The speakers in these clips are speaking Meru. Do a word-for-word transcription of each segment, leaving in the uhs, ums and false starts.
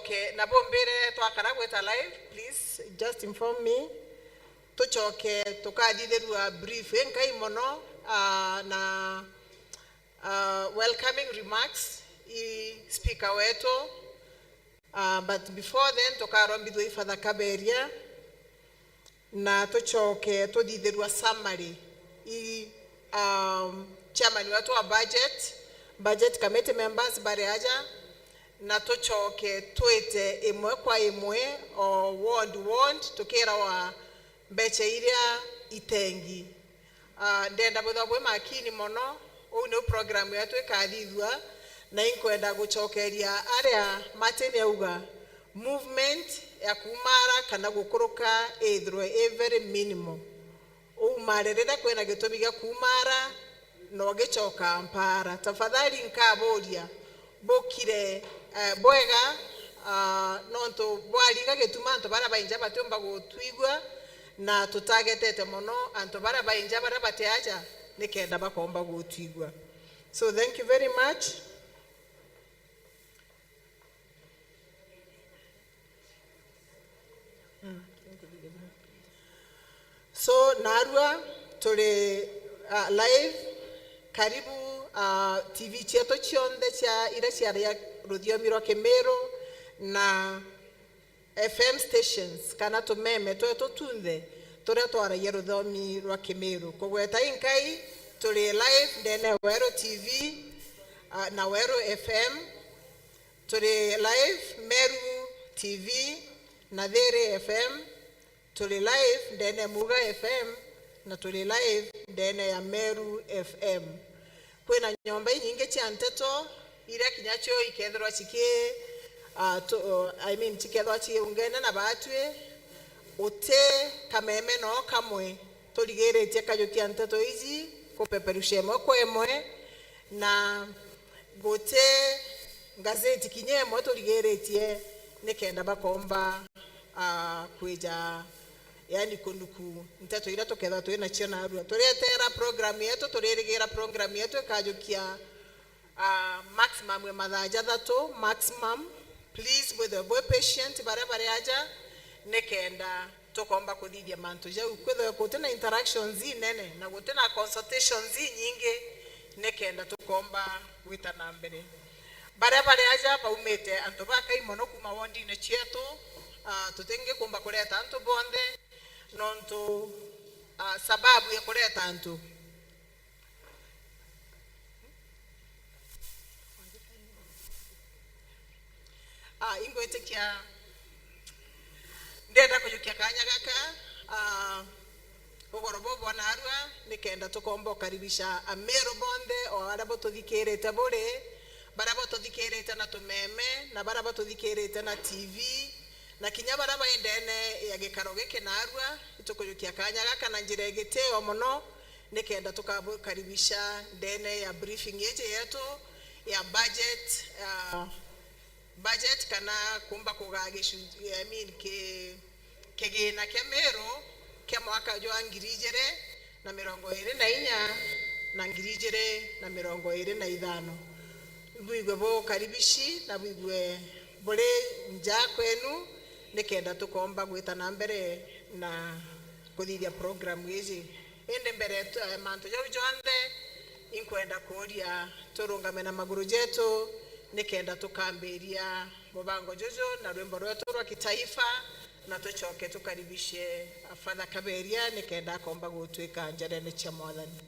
Ke, na bumbire twakara gwita live, please just inform me. Tucoke tukathithirua brief inkai mono, ah, na, ah, welcoming remarks i speaker wetu. Ah, but before then, tukarombithua i Father Kaberia. Na tucoke tuthithirua summary i, um, chairman wetu wa budget, budget committee members bari aja, na tucoke twite imwe kwa imwe o ward ward, tukirawa mbecha iria itengi. Ah, ndenda bwithwa bwi makini mono. Uu niu program yetu ikathithua, na inkwenda gucokeria aria Martin auga, movement ya kumara kana gukuruka ithirwe i very minimal. Umare riria kwina gitumi gia kumara, na ugicoka mpara. Tafadhali nkaburia, bukire, eh, bwega, ah, nontu bwariga gituma antu baria bainja batiumba gutwigua, na tutagetete mono antu baria bainja baria bati aja nikenda bakomba gutwigua. So thank you very much. So, narua turi, uh, live. Karibu, uh, T V cietu cionthe cia, iria ciaria ruthiomi rwa Kimiru na F M stations kana tumeme twetu tunthe turia twaragia ruthomi rwa Kimiru. Kugweta inkai, turi live ndene ya Weru T V, uh, na Weru F M. Turi live Meru T V na Thiri F M. Turi live ndene ya Muga F M na turi live ndene ya Meru F M. Kwina nyomba inyingi cia nteto iria kinya cio ikethirwa ciki, ah, tu-, I mean, cikethirwa ciungene na batwi. Uti kameme no kamwe turigiritie kajukia nteto iji kupeperusha imwe kwa imwe, na guti ngazeti kinya imwe turigiritie nikenda bakomba, ah, kwija, yani, kunuku nteto iria tukethirwa twi nacio narua. Turetera program yetu, turirigira program yetu ikajukia, ah, maximum ya mathaa jathatu, maximum. Please, bwithwe bwi patient baria bari aja, nikenda tukomba kuthithia mantu jau. Kwithwe guti na interactions inene na guti na consultations inyingi, nikenda tukomba gwita na mbere. Baria bari aja baumite antu bakai mono kuma wondine cietu, ah, tutingikumba kureta antu bonthe, nontu, ah, sababu ya kureta antu. Ah, ingwitikia ndenda kujukia kanya gaka, ah, ugoro bobo narua, nikenda tukomba ukaribisha Ameru bonthe, o aria botuthikirite buri, baria botuthikirite na tumeme, na baria botuthikirite na T V, na kinya baria bai ndene ya gikaro giki narua, itukujukia kanya gaka na njira igitio mono, nikenda tukabukaribisha ndene ya briefing iji yetu ya budget, ah, budget kana kumba kugaa gicunji, I mean, ki-, kigina kia Meru kia mwaka jwa ngiri ijiri na mirongo iri na inya na ngiri ijiri na mirongo iri na ithano. Bwigwe bukaribici na bwigwe buri nja kwenu, nikenda tukomba gwita na mbere na kuthithia program iji. Indi mbere tu-, eh, mantu jau jonthe, inkwenda kuuria turungame na maguru jetu, nikenda tukambiria mubango juju na rwimbo rwetu rwa kitaifa, na tucoke tukaribishe Father Kaberia, nikenda akomba gutwika njarene cia Mwathani.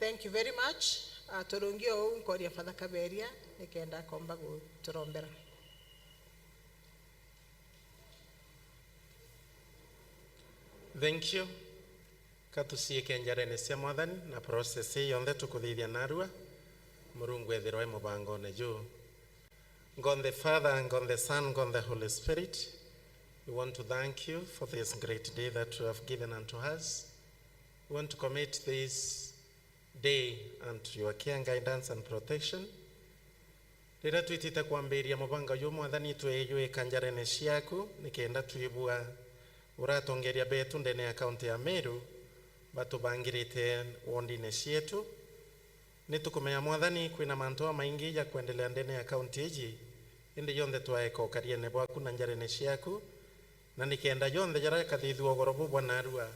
Thank you very much. Ah, turungi o uu, nkoria Father Kaberia. nikenda akomba guturombera. Thank you. Ka tuciike njarene cia Mwathani na process ii yonthe tukuthithia narua. Murungu ethirwa e mubangone juu. God the Father, God the Son, God the Holy Spirit, we want to thank you for this great day that you have given unto us. We want to commit this day unto your care, guidance and protection. Riria twitite kwambiria mubanga uyu, Mwathani, twiyuika njarene ciaku, nikenda twibua uratongeria betu ndene ya kaunti ya Meru batubangirite wondine cietu. Ni tukumenya, Mwathani, kwina mantu jamaingi ja kwendelea ndene ya kaunti iji, indi jonthe twaeka ukariene bwaku na njarene ciaku, na nikenda jonthe jaria jakathithua ugoro buu bwa narua,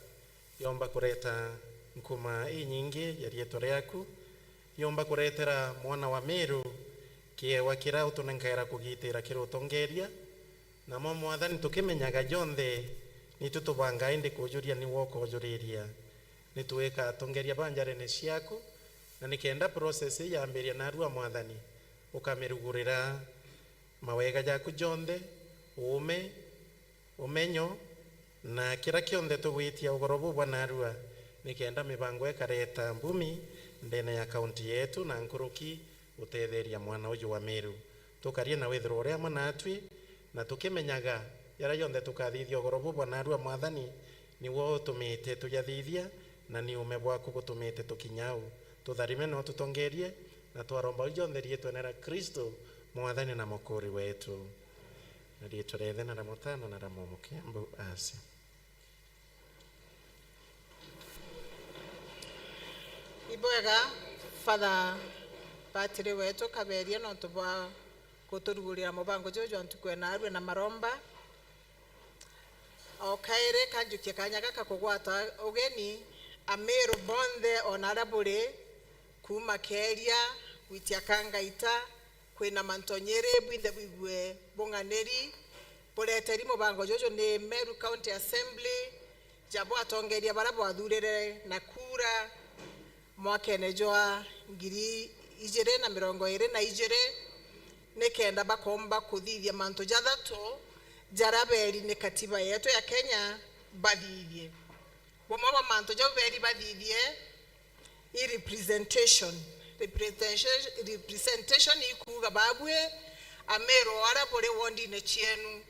yomba kureta nkuma inyingi ya riitwa riaku, yomba kuretera mwana wa Meru kiewa kiria utunenkaira kugitira kiri utongeria. Namo, Mwathani, tukimenyaga jonthe, nitu tubangaa indi kujuria niwe ukojuriria. Ni twika atongeria ba njarene ciaku, na nikenda process ii yambiria narua, Mwathani, ukamirugurira mawega jaku jonthe, uume, umenyo, na kira kionthe tugwitia ugoro buu bwa narua, nikenda mibango ikareta mbumi ndene ya kaunti yetu na nkuruki gutetheria mwana uju wa Meru. Tukarie na withirwe uri amwe natwi, na tukimenyaga jaria jonthe tukathithia ugoro buu bwa narua, Mwathani, niwe utumite tujathithia, na ni uume bwaku butumite tukinya au. Tutharime na ututongerie, na twaromba uu jonthe riitwene ria Kristo, Mwathani na Mukuri wetu. Na riitwa ria Ithe na ria Mutana na ria Mumu Kiambu, aca. Ibwega, Father Patiri wetu Kaberia, nontu bwa guturugurira mubango juju jwa ntuku ya narua na maromba. O kairi kanjukie kanya gaka kugwata ugeni Ameru bonthe, ona aria buri, kuuma Keeria gwitia Kangaita, kwina Mantonyiri, bwinthe bwigue bung'aniri, bureteri mubango juju ni Meru County Assembly, ja bwatongeria baria bwathurire na kura mwakene jwa ngiri ijiri na mirongo iri na ijiri, nikenda bakomba kuthithia mantu jathatu jaria beri ni katiba yetu ya Kenya bathithie. Bumwe bwa mantu jau beri bathithie i representation. Representation, representation ikuuga babui Ameru aria buri wondine cienu,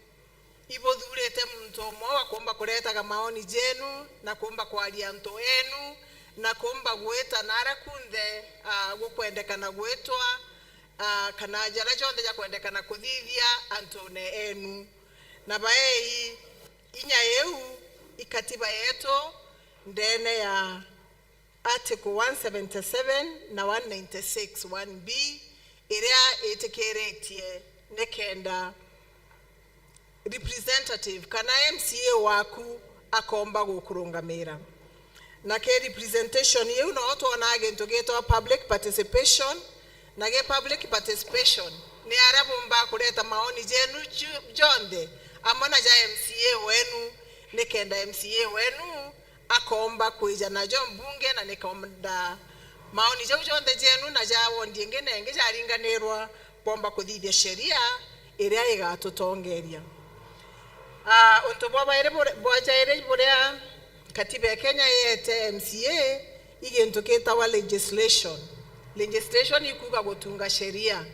ibuthurite muntu umwe wa kuumba kuretaga maoni jenu, na kuumba kwaria antu enu, na kuumba gwita naria kunthe, ah, gukwendekana gwitwa, ah, kana jaria jonthe jakwendekana kuthithia antune enu. Na baei inya iu i katiba yetu ndene ya Article one seventy-seven na one ninety-six one B, iria itikiritie nikenda representative kana M C A waku akomba gukurungamira. Na ki representation iu no twonaa gintu gitwa public participation, na gi public participation ni aria bumba kureta maoni jenu ju-, jonthe amwe na ja M C A wenu, nikenda M C A wenu akomba kwija najo mbunge, na nikenda maoni jau jonthe jenu na ja wondi ingi na ingi jaringanirwa bomba kuthithia sheria iria igatutongeria. Ah, untu bwa bairi bure-, bwa jairi buria katiba ya Kenya yeete M C A i gintu gitawa legislation. Legislation ikuuga gutunga sheria.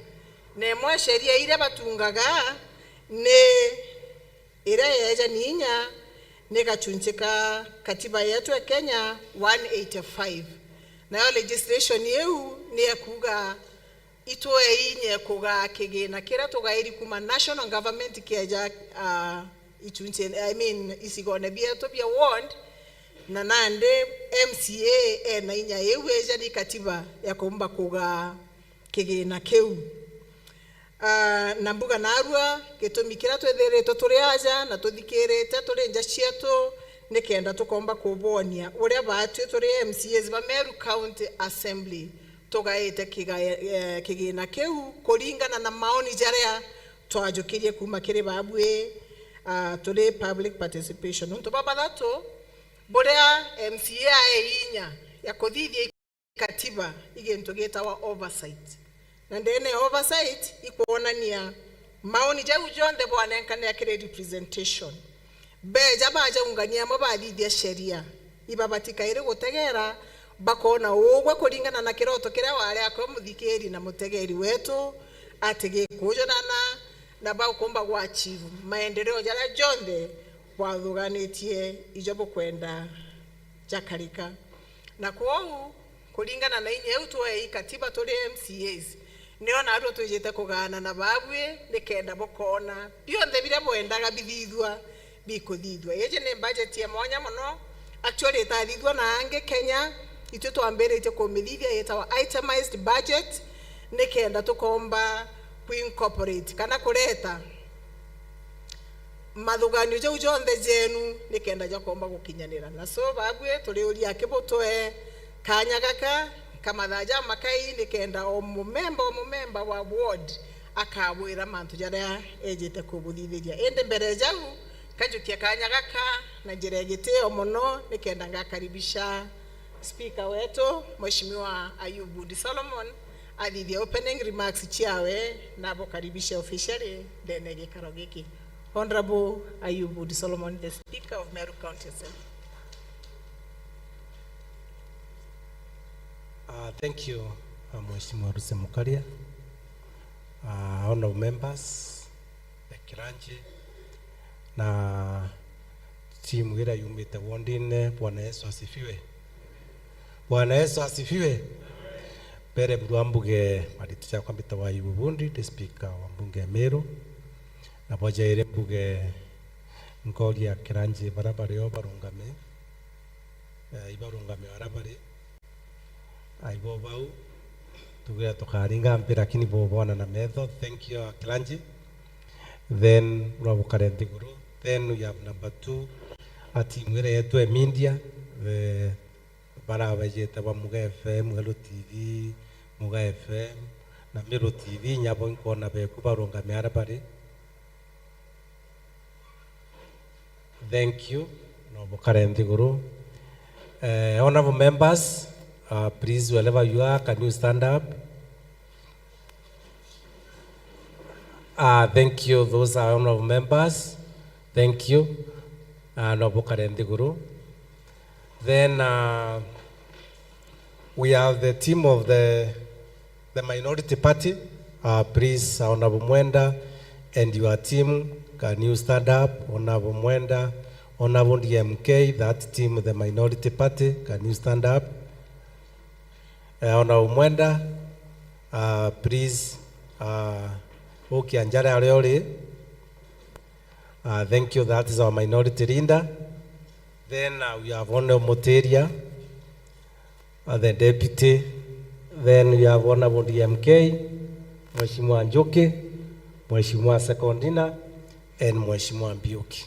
Na imwe sheria iria batungaga ni iria yeejani inya ni gachunchi ka katiba yetu ya Kenya one eighty-five. Nayo legislation iu ni ekuuga itwee inya kugaa kigina kiria tugairi kuuma national government kieja, ah, ichunchi, I mean, icigone bietu bia ward, na nandi M C A ena inya iu eejani katiba ya kuumba kugaa kigina kiu. Ah, na mbuga narua, gitumi kiria twithiritwe turi aja na tuthikirite turi nja cietu, nikenda tukomba kubonia uria baatwi turi M C As ba Meru County Assembly tugaite kiga-, eh, kigina kiu kuringana na maoni jaria twajukirie kuuma kiri babui, ah, turi public participation. Untu bwa bathatu, buria M C A ai inya ya kuthithia katiba i gintu gitawa oversight. Na ndene ya oversight ikwonania maoni jau jonthe bwanenkanira kiri representation. Beja bajaungania amwe bathithia sheria, ibabati kairi gutegera, bakona ugwe kuringana na kiroto kiria wari akio muthikiri na mutegeri wetu, ati gikujuthana na baukumba gwa achieve maendeleo jaria jonthe bwathuganitie ijo bukwenda jakarika. Na kwou, kuringana na inya iu twei katiba turi M C As, nio narua twijite kugaana na babui nikenda bukoona bionthe biria bwendaga bithithua bikuthithua. Iji ni budget ya mwanya mono, actually itathithua na angi Kenya, itwi twambiritie kumithithia yitawa itemized budget, nikenda tukomba ku incorporate kana kureta mathuganio jau jonthe jenu nikenda jakomba gukinyanira. Na so babui turiuria akibutwe kanya gaka ka mathaa jamakai nikenda o mumemba o mumemba wa ward akabwira mantu jaria ejite kubuthithiria. Indi mbere jau, nkajukia kanya gaka na njira ya gitio mono nikenda ngakaribisha Speaker wetu, Mheshimiwa Ayubu Ndi Solomon, athithia opening remarks ciawe na abukaribishe officially ndene ya gikaro giki. Honorable Ayubu Ndi Solomon, the Speaker of Meru County Assembly. Uh, thank you, uh, Mheshimiwa Lucy Mukaria. Uh, honorable members, the clergy, na timu iria yumite wondine. Bwana Yesu asifiwe. Bwana Yesu asifiwe. Mbere murwa mbuge marita jakwa mbitagwa Ayubu Bundi, ndi speaker wa mbunge ya Meru. Na bwa jairi mbuge nkoria clergy baria bari o barungame, eh, ibarungame o aria bari. Aibo bau, tugira tukaringa mpi, lakini bo bona na metho. Thank you, our clergy. Then, no bukare nthiguru. Then we have number two, a team iria yetu ya media, the, barabejete ba Muga F M, Hello T V, Muga F M, na Meru T V, nyabo nkona beku barungame aria bari. Thank you. No bukare nthiguru. Eh, honorable members, uh, please, wherever you are, can you stand up? Uh, thank you. Those are honorable members. Thank you. Uh, no bukare nthiguru. Then, uh, we have the team of the, the minority party. Uh, please, uh, Honorable Mwenda and your team, can you stand up? Honorable Mwenda, Honorable D M K, that team, the minority party, can you stand up? Uh, Honorable Mwenda, uh, please, uh, ukia njara aria uri. Uh, thank you. That is our minority leader. Then, uh, we have Honorable Mutiria, uh, the deputy. Then we have Honorable D M K, Mheshimiwa Njuki, Mheshimiwa Secondina, and Mheshimiwa Mbiuki.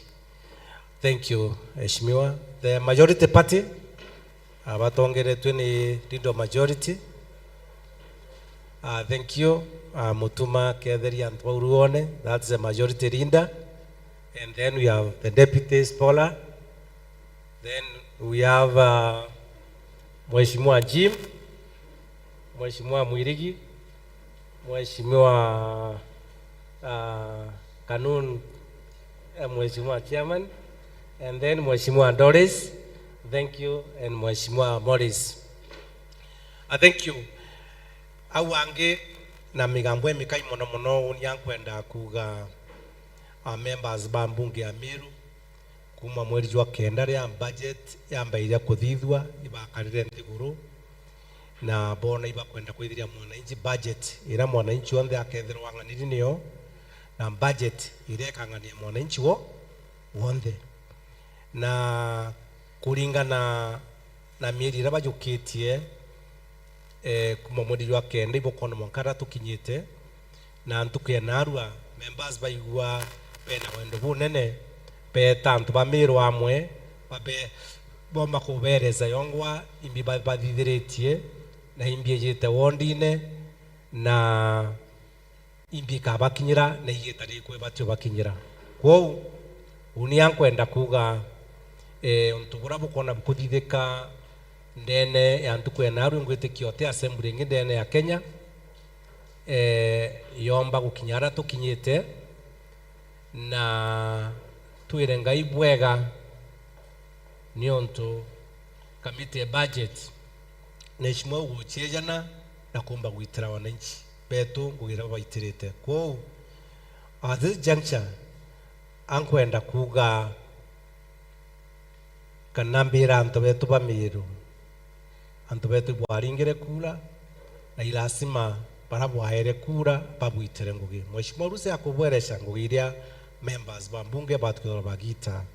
Thank you, Mheshimiwa. The majority party, uh, batongeretwe ni leader of majority. Uh, thank you. Uh, Mutuma Ketheria Ntwauru One, that's the majority leader. And then we have the deputy Spola. Then we have, uh, Mheshimiwa Jim, Mheshimiwa Mwirigi, Mheshimiwa, uh, Kanun, uh, Mheshimiwa Chairman, and then Mheshimiwa Doris. Thank you, and Mheshimiwa Morris. Uh, thank you. Au angi na migambo imikai mono mono, uni ankwenda kuuga, uh, members ba mbunge ya Meru, kuma mweri jwa kenda ria budget yambairia kuthithua, ibakarire nthiguru na boona ibakwenda kwithiria mwananchi budget iria mwananchi onthe akethirwa ang'aniri niyo, na budget iria ikang'ania mwananchi wo wonthe. Na kuringana na mieri iria bajukitie, eh, kuma mweri jwa kenda ibukwona mwanka aria tukinyite, na ntuku ya naarua, members baigua bena wendo bunene, beeta antu ba Meru amwe, babe-, bomba kubeereza yongwa imbi ba-, bathithiritie, na imbi ijite wondine, na imbi ikabakinyira, na igita riku ibati ubakinyira. Kwou, uni ankwenda kuuga, eh, untu buria bukwona bukuthithika ndene ya ntuku ya naarua, ngwitikia uti assembly ingi ndene ya Kenya, eh, yomba gukinya aria tukinyite, na twire Ngai bwega niuntu kamiti ya budget neshimwa uguchiejana na kumba gwitira wananchi betu ngugi iria baitirite. Kwou, at this juncture, ankwenda kuuga kana mbira antu betu ba Miru, antu betu ibwaringire kura, na ilasima bara bwaere kura babwitire ngugi. Mheshimiwa Rusi akubwereca ngugi iria members ba mbunge batukithirwa bagita,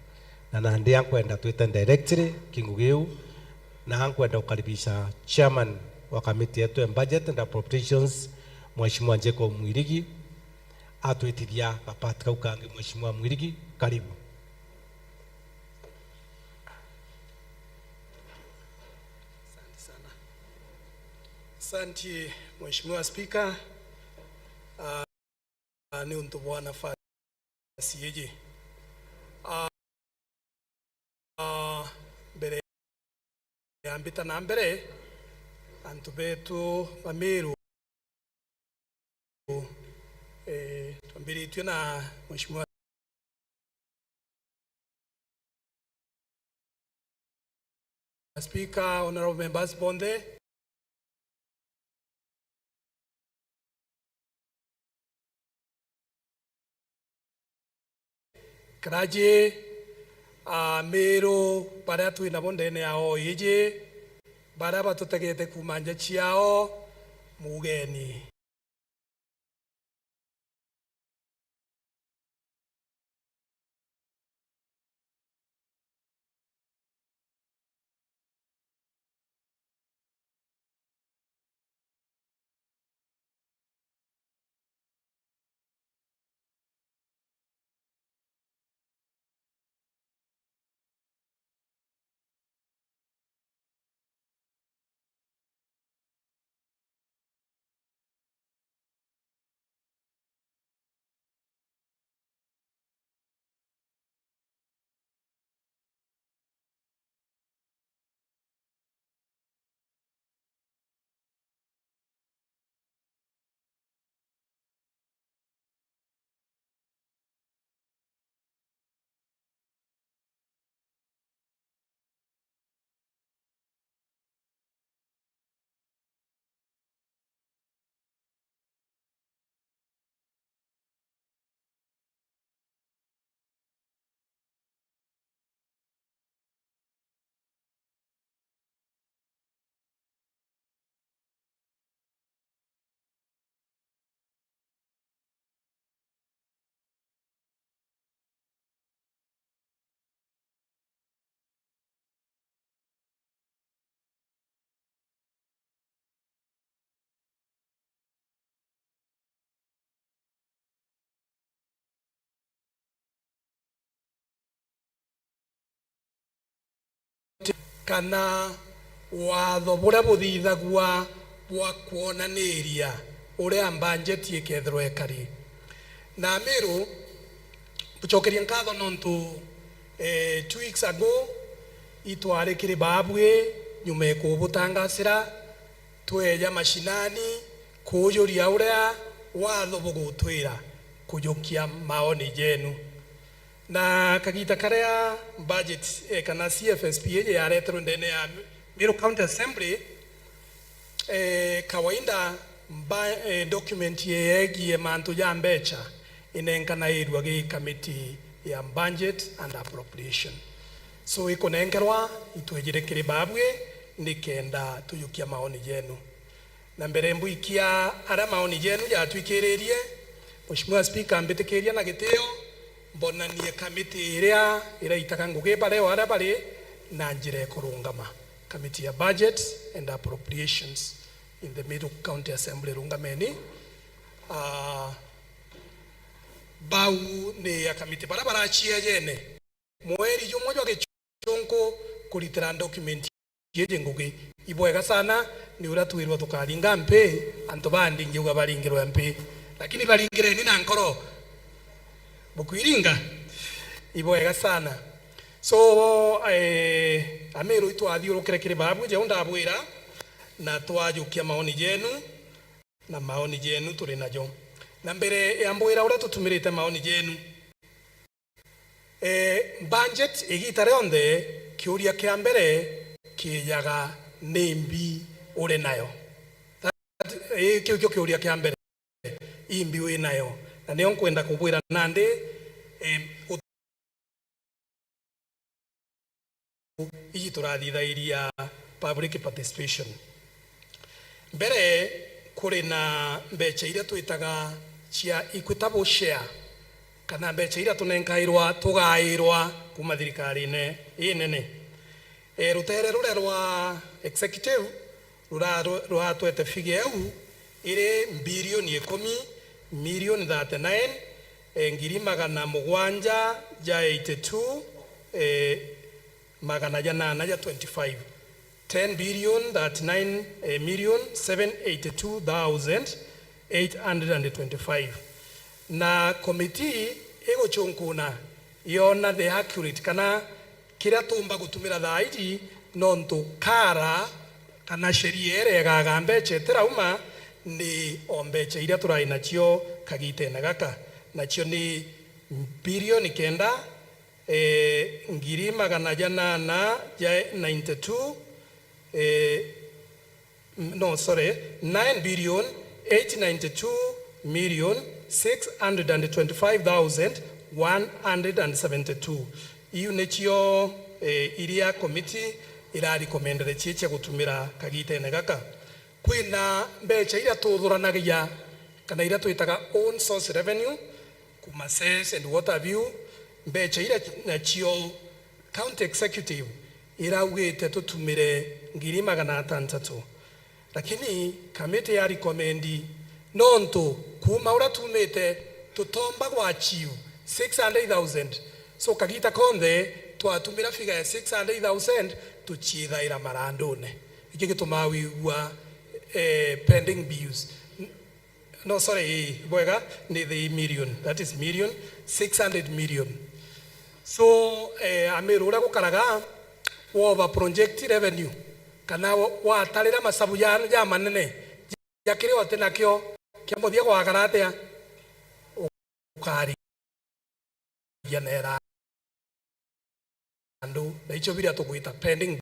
na nandi ankwenda twite directly ki ngugi iu, na ankwenda gukaribisha chairman wa kamiti yetu ya budget and appropriations, Mheshimiwa Jacob Mwirigi, atwitithia gapati kau kangi. Mheshimiwa Mwirigi, karibu. Asante sana. Asante, Mheshimiwa Speaker. Ah, ni untu bwa nafasi iji. Ah, ah, mbere ya mbita na mbere, antu betu ba Miru, eh, twambiritue na Mheshimiwa Speaker, honorable members bonthe. Clergy, Amiru baria twi nabo ndene ya hall iji, baria batutegete kuuma nja ciao, mugeni. Kana watho buria buthithagua bwa kwonaniria uria mbanjeti ikethirwa ikari. Na Amiru, mbucokerie nkatho nontu, eh, two weeks ago, itwari kiri baabui nyuma ya kubutangasira, tweja mashinani kuujuria uria watho bugutwira kujukia maoni jenu. Na kagita karia budget, eh, kana C F S P iji yareterwe ndene ya Meru County Assembly, eh, kawaida mba-, eh, document yegie mantu ja mbecha inenkanairua gi kamiti ya budget and appropriation. So ikunenkerwa itwejire kiri babui nikenda tujukia maoni jenu. Na mbere mbwikia aria maoni jenu jatwikiririe, Mheshimiwa Speaker, mbitikiria na gitio mbonanie kamiti iria iraitaga ngugi baria o aria bari na njira ikurungama. Kamiti ya Budget and Appropriations in the Meru County Assembly, rungameni. Ah, bau ni akamiti baria baraciejene mweri jumwe jwa gichunku kuritira document iji ngugi. Ibwega sana, ni uria twirwa tukaringa mpi, antu bandi ngiuga baringirwe mpi. Lakini baringireni na nkoro. Bukwiringa? Ibwega sana. So, eh, Amiru itwathiurukire kiri babu, jau ndabwira, na twajukia maoni jenu. na maoni jenu turi najo. Na mbere ya mbwira uria tutumirite maoni jenu, eh, budget igita rionthe, kiuria kia mbere kiijaga ni mbi uri nayo. That, eh, kiu kio kiuria kia mbere, imbi wi nayo? Na nio nkwenda kubwira nandi, eh, iji turathithairia public participation. Mbere, kuri na mbecha iria twitaga cia equitable share, kana mbecha iria tunenkairwa, tugairwa kuma thirikarine inene. E, rutere ruria rwa executive rura-, ru-, ruratwete figure iu iri mbirioni ikumi, million thirty-nine, e, ngiri magana mugwanja ja eighty-two, e, magana janana ja twenty-five, ten billion thirty-nine million seven eighty-two thousand eight hundred and twenty-five. Na committee iguchunkuna yona the accurate kana kiria tuumba gutumira thaa iji, nontu kara kana sheria iria igaga mbecha itirauma ni o mbecha iria turai nacio kagitene gaka, nacio ni bilioni kenda, eh, ngiri magana janana ja ninety-two, eh, no, sorry, nine billion eight ninety-two million six hundred and twenty-five thousand one hundred and seventy-two. Iu nicio, eh, iria committee irarecommendere cie cia gutumira kagitene gaka. Kwina mbecha iria tuthuranagia kana iria twitaga own source revenue, kuma cess and what have you, mbecha iria nacio county executive iraugite tutumire ngiri magana atantatu. Lakini kamiti ya recommend, nontu kuma uria tumite tutomba gwa achieve six hundred thousand. So kagita konthe twatumira figure ya six hundred thousand tuciithaira marandune. Iki gitumaa wigua, eh, pending bills. No, sorry, ii, bwega, ni the million, that is million, six hundred million. So, eh, Amiru, uria gukaraga, wova project revenue, kana wa-, watarira masabu ja, ja manene, ja kiria uti nakio, kia muthia gwakara atia? Ukari. Nera andu, na icio biria tugwita pending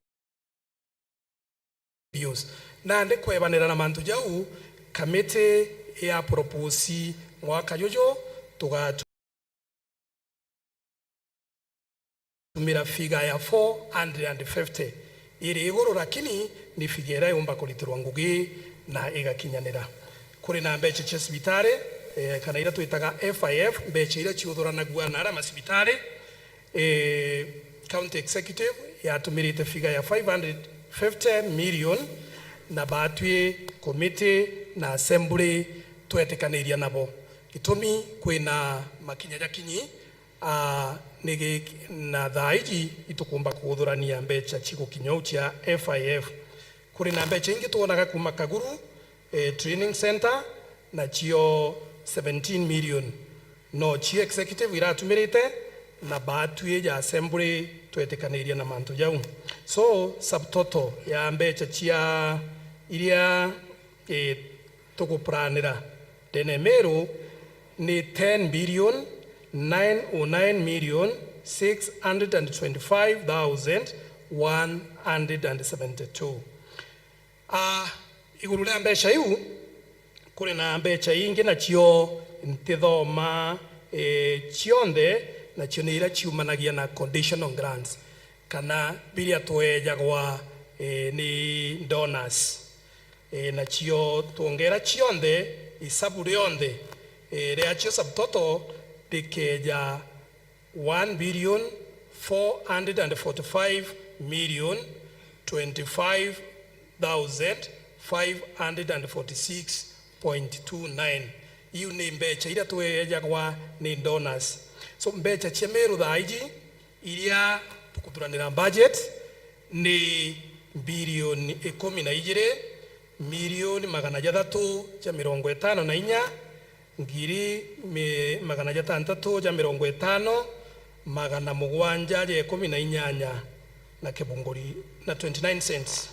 bills. Nandi kwebanira na mantu jau, kamiti ya propose mwaka juju tugatumira figure ya four hundred and fifty. Iri iguru, lakini ni figure iria yumba kuritirwa ngugi na igakinyanira. Kuri na mbecha cia cibitari, eh, kana iria twitaga F I F, mbecha iria ciuthuranagua na aria macibitari. Eh, county executive yatumirite figure ya five hundred fifty million, na batwi committee na assembly twetikaniria nabo. Gitumi kwina makinya jakinyi, ah, ni gi-, na thaa iji itukumba kuthurania mbecha cigukinya u cia F I F. Kuri na mbecha ingi twonaga kuma Kaguru, eh, training center, nacio seventeen million. No cio executive iratumirite, na batwi ja assembly twetikanirie na mantu jau. So, subtotal ya mbecha cia iria, eh, tuguplanira ndene Meru ni ten billion nine oh nine million six hundred and twenty-five thousand one hundred and seventy-two. Ah, iguru ria mbecha iu, kuri na mbecha ingi nacio ntithoma, eh, cionthe, nacio ni iria ciumanagia na conditional grants, kana biria twejagwa, eh, ni donors. Eh, nacio twongera cionthe, isabu rionthe, eh, riacio subtotal rikeja one billion four hundred and forty-five million twenty-five thousand five hundred and forty-six point two nine. Iu ni mbecha iria twejagwa ni donors. So, mbecha cia Meru thaa iji iria tukuthuranira budget ni bilioni ikumi na ijiri, milioni magana jathatu ja mirongo itano na inya, ngiri mi-, magana jatantatu ja mirongo itano, magana mugwanja ja ikumi na inyanya na kibunguri na twenty-nine cents.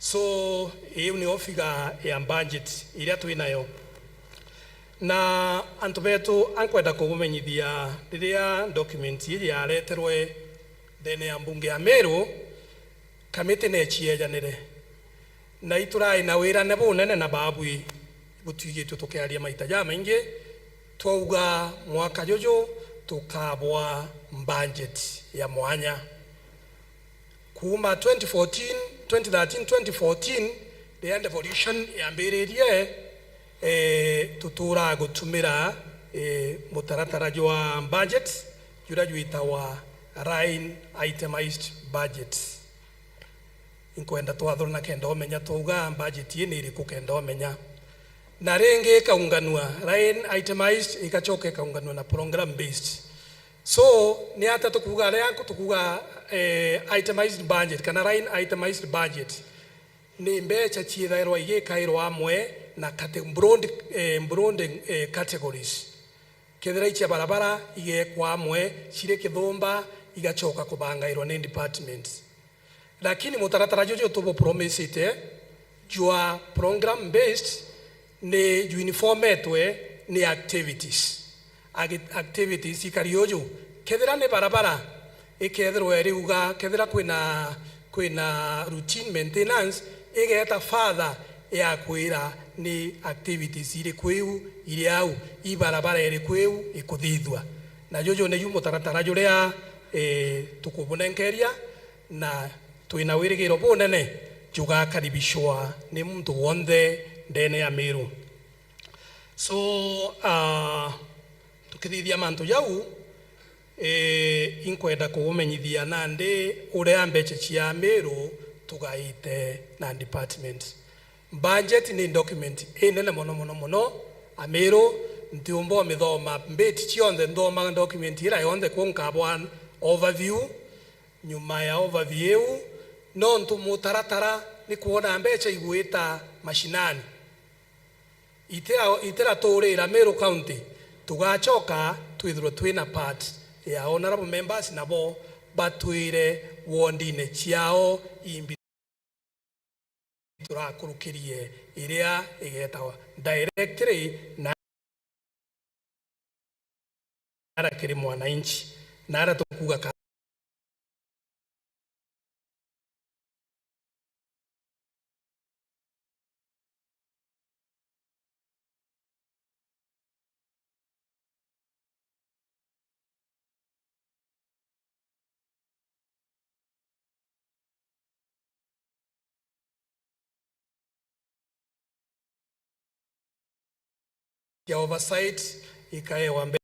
So, iu niyo figure ya budget iria twi nayo. Na antu betu, ankwenda kubumenyithia, riria document iji yareterwe ndene ya mbunge ya Meru, kamiti neciejanire. Na iturai na wirane bunene na babui, butwigitwe tukiaria maita jamaingi, twauga mwaka juju tukabwa budget ya mwanya. Kuuma twenty fourteen, twenty thirteen, twenty fourteen, riria devolution yambiririe, eh, tuturaa gutumira, eh, mutaratara jwa budget, juria jwitawa line itemized budget. Inkwenda twathurana kenda umenya twauga budget ii ni iriku kenda umenya. Na ringi ikaunganua, line itemized igacoka ikaunganua na program based. So, ni ata tukuuga riria tukuuga, eh, itemized budget kana line itemized budget? Ni mbeca ciithairwa igikairwa amwe na cate-, broad, eh, broad, eh, categories. Kethira i cia barabara, igekwa amwe, ciri kithumba, igacoka kubangairwa ni departments. Lakini mutaratara juju tubupromisite jwa program based ni uniformetwe ni activities. Agi-, activities ikari uju, kethira ni barabara, ikethirwa iriuga, kethira kwina, kwina routine maintenance, igeta father ya kwira ni activities iriku iu iri au, i barabara iriku iu ikuthithua. Na juju niu mutaratara juria, eh, tukubunenkeria, na twina wirigiro bunene jugakaribishwa ni muntu wonthe ndene ya Meru. So, ah, tukithithia mantu jau, eh, inkwenda kubumenyithia nandi uria mbeca cia Meru tugaite na department. Budget ni document inene mono, mono, mono. Amiru, ntiumba umithoma mbiti cionthe, nthoma document ira yonthe, kwou nkabwa overview. Nyuma ya overview iu, nontu mutaratara ni kwona mbeca igwita mashinani. Itira-, itiraturira Meru County, tugacoka twithirwe twina part ya honourable members, nabo batwire wondine ciao imbi turakurukirie iria igetawa directly na ara kiri mwananchi, na ara tukuuga ka ya oversight ikaewa mbere.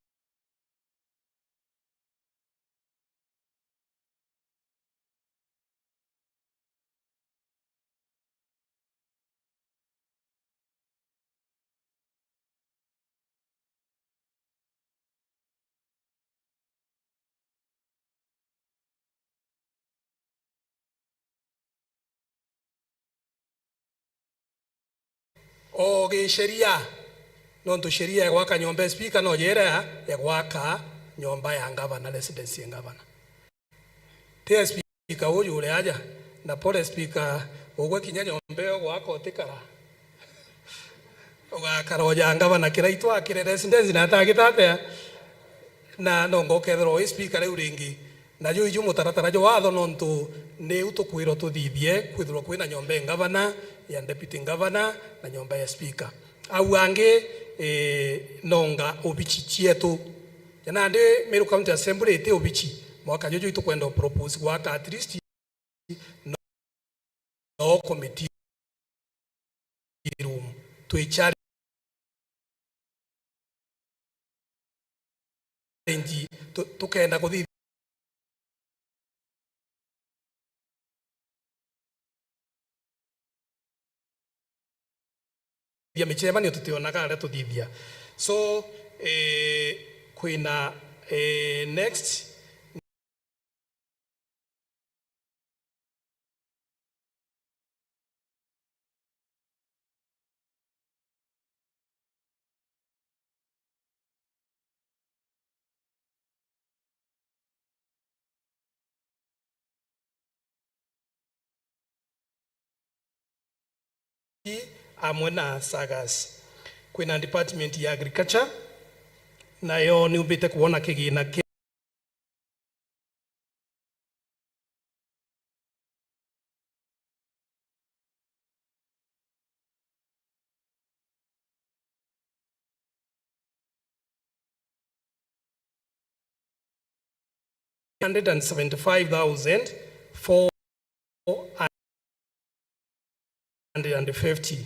O gisheria, nontu sheria ya gwaka nyomba ya speaker no yera ya gwaka nyomba ya ngavana, residence ya ngavana. Ti ya speaker uyu uri aja, na pole speaker, ugwe kinya nyomba iyo gwaka utikara. Ugakara uja ngavana kiraitu akire residence na atagitatea, na nongo ukethirwa wi speaker riu ringi. Najo iju mutaratara jwa watho, nontu niu tukwirwa tuthithie kwithirwa kwina nyomba ya ngavana, ya deputy ngavana, na nyomba ya speaker. Au angi, eh, nonga obici cietu. Ja nandi Meru County Assembly iti obici, mwaka juju itukwenda propose gwaka at least no, no committee room. Twi challenge, tu-, tukenda kuthithia micemanio tutionaga aria tuthithia. So, eh, kwina, eh, next. amwe na SAGAs. Kwina department ya agriculture, nayo niumbite kwona kigina ki hundred and seventy-five thousand four hundred and fifty.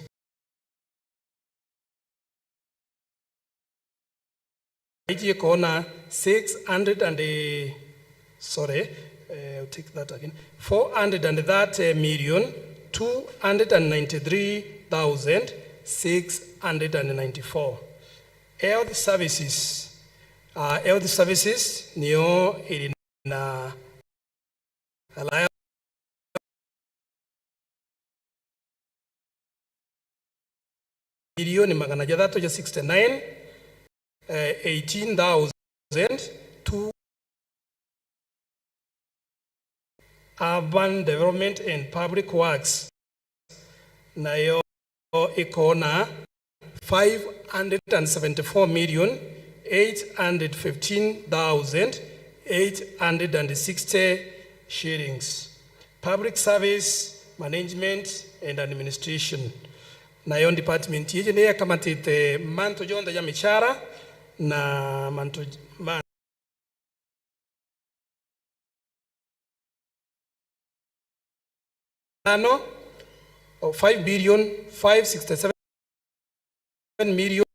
Iji ikona six hundred and, sorry, eh, I'll take that again. Four hundred and thirty million two hundred and ninety-three thousand six hundred and ninety-four. Health services, uh, health services niyo iri na alliance milioni magana jathatu ja sixty-nine, eh, eighteen thousand two. Urban Development and Public Works nayo ikona five hundred and seventy-four million eight hundred fifteen thousand eight hundred and sixty shillings. Public Service Management and Administration, nayo department iji ni yakamatite mantu jonthe ja michara na mantu ma tano, o five billion five sixty-seven million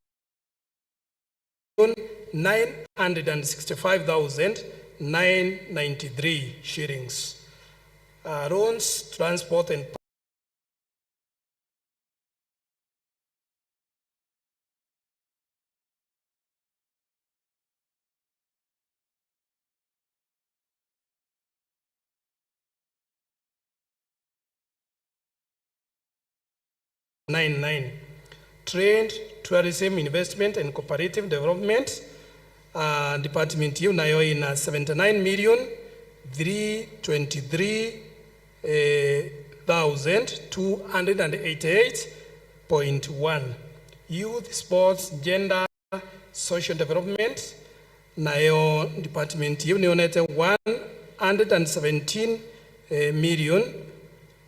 nine hundred and sixty-five thousand nine ninety-three shillings. Uh, loans, transport and nine nine. Trade, Tourism, Investment and Cooperative Development, uh, department iu nayo ina seventy-nine million three twenty-three, eh, thousand two hundred and eighty-eight point one. Youth, Sports, Gender, Social Development, nayo department iu niyonete one hundred and seventeen, eh, million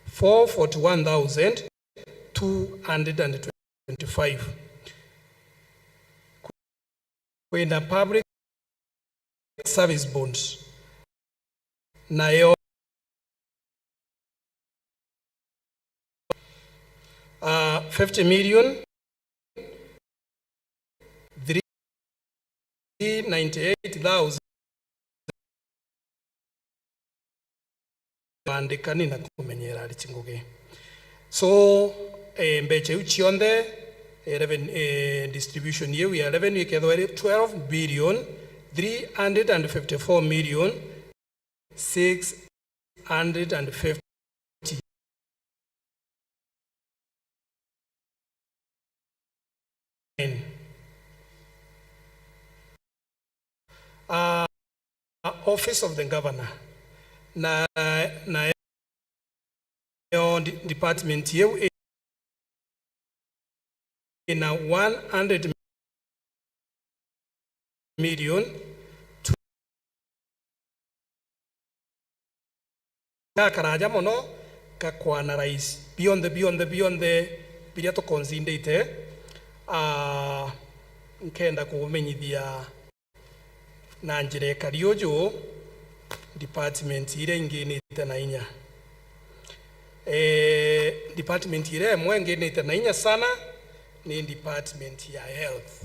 four forty-one thousand two hundred and twenty-five. Kwina Public Service Bond, nayo, ah, fifty million three ninety-eight thousand bandikani na kumenyera ariti ngugi. So, eh, mbecha iu cionthe, eh, reven-, eh, distribution iu ya revenue ikethwa iri twelve billion three hundred and fifty-four million six hundred and fifty. Ah, Office of the Governor, na, nayo de-, department iu ina one hundred million. Gakaraja mono gakwana rais bionthe, bionthe, bionthe biria tukonsindite. Ah, nkenda kumenyithia na njira ikari uju department iria inginite na inya. Eh, department iria imwe inginite na inya sana ni department ya health.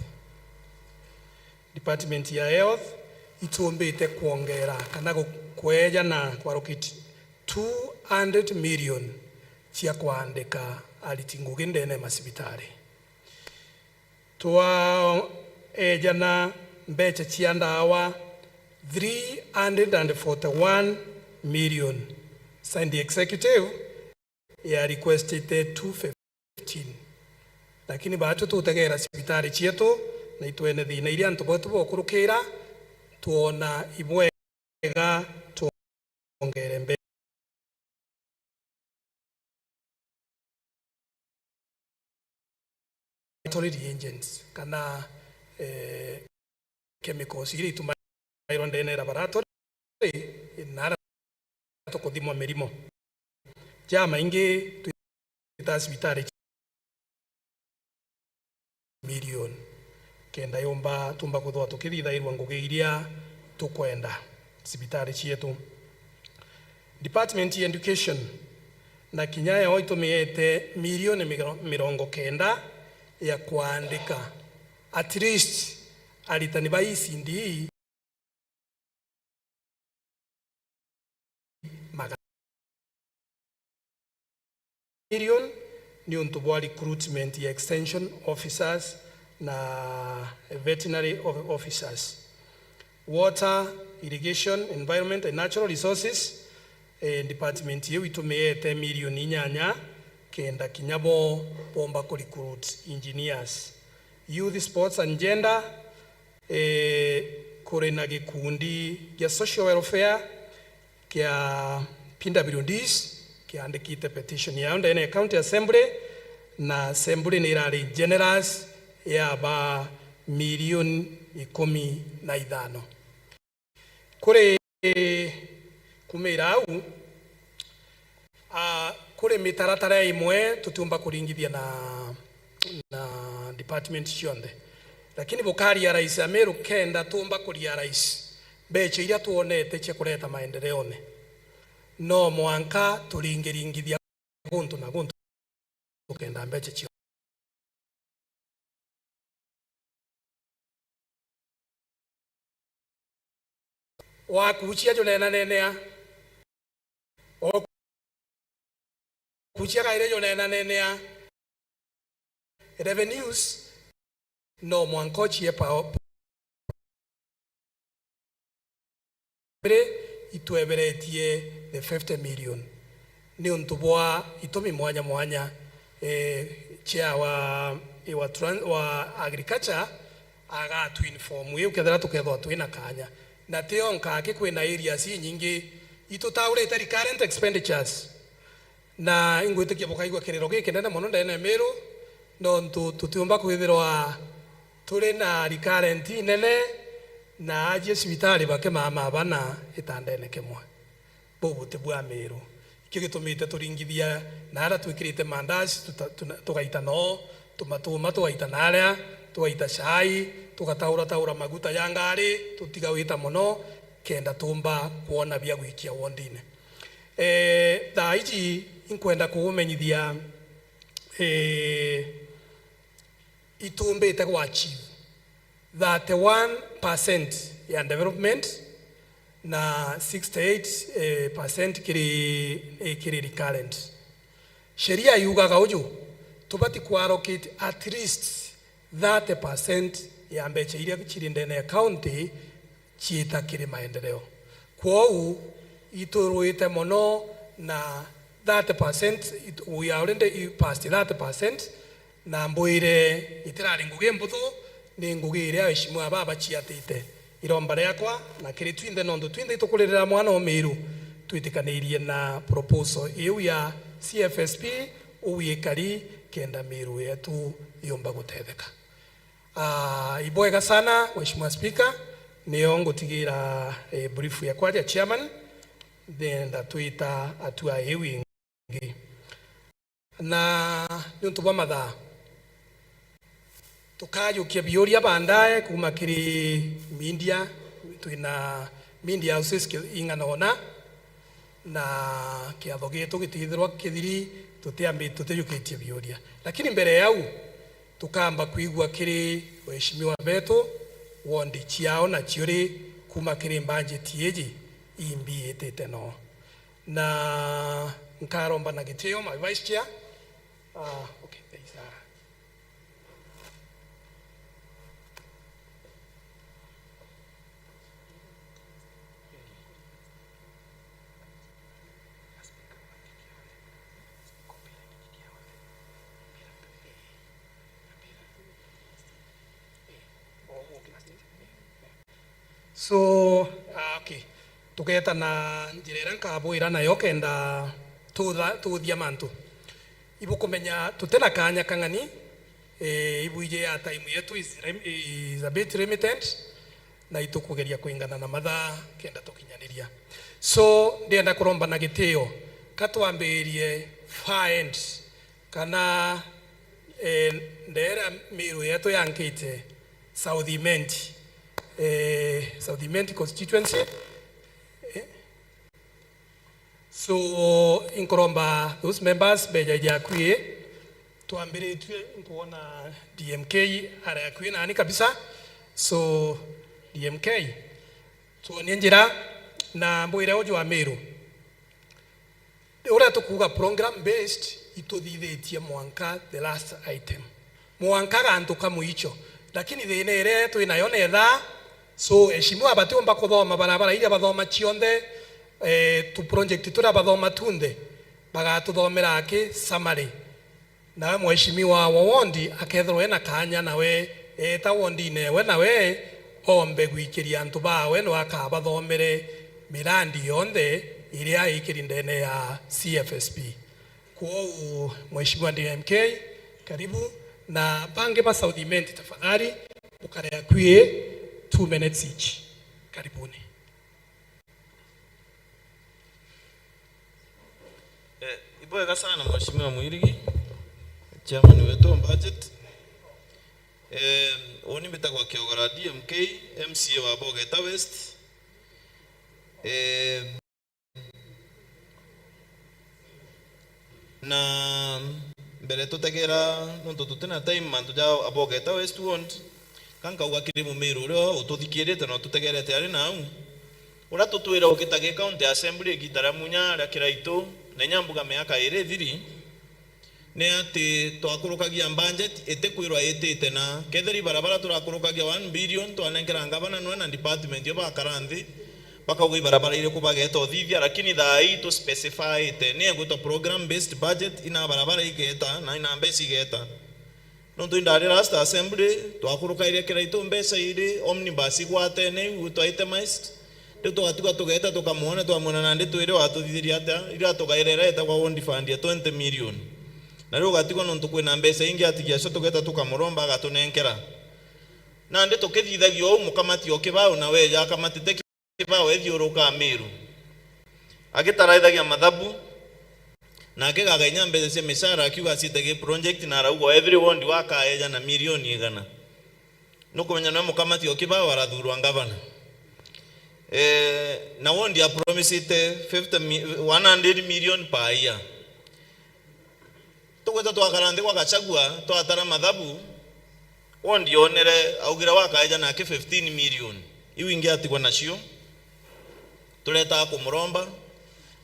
Department ya health itumbite kwongera kana gu-, kwejana kwarukiti two hundred million cia kwandika ariti ngugi ndene ya macibitari. Twaejana mbecha cia ndawa three hundred and forty-one million. Sa the executive ya requestite two fifteen. Lakini baatwi tutegeera cibitari cietu na itwene thina iria antu betu bokurukira, twona ibwega twongere mbecha. laboratory reagents kana, eh, chemicals iria itumairwa ndene ya laboratory na aria tukuthimwa mirimo. Jamaingi twita cibitari milioni kenda yumba tumba kuthwa tukithithairwa ngugi iria tukwenda cibitari cietu. Department ya Education na kinya yo itumiete milioni miro-, mirongo kenda ya kwandika at least aritani ba E C D magana million ni untu bwa recruitment ya extension officers na veterinary of-, officers. Water, irrigation, environment and natural resources, eh, department iu itumiete milioni inyanya kenda kinya bo bomba ku recruit engineers. Youth, sports and gender, eh, kuri na gikundi gia social welfare kia P W Ds kiandikite petition yao ndene ya County Assembly, na Assembly ni irari generous ya ba milioni ikumi na ithano. Kuri kumira au, a, kuri mitaratara imwe tutiumba kuringithia na, na department cionthe, lakini bukaria rais Amiru kenda tuumba kuria rais mbecha iria twonete cia kureta maendeleone, no mwanka turingiringithia guntu na guntu tukenda mbecha cio. Wakuchia junenanenea. Okuchia kaire junenanenea. Revenues no mwanka ochie pao. Mbere itweberetie the fifty million ni untu bwa itumi mwanya mwanya, eh, chair wa, wa, tran-, wa agriculture agatu inform iu kethira tukethwa twina kanya. Na ti onka aki kwina areas inyingi itutaurite recurrent expenditures. Na ingwitikia bukaigua kiriro gikinene mono ndene ya Miru, nontu tutiumba kwithirwa turi na recurrent inene na ajie cibitari bakimama bana itandene kimwe. Buu buti bwa Miru. Ikio gitumite turingithia na aria twikirite mandazi, tuta-, tuna-, tugaita noo, tumatuma tugaita na aria, tugaita chai, tugataura taura maguta ja ngari, tutigawita mono, kenda tumba kwona bia gwikia wondine. Eh, thaa iji inkwenda kuumenyithia, eh, itumbite gwa achieve thirty-one percent ya development na sixty-eight, eh, percent kiri, eh, kiri recurrent. Sheria yugaga uju, tubati ku allocate at least thirty percent ya mbecha iria ciri ndene ya county ciita kiri maendeleo. Kwou, iturwite mono na thirty percent, it-, we are already past thirty percent, na mbwire itirari ngugi mbuthu, ni ngugi iria aheshimiwa baba ciatite. Iromba riakwa na kiri twinthe, nontu twinthe itukuririra mwana o Miru, twitikanirie na proposal iu ya C F S P, uu ikari kenda Miru yetu yumba gutetheka. Ah, ibwega sana, Mheshimiwa Speaker, nio ngutigira, eh, brief yakwa ya chairman, then ndatwita hatua iu ingi. Na niuntu bwa mathaa, tukajukia biuria baadaye kuma kiri media, twina media houses ki-, ing'ana ona, na kiatho gitu gitithirwa kithiri, tutiambi-, tutijukitie biuria. Lakini mbere ya au, tukamba kwigua kiri waheshimiwa betu, wondi ciao na ciuri kuma kiri mbanjeti iji imbi itite no. Na nkaromba na gitio, my vice chair. Ah, okay, there is a So, ah, okay. Tugeeta na njira iria nkabwira nayo kenda tutha-, tuthia mantu. Ibukumenya tutina kanya kang'ani, eh, ibuiji ya time yetu is, rem- is a bit limited, na itukugeria kwingana na mathaa kenda tukinyaniria. So, ndienda kuromba na gitio, ka twambirie far end, kana, eh, ndeera Miru yetu yankite South Imenti, eh, South Imenti constituency. Eh, So, inkuromba those members bejaije akui, twambiritue nkuona D M K ari akui nani kabisa. So, D M K, tuonie njira na mbwire uju wa Miru. Uria tukuuga program based, ituthithitie mwanka the last item. Mwanka gantu ka mwicho. Lakini thina iria twinayo ni thaa. So, eshimiwa batiumba kuthoma barabara iria bathoma cionthe, eh, tu project turia bathoma tunthe, bagatuthomera aki summary. Nawe mheshimiwa wa wondi akethirwa ena kanya nawe eeta wondine ewe nawe ombe gwikiria antu bawe no akabathomere mirandi yonthe iria ikiri ndene ya C F S P. Kwou, Mheshimiwa D M K, karibu. Na bangi ba South Imenti, tafadhali, mukare akui two minutes each. Karibuni. Eh, ibwega sana, Mheshimiwa Mwirigi, chairman wetu wa budget. Eh, uni mbitagwa Kiogora D M K, M C A wa Bogeta West. Eh, Na mbere tutegera, nontu tutina time, mantu ja Abogeta West Ward, ka nkauga kiri Mumiru uria ututhikirite na ututegerete ari nau, uria tutwire ugitagia County Assembly igita ria munya ria Kiraitu, na inya mbuga miaka iri ithiri, ni ati twakurukagia budget itikwirwa itite na kethira ibarabara turakurukagia one billion, twanenkera ngavana nwe na department yo bakara nthi, bakauga ibarabara iriku bageta uthithia, lakini thaa ii tu specifyite ni egwitwa program based budget, ina barabara igeta na ina mbeca igeta. Nontu indari last assembly, twakurukairie Kiraitu mbeca iri omnibus igwatene iu twa itemized, riu tugatigwa tugeta tukamwona, twamwona nandi twire watuthithirie atia, iria tugairera etagwa ward fund ya twenty million. Na riu ugatigwa nontu kwina mbeca ingi atigia cio tugeta tukamuromba agatunenkera. Nandi tukithithagia uu, mukamati o Kibau nawe eja akamatite Kibau ethiuruka Miru. Agitaraithagia mathabu, na akigaga inya mbeca cia micara akiuga acite gi project na arauga every ward wakaeja na milioni igana. Nukumenya nwe mukamati o Kibau arathurwa ngavana. Eh, na ward apromisite fifty mi-, one hundred million per year. Tugwita twakara nthi gwa Gachagua, twatara mathabu, ward yonere, augire wakaeja nake fifteen million. Iu ingi atigwa nacio. Turetaga kumuromba,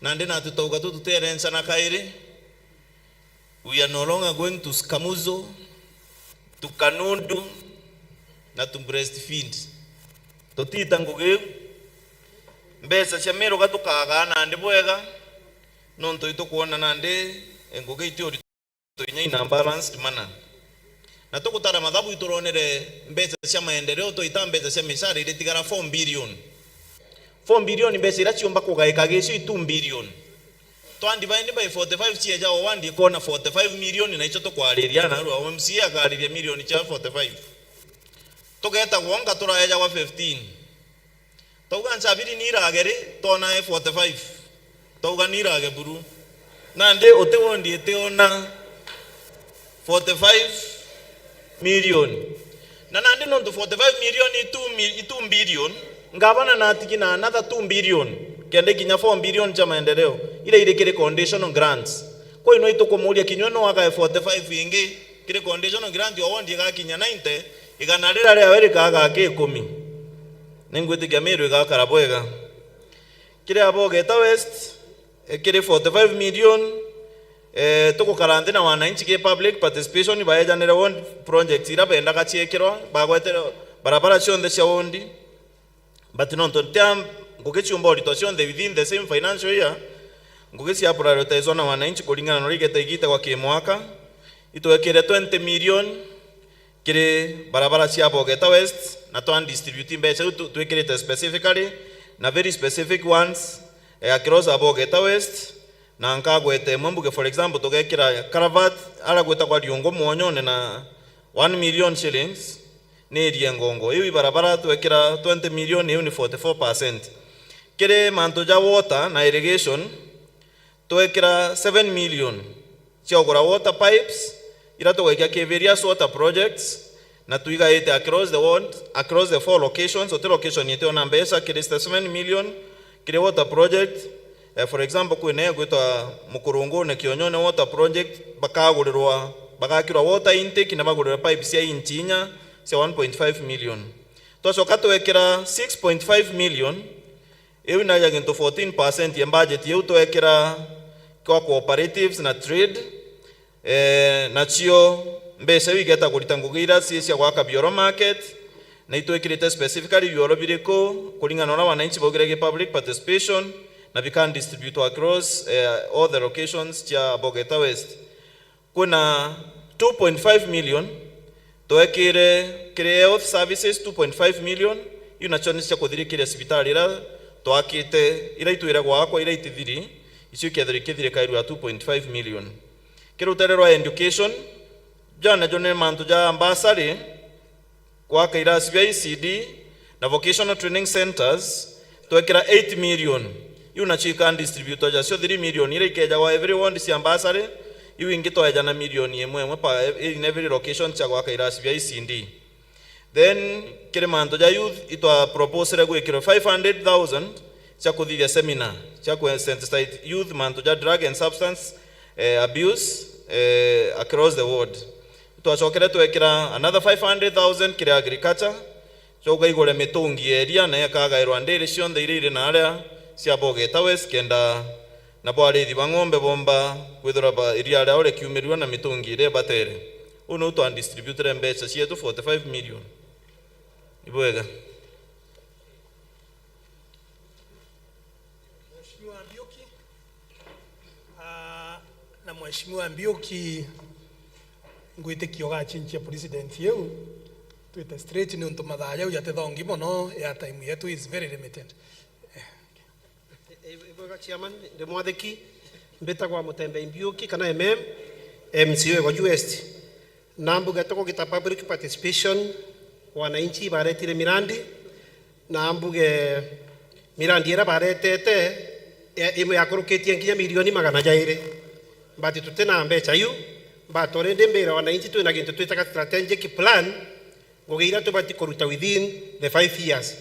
nandi natu twauga tu tutierenca na kairi. We are no longer going to Skamuzo, to Kanundu, na to breastfeed. Tutiita ngugi iu. Mbeca cia Miru ga tukagaa nandi bwega, nontu itukwona nandi ngugi iti urito inya in a balanced manner. Na tugutara mathabu ituronere mbeca cia maendeleo, twaita mbeca cia micara iritigara four billion. Four billion mbeca iria ciumba kugaika gicio i two billion. Twa divide by forty-five cieja o ward ikona forty-five million na icio tukwariria, na rua M C A akariria million cia forty-five. Tugeta gwonka turaejagwa fifteen. Twauga ncabiri ni irage ri, twona e forty-five. Twauga ni irage buru. Nandi uti wondi itiona forty-five million. Na nandi nontu forty-five million i two mi-, i two billion, ngavana natigi na another two billion, kenda ikinya four billion cia maendeleo, iria iri kiri conditional grants. Kwou no itukumuria kinywe no agae forty-five ingi kiri conditional grant, o wondi igakinya ninety, igana riria riawe rikaga ki ikumi. Ningwitikia Miru igakara bwega. Kiri Abogeta West, eh, kiri forty-five million, eh, tugukara nthi na wananchi ki public participation, baejanire ward projects iria bendaga ciekirwa, bagwetere barabara cionthe cia wondi. But nontu ntia ngugi ciumba urito cionthe within the same financial year, ngugi cia prioritizwa na wananchi kuringana na uria igeta igitagwa ki mwaka, itwekire twenty million, kiri barabara cia Bogeta West, na twa distribute mbeca iu tu-, twikirite specifically na very specific ones, eh, across Abogeta West, na nkagweta imwe mbuge, for example, tugekira culvert ara gwitagwa Riungu Mwonyone na One million shillings ni irie ngongo. Iu ibarabara twekira twenty million, iu ni forty-four percent. Kiri mantu ja water na irrigation, twekira seven million cia kugura water pipes, ira tugaikia ki various water projects, na twigaite across the ward, across the four locations, uti location itiona mbeca, kiri seven million, kiri water project. Eh, for example, kwina igwitwa Mukurungune Kionyone water project, bakagurirwa, bagakirwa water intake na bagurirwa pipes cia inch inya cia one point five million. Twacoka twekira six point five million, iu naja gintu fourteen percent ya budget iu twekira kwa cooperatives na trade. Eh, nacio mbeca iu igeta kurita ngugi ira cie cia gwaka bioro market, na itwikirite specifically bioro biriku kuringana na uria wananchi baugire gi public participation, na bikan distribute across, eh, all the locations cia Bogeta West. Kwina two point five million twekire kiri health services, two point five million, iu nacio ni cia kuthirikiria cibitari ira twakite, ira itwire gwakwa, ira itithiri, icio ikethira ikithirikairua two point five million. Kiri rutere rwa education, jana jo ni mantu ja bursary, gwaka irasi bia E C D na vocational training centers, twekira eight million. Iu nacio ikan distribute jacio three million, ira ikejagwa every ward cia bursary, iu ingi twaeja na million imwe imwe pa in every location cia gwaka irasi bia E C D. Then, kiri mantu ja youth, itwa proposire gwikirwa five hundred thousand cia kuthithia seminar cia ku sensitize youth mantu ja drug and substance, eh, abuse, eh, across the ward. Twacokere twekira another five hundred thousand kiri agriculture, coka igure mitungi ya iria, na ikagairwa ndiri cionthe iria iri na aria cia Bogeta West, kenda na bwarithi ba ng'ombe bomba kwithirwa ba, iria riao rikiumirirua na mitungi iria ibatere. Uu niu twa distributire mbeca cietu forty-five million. Ibwega. Mheshimiwa Mbiuki, ah, na Mheshimiwa Mbiuki, ngwitikia ugachinchia president iu, twite straight niuntu mathaa jau jatithongi mono, ya time yetu is very limited. Eh, ibwega chairman, ndi mwathiki, mbitagwa Mutembei Mbiuki kana M M, M C A wa West. Na mbuge tukugita public participation, wananchi baretire mirandi, na mbuge mirandi iria baretete, ya, imwe yakurukitie nginya milioni magana jairi. But tutina mbeca iu, but already mbira wananchi twina gintu twitaga strategic plan, ngugi iria tubati kuruta within the five years.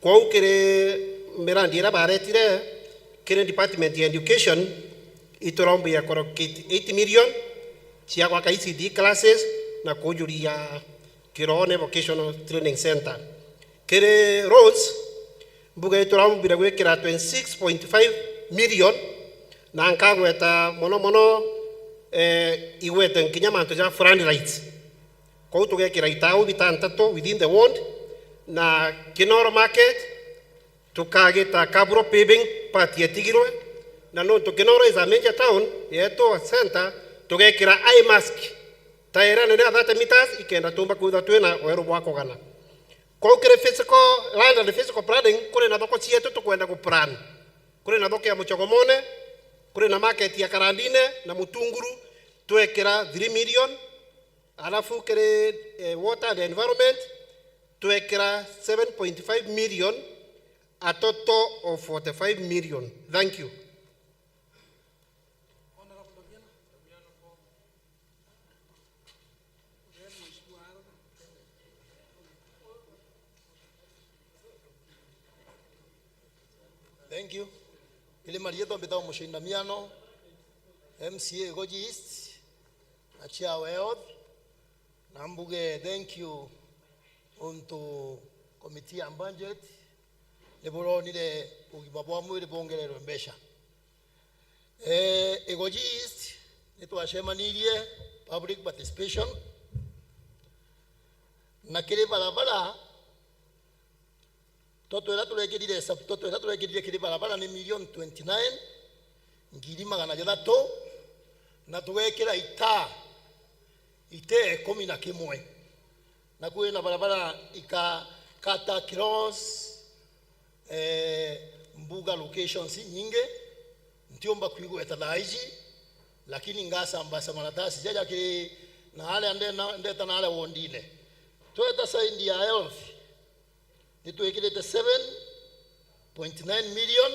Kwou kiri mirandi iria baretire, kiri department ya education, ituraumbia kurokit eight million cia gwaka E C D classes na kujuria Kiroone Vocational Training Center. Kiri roads, mbuga ituraumbire gwikira twenty-six point five million, na nkagweta mono mono, eh, igwete nkinya mantu ja floodlights. Kwou tugekira itau bitantatu within the ward, na Kinoro Market tukagita Kaburo paving part yetigirwe, na nontu Kinoro is a major town yetu, a center, tugekira eye mask taira nene ya thirty meters ikenda tumba kwithwa twina weru bwa kugana. Kwou kiri physical land and physical planning, kuri na thoko cietu tukwenda ku plan. Kuri na thoko ya Muchogomone, kuri na market ya Karandine na Mutunguru, twekira three million, alafu kiri, eh, water and environment, twekira seven point five million, a total of forty-five million. Thank you. Thank you. Kiri marietwa mbitagwa Mucindamiano, M C A Igoji East, na chair wa health. Na mbuge thank you untu committee ya budget niburonire ugima bwa mwiri bongererwe mbeca. Eh, Igoji East nitwacemanirie public participation, na kiri barabara, to twira turekirire sub-, to twira turekirire kiri barabara ni milioni twenty-nine, ngiri magana jathatu, na tugekira itaa, itaa ikumi na kimwe. Na kwina barabara ikakata cross, eh, mbuga locations inyingi, ntiumba kwigweta thaa iji, lakini ngasambasa maratasi jaja kiri na aria ndena-, ndeta na aria wondine. Tweta side ya health, nitwikirite seven point nine million,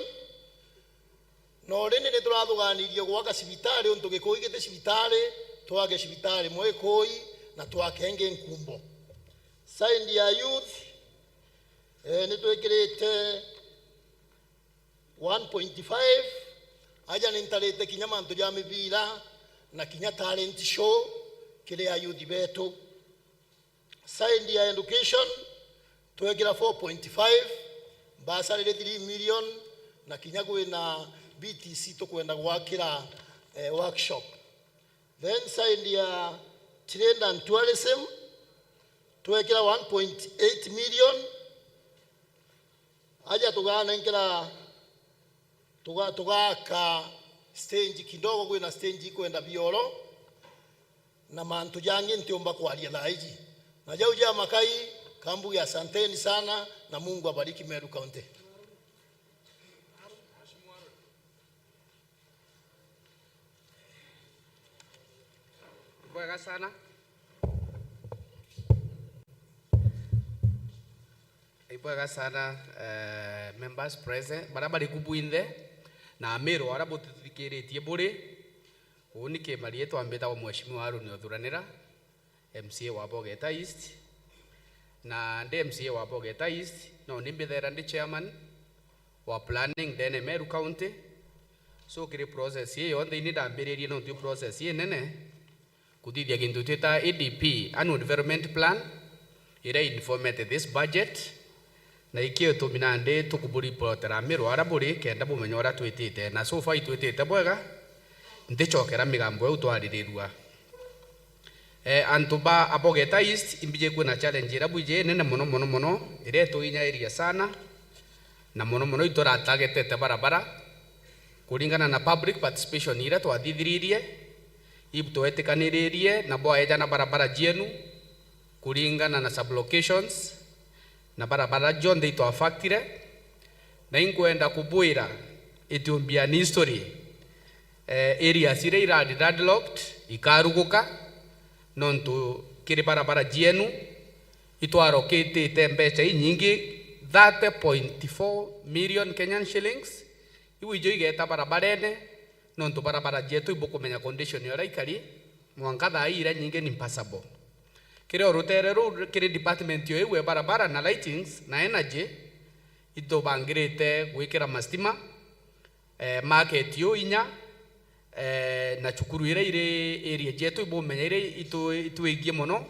na already niturathuganirie gwaka cibitari, untu Gikui giti cibitari, twake cibitari Mwikui na twake ingi Nkumbo. Side ya youth, eh, nitwikirite one point five, aja nintarite kinya mantu ja mibira na kinya talent show kiri ayuthi betu. Side ya education, twekira four point five, bursary iri three million, na kinya kwina B T C tukwenda gwakira, eh, workshop. Then side ya trade and tourism, twekira one point eight million, aja tuganenkera, tuga-, tugaka stage kidogo, kwina stage ikwenda bioro na mantu jangi ntiumba kwaria thaa iji. Na jau ja makai, kambuge asanteni sana na Mungu abariki Meru County. Bwega sana. Ibwega sana, eh, members present, baria bari ku bwinthe, na Ameru aria butithikiritie buri. Uuni kimariitwa mbitagwa Mheshimiwa Haruni Othuranira, M C A wa Bogeta East. Na ndi M C A wa Bogeta East, no ni mbithera ndi chairman wa planning ndene Meru County. So kiri process ii yonthe ini ndambiririe nontu i process inene. Kuthithia kintu twita A D P, Annual Development Plan, iria informete this budget, na ikio itumi nandi tukuburipotera Ameru aria buri, kenda bumenya uria twitite. Na so far itwitite bwega, ntichokera migambo iu twaririrua. Eh, antu ba Abogeta East, imbiji kwina challenge iria bwiji nene mono, mono, mono, iria ituinyairiria sana, na mono, mono ituratagetete barabara, kuringana na public participation iria twathithiririe, Ibu twetikaniririe na bwaejana barabara cienu kuringana na sublocations, na barabara cionthe itwafaktire, na inkwenda kubwira, it will be an history. Eh, areas iria irari landlocked ikaruguka, nontu kiri barabara cienu itwarokitite mbeca inyingi, thirty point four million Kenyan shillings, iu ijo igeta barabarene, nontu barabara cietu ibukumenya condition uria ikari, mwanka thaa ii iria nyingi ni impassable. Kiri o rutere ruu, kiri department yo iu e barabara na lightings na energy, itubangirite gwikira mastima, eh, market yo inya, eh, na cukuru iria iri area cietu ibumenya iria itu-, itwigie mono,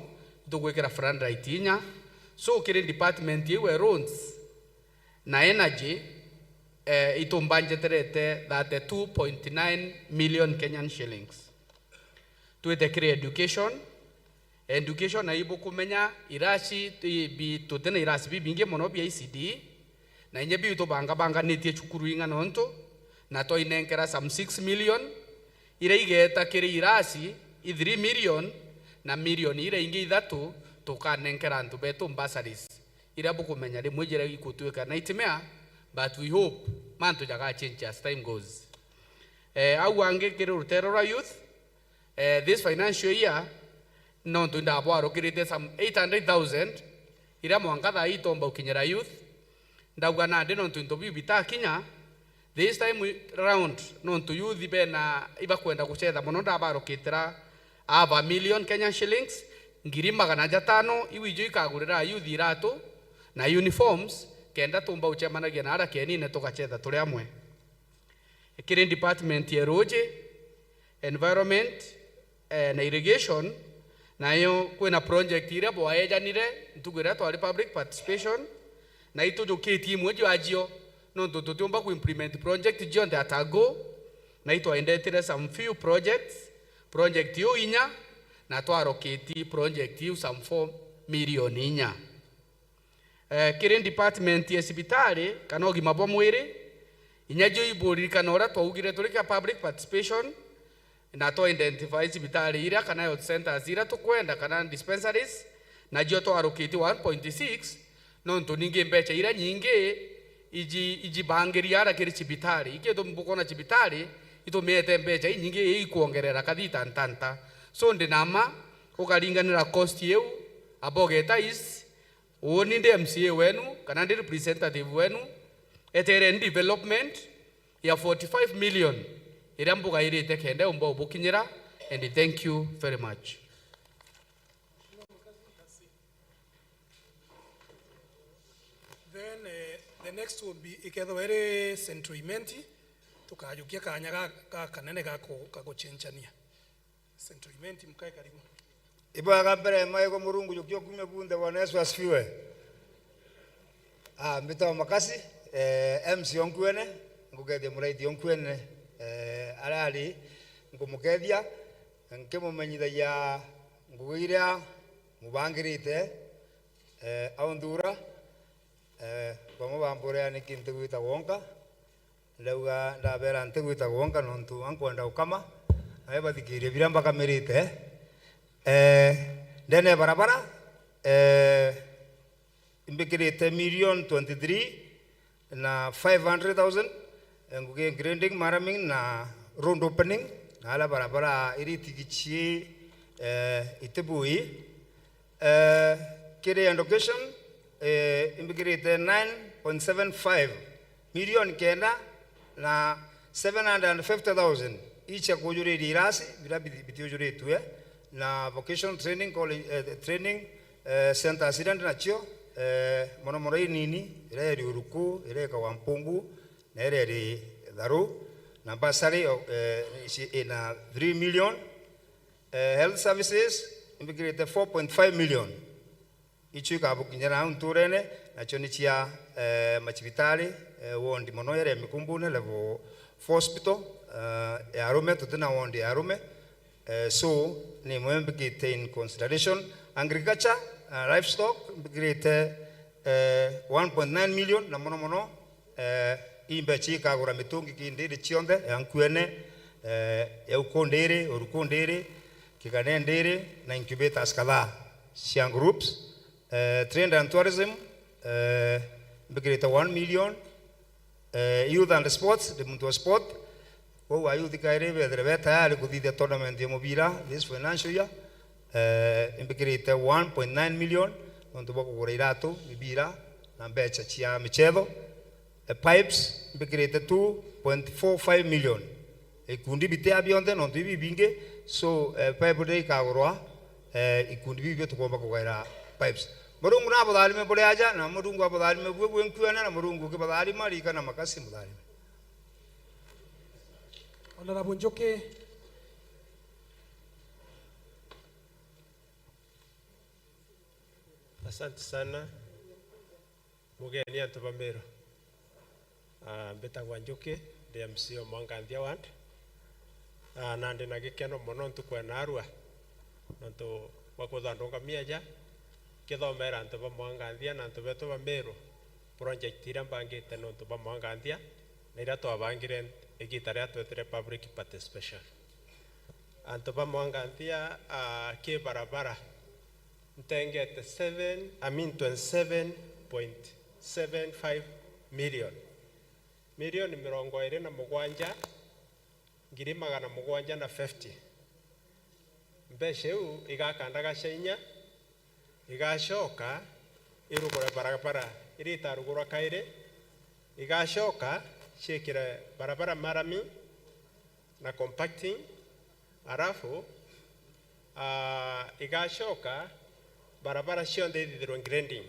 itugwikira floodlight inya. So kiri department iu e roads, na energy, eh, itumbanjeterete thirty-two point nine million Kenyan shillings. Twite kiri education. Education na ibukumenya irasi, i-, bi-, tutina irasi bibingi mono bia E C D, na inya biu tubangabanganitie cukuru ing'ana untu, na twainenkera some six million, iria igeta kiri irasi i three million, na million iria ingi ithatu tukanenkera antu betu bursaries. Iria bukumenya rimwe jiria igutwika nightmare, but we hope mantu jagachange as time goes. Eh, au angi kiri rutere rwa youth, eh, this financial year, nontu indabwarukirite some eight hundred thousand, iria mwanka thaa ii itomba gukinyira youth. Ndauga nandi nontu into biu bitakinya, this time round, nontu youth bena ibakwenda gucetha mono, ndabarukitira half a million Kenyan shillings, ngiri magana jatano, iu ijo ikagurira youth iratu na uniforms, kenda tumba gucemanagia na aria kienine tugacetha turi amwe. Kiri department ya ruuji, environment, eh, na irrigation, nayo kwina project iria bwaejanire ntuku iria twari public participation, na itujukitie imwe jwacio, nontu tutiumba ku implement project cionthe at a go, na itwaendetire some few projects, project iu inya, na twaroketi project iu some four million inya. Eh, kiri department ya cibitari kana ugima bwa mwiri, inya jo iburirikana uria twaugire turi kia public participation, na twa identify cibitari iria kana health centers iria tukwenda kana dispensaries, na jo twarukitie one point six, nontu ningi mbeca iria nyingi iji, ijibangiria ara kiri cibitari. Ikio bukona cibitari itumiete mbeca inyingi ikwongerera kathita ntanta. So ndi na ma, Ukaringanira cost iu, abogeta is, uuni ndi M C A wenu, kana ndi representative wenu, etereni development ya forty-five million iria mbugairite kenda umba ubukinyira, and thank you very much. Then, eh, the next will be, ikethirwa iri Central Imenti, tukajukia kanya ga, ga kanene ga ku-, ga gucenjania. Central Imenti, mkae karibu. Ibwega mbere ya maiko Murungu jukia kumia bunthe, Bwana Yesu asifiwe. Ah, mbitagwa Makasi, eh, M C o Nkuene, ngukethia muraiti o Nkuene, eh, aria ari, nkumukethia, nkimumenyithagia ngugi iria mubangirite, eh, au nthura, eh, bamwe bamburia niki ntigwita gwonka, ndauga ndabera ntigwita gwonka nontu ankwenda gukama, nawe bathikirie biria mbakamirite. Eh, ndene ya barabara, eh, imbikirite million twenty-three na five hundred thousand, eh, ngugi grading, marraming na road opening, na ala barabara iri itigi cii, eh, itibui. Eh, kiri education, eh, imbikirite nine point seven five million kenda na seven hundred and fifty thousand icia kujuriria irasi, biria bithi-, bitiujuritue, na vocational training college, eh, training, eh, centers iria ndi nacio, eh, mono mono inini, iria iri Uruku, iria ikagwa Mpungu, na iria iri Tharu, na bursary, eh, ici ina three million, eh, health services, imbikirite four point five million. Icio ikabukinyira au nturene, nacio ni cia, eh, macibitari, eh, ward mono iria ya Mikumbune, level four hospital, eh, ya arume, tutina ward ya arume. Eh, so, ni imwe mbikite in consideration. Agriculture, eh, livestock, mbikirite, eh, one point nine million, na mono mono, eh, ii mbecha ikagura mitungi ki ndiri cionthe, ya Nkuene, eh, ya Uku ndiri, Uruku ndiri, Kigane ndiri, na incubators kadhaa cia groups. Eh, trade and tourism, eh, mbikirite one million. Eh, youth and sports, ndi muntu wa sport. Kwou ayouth kairi bethire be tayari kuthithia tournament ya mubira this financial year. Eh, imbikirite one point nine million nontu bwa kugura iratu, mibira na mbecha cia michetho. Eh, pipes, mbikirite two point four five million. Ikundi bitia bionthe nontu ibi bingi, so, eh, pipe riria ikagurwa, eh, ikundi bibi bio tukomba kugaira pipes. Murungu nabutharime buri aja, na Murungu abutharime bue bwi Nkuene, na Murungu ukibutharima, ririkana Makasi mutharime. Honorable Njuki. Asante sana. Mugeni antu ba Meru. Ah, mbitagwa Njuki, ndi M C o Mwanganthia Ward. Ah, na ndi na gikeno mono ntuku ya naarua, nontu bwa kwithwa ndungamia aja, nkithomera antu ba Mwanganthia na antu betu ba Meru, project iria mbangite nontu ba Mwanganthia, na iria twabangire igita riria twetire public participation. Antu ba Mwanganthia, ah, ki barabara, ntengete seven, I mean twenty-seven point seven five million. Milioni mirongo iri na mugwanja, ngiri magana mugwanja na fifty. Mbeca iu igaka ndagaca inya, igacoka irugure barabara iria itarugurwa kairi, igacoka ciikire barabara marami na compacting, arafu, ah, igacoka barabara cionthe ithithirwe grading.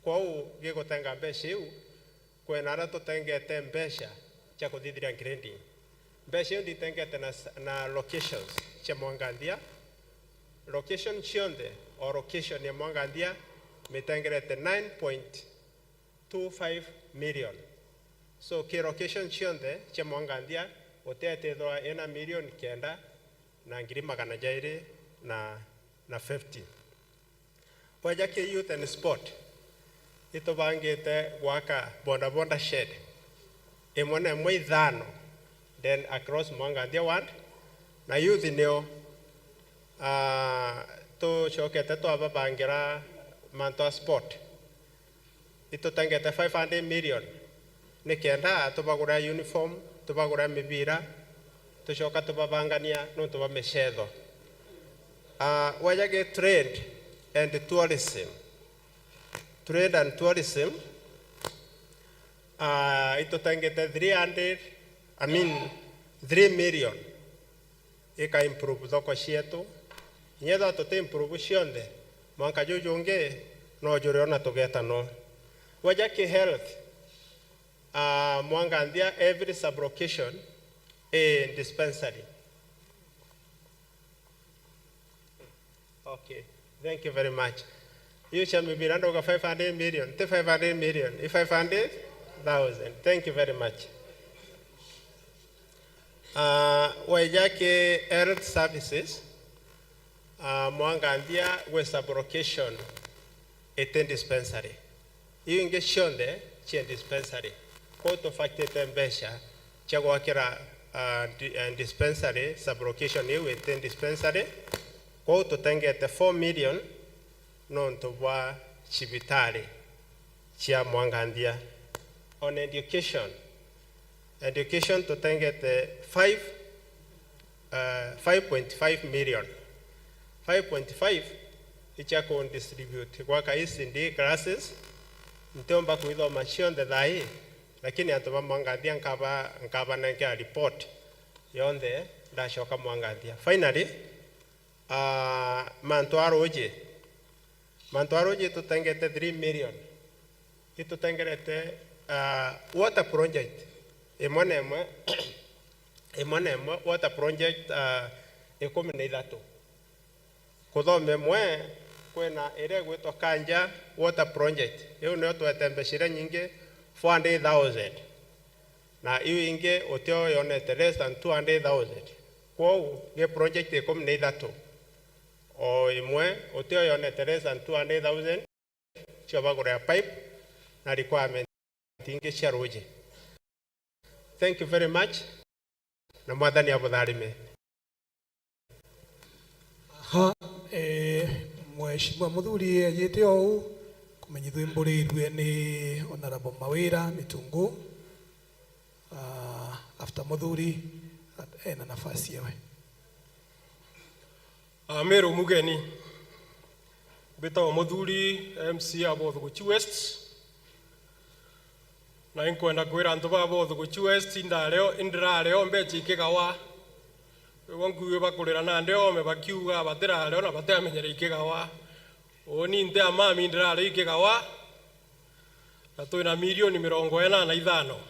Kwou gigutenga mbeca iu, kwina aria tutengete mbeca cia kuthithiria grading. Mbeca iu nditengete na s-, na locations cia Mwanganthia. Location cionthe, o location ya Mwanganthia, mitengerete nine point two five million. So, ki location cionthe cia Mwanganthia, guti itithirwa ina milioni kenda na ngiri magana jairi na, na fifty. Bweja ki youth and sport, itubangite gwaka boda boda shed, imwe na imwe ithano, then across Mwanganthia ward, na youth nio, ah, tucokete twababangira mantu a sport. Itutengete five hundred million, ni kenda tubagure uniform, tubagure mibira, tucoka tubabangania nontu bwa micetho. Ah, waja gi trade and tourism. Trade and tourism, ah, itutengete three hundred, I mean, three million. Ika improve thoko cietu. Inya ethirwa tuti improve cionthe, mwanka juju jungi no juriona tugeta no. Waja ki health, ah, mwanganthia every sub-location i dispensary. Okay, thank you very much. Hiyo cha mibira ndoga five hundred million, ti five hundred million, i five hundred thousand. Thank you very much. Ah, waija ki health services, ah, mwanganthia gwi sub-location iti dispensary. Iu ingi cionthe cie dispensary. Kwou tubatite mbeca cia gwakira, ah, di-, eh, dispensary, sub-location iu iti dispensary. Kwou tutengete four million nontu bwa cibitari cia mwanganthia. On education, education tutengete five, uh, five point five million. Five point five icia ku distribute gwaka E C D classes. Ntiumba kwithoma cionthe thaa ii, lakini antu ba mwanganthia nkaba, nkabanenkera report yonthe ndacoka mwanganthia. Finally, ah, mantu a ruuji. Mantu a ruuji tutengete three million. Itutengerete, ah, water project imwe na imwe, imwe na imwe, water project, ah, ikumi na ithatu. Kuthoma imwe, kwina iria igwitwa Kanja Water Project. Iu nio twete mbeca iria nyingi, four hundred thousand. Na iu ingi utio yonete less than two hundred thousand. Kwou, gi project ikumi na ithatu. O imwe, utio yonete less than two hundred thousand cio bagura ya pipe na requirement ingi cia ruuji. Thank you very much, na Mwathani abutharime. Aha, eh, Mheshimiwa Muthuri ajite ou, kumenyithua imburirue ni Honorable Mawira Mitungu. Ah, after Muthuri, ena nafasi ewe. Amiru mugeni, mbitagwa Muthuri, M C a Bothuguchi West, na inkwenda kwira antu ba Bothuguchi West, indareo, indirareo mbecha ikigawa. Ibo nkuuge bakurira nandi ome bakiuga batirareo na batiamenyere ikigawa. Uuni nti amami ndirareo ikigawa, na twina milioni mirongo ina na ithano.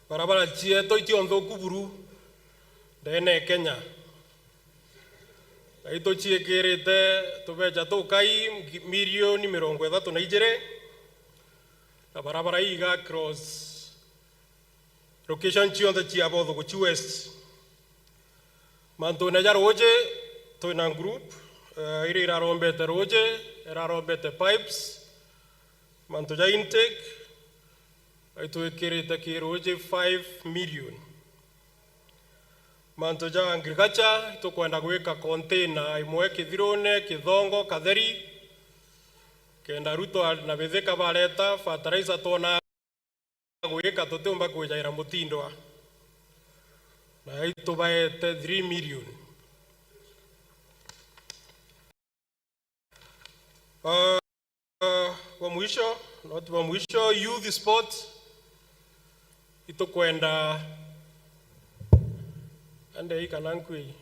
Barabara cietu itionthuku buru ndene e Kenya. Na ituciikirite tubecha tukai ngi-, milioni mirongo ithatu na ijiri, na barabara iiga across location cionthe cia Bothuguchi West. Mantune ja ruuji, twina group, eh, iria irarombete ruuji, irarombete pipes, mantu ja intake, itwikirite ki ruuji five million. Mantu ja agriculture, itukwenda gwika container imwe Kithirune, Kithongo, Katheri, kenda Ruto na Bithika bareta fertilizer twona gwika tutiumba kwijaira mutindwa. Na itubaete three million. Ah, bwa mwisho, not bwa mwisho, youth sport. Itukwenda ande ikana nkui.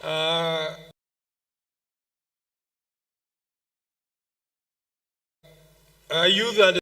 Ah, ah, youth and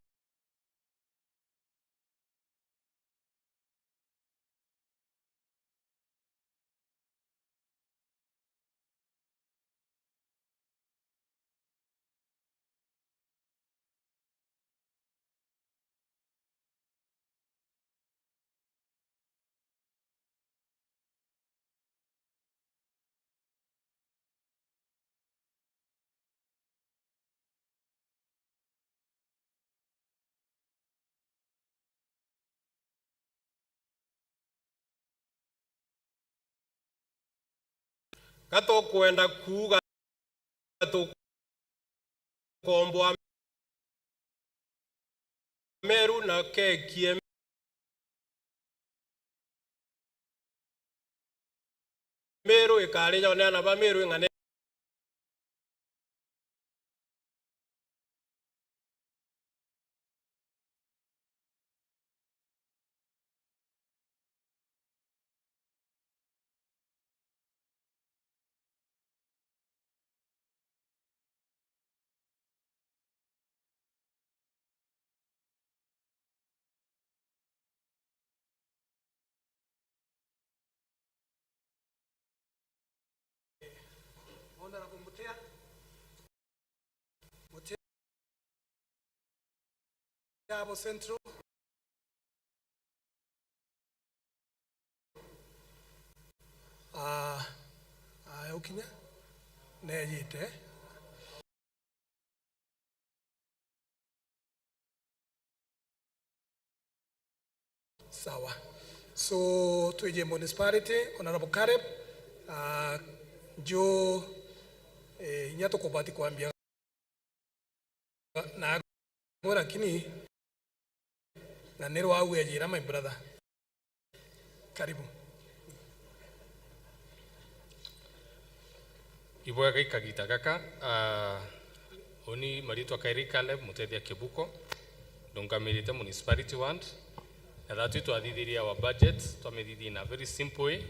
Ga tukwenda kuuga tukomboa Meru na keki e Meru ikari yone ana ba Meru ing'ane. Honorable Mutea. Mutea abo Central. Ah, ah, ukinya. Nejite. Sawa. So, twije municipality, Honorable Caleb, ah, nju, eh, inya tukubati kwambia na gwe, lakini na ni rwau ejira, my brother. Karibu. Ibwega i kagita gaka, ah, uni maritwa Kairi Caleb, Mutethia Kibuko, ndungamirite municipality ward, na that twathithirie our budget, twamithithia in a very simple way,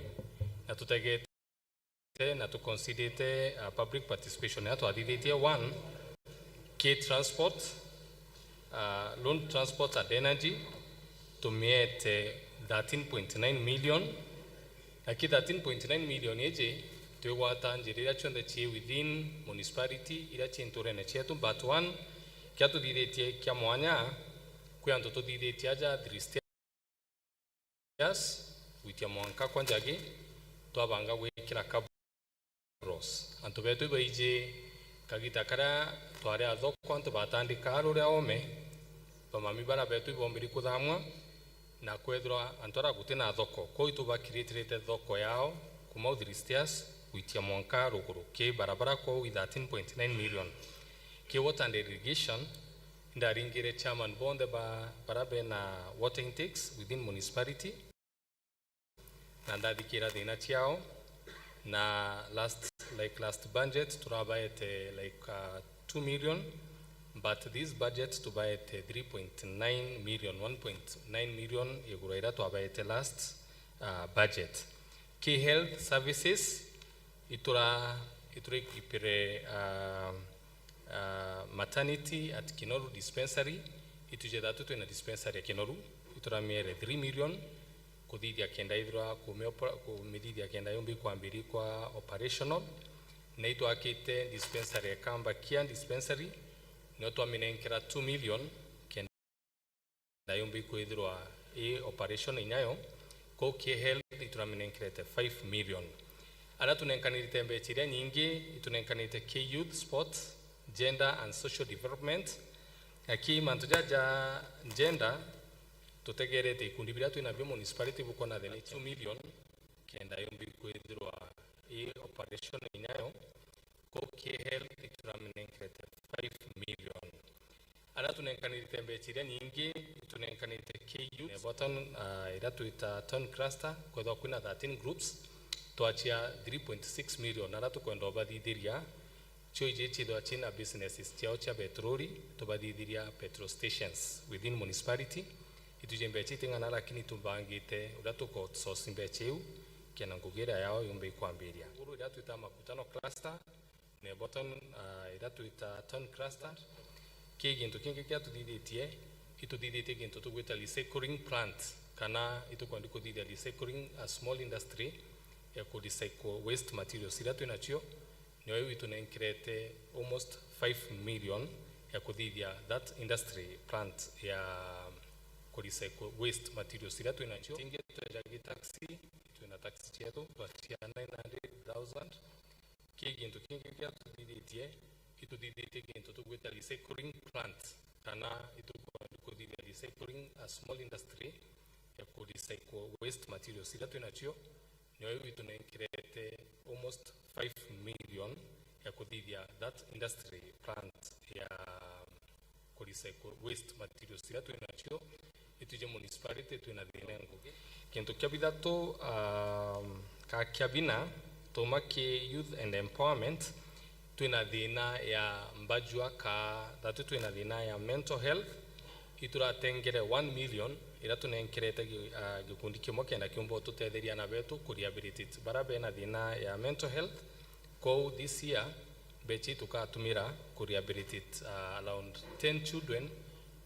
na tutegete na tuconsiderite, uh, public participation ya twathithitie. One, ki transport, uh, loan transport and energy, tumiete thirteen point nine million. Na ki thirteen point nine million iji, twigwata njira iria cionthe cii within municipality iria cii nturene cietu, but one, kia tuthithitie kia mwanya, kwi antu tuthithitie aja three stairs, gwitia mwanka kwa Njagi, twabanga gwikira kabros. Antu betu ibaiji kagita karia twari athoko, antu batandika ruria ome, bamami bara betu ibombiri kuthamwa, na kwethirwa antu ara guti na thoko. Kwou itubakiritirite thoko yao kuma u three stairs gwitia mwanka ruguru. Ki barabara kwou i thirteen point nine million. Ki water and irrigation, Indaringire chairman bonthe ba, bara bena water intakes within municipality, na ndathikira thina ciao, na last, like, last budget turabaete, like, uh, two million, but this budget tubaete three point nine million, one point nine million iguru ira twabaete last, uh, budget. Ki health services, itura, itura equipire, uh, uh, maternity at Kinoru dispensary. Ituje thatu twina dispensary ya Kinoru, ituramiere three million kuthithia kenda ithirwa kumiopo-, kumithithia kenda yumbi kwambiri kwa operational. Na itwakite dispensary ya Kambakia dispensary, nio twaminenkera two million kenda na yumbi kwithirwa i operation inyayo. Kwou ki health ituraminenkerete five million. Aria tunenkanirite mbecha iria nyingi, itunenkanite ki youth, sports, gender and social development. Na ki mantu jaja gender, tutegerete ikundi biria twinabio municipality bukona the two million kenda yumbi kwithirwa i operation inyayo. Kwou ki health ituraminenkerete five million. Aria tunenkanirite mbecha iria nyingi, itunenkanite ki youth. Nebo town, ah, iria twita town cluster, kwethwa kwina thirteen groups, twachia three point six million, aria tukwenda ubathithiria, cio iji chithwa china businesses ciao cia petroli, tubathithiria petrol stations within municipality. Ituje mbecha iting'ana, lakini tubangite uria tuko outsource mbecha iu, kena ngugi iria yao yumbe ikwambiria. Iguru iria twita makutano cluster, Nebo town, ah, iria twita town cluster. Ki gintu kingi kia tuthithitie, ituthithitie gintu tugwita recycling plant, kana itukwendi kuthithia recycling, a small industry ya ku recycle waste materials iria twinacio. Nio iu itunenkerete almost five million ya kuthithia that industry plant ya ku recycle waste materials iria twinacio. Tingi tweja gi taxi, twina taxi cietu, twachia nine hundred thousand. Ki gintu kingi gia tuthithitie, ituthithitie gintu tugwita recycling plant, kana itukwenda kuthithia recycling, a small industry ya ku recycle waste materials iria twinacio. Nio iu itunenkerete almost five million ya kuthithia that industry plant ya ku recycle waste materials iria twinacio. Ituje municipality twina thina ngugi. Kintu kia bithatu, um, ka kia bina, Tuma ki youth and empowerment, twina thina ya mbajua ka thatu, twina thina ya mental health. Ituratengere one million iria tunenkerete gi-, ah, gikundi kimwe kenda kiumba ututetheria na betu ku rehabilitate bara bena thina ya mental health. Kou this year, mbecha itukatumira ku rehabilitate, ah, around ten children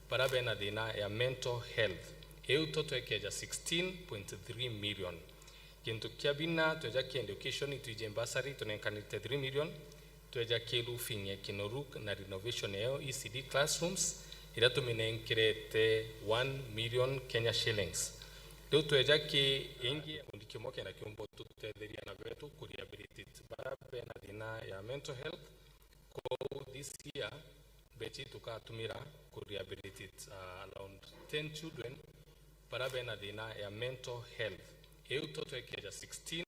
bara bena thina ya mental health. Iu to twekeja sixteen point three million. Kintu kia bina, tweja ki education, itwije bursary, tunenkanite three million, tweja ki roofing ya Kinuruk na renovation ya E C D classrooms, iria tuminenkerete one million Kenya shillings. Riu tweja ki ingi, gikundi kimwe kenda kiumba ututetheria na betu ku rehabilitate bara bena thina ya mental health. Kou this year, mbecha itukatumira ku rehabilitate, ah, around ten children bara bena thina ya mental health. Iu to twekeja sixteen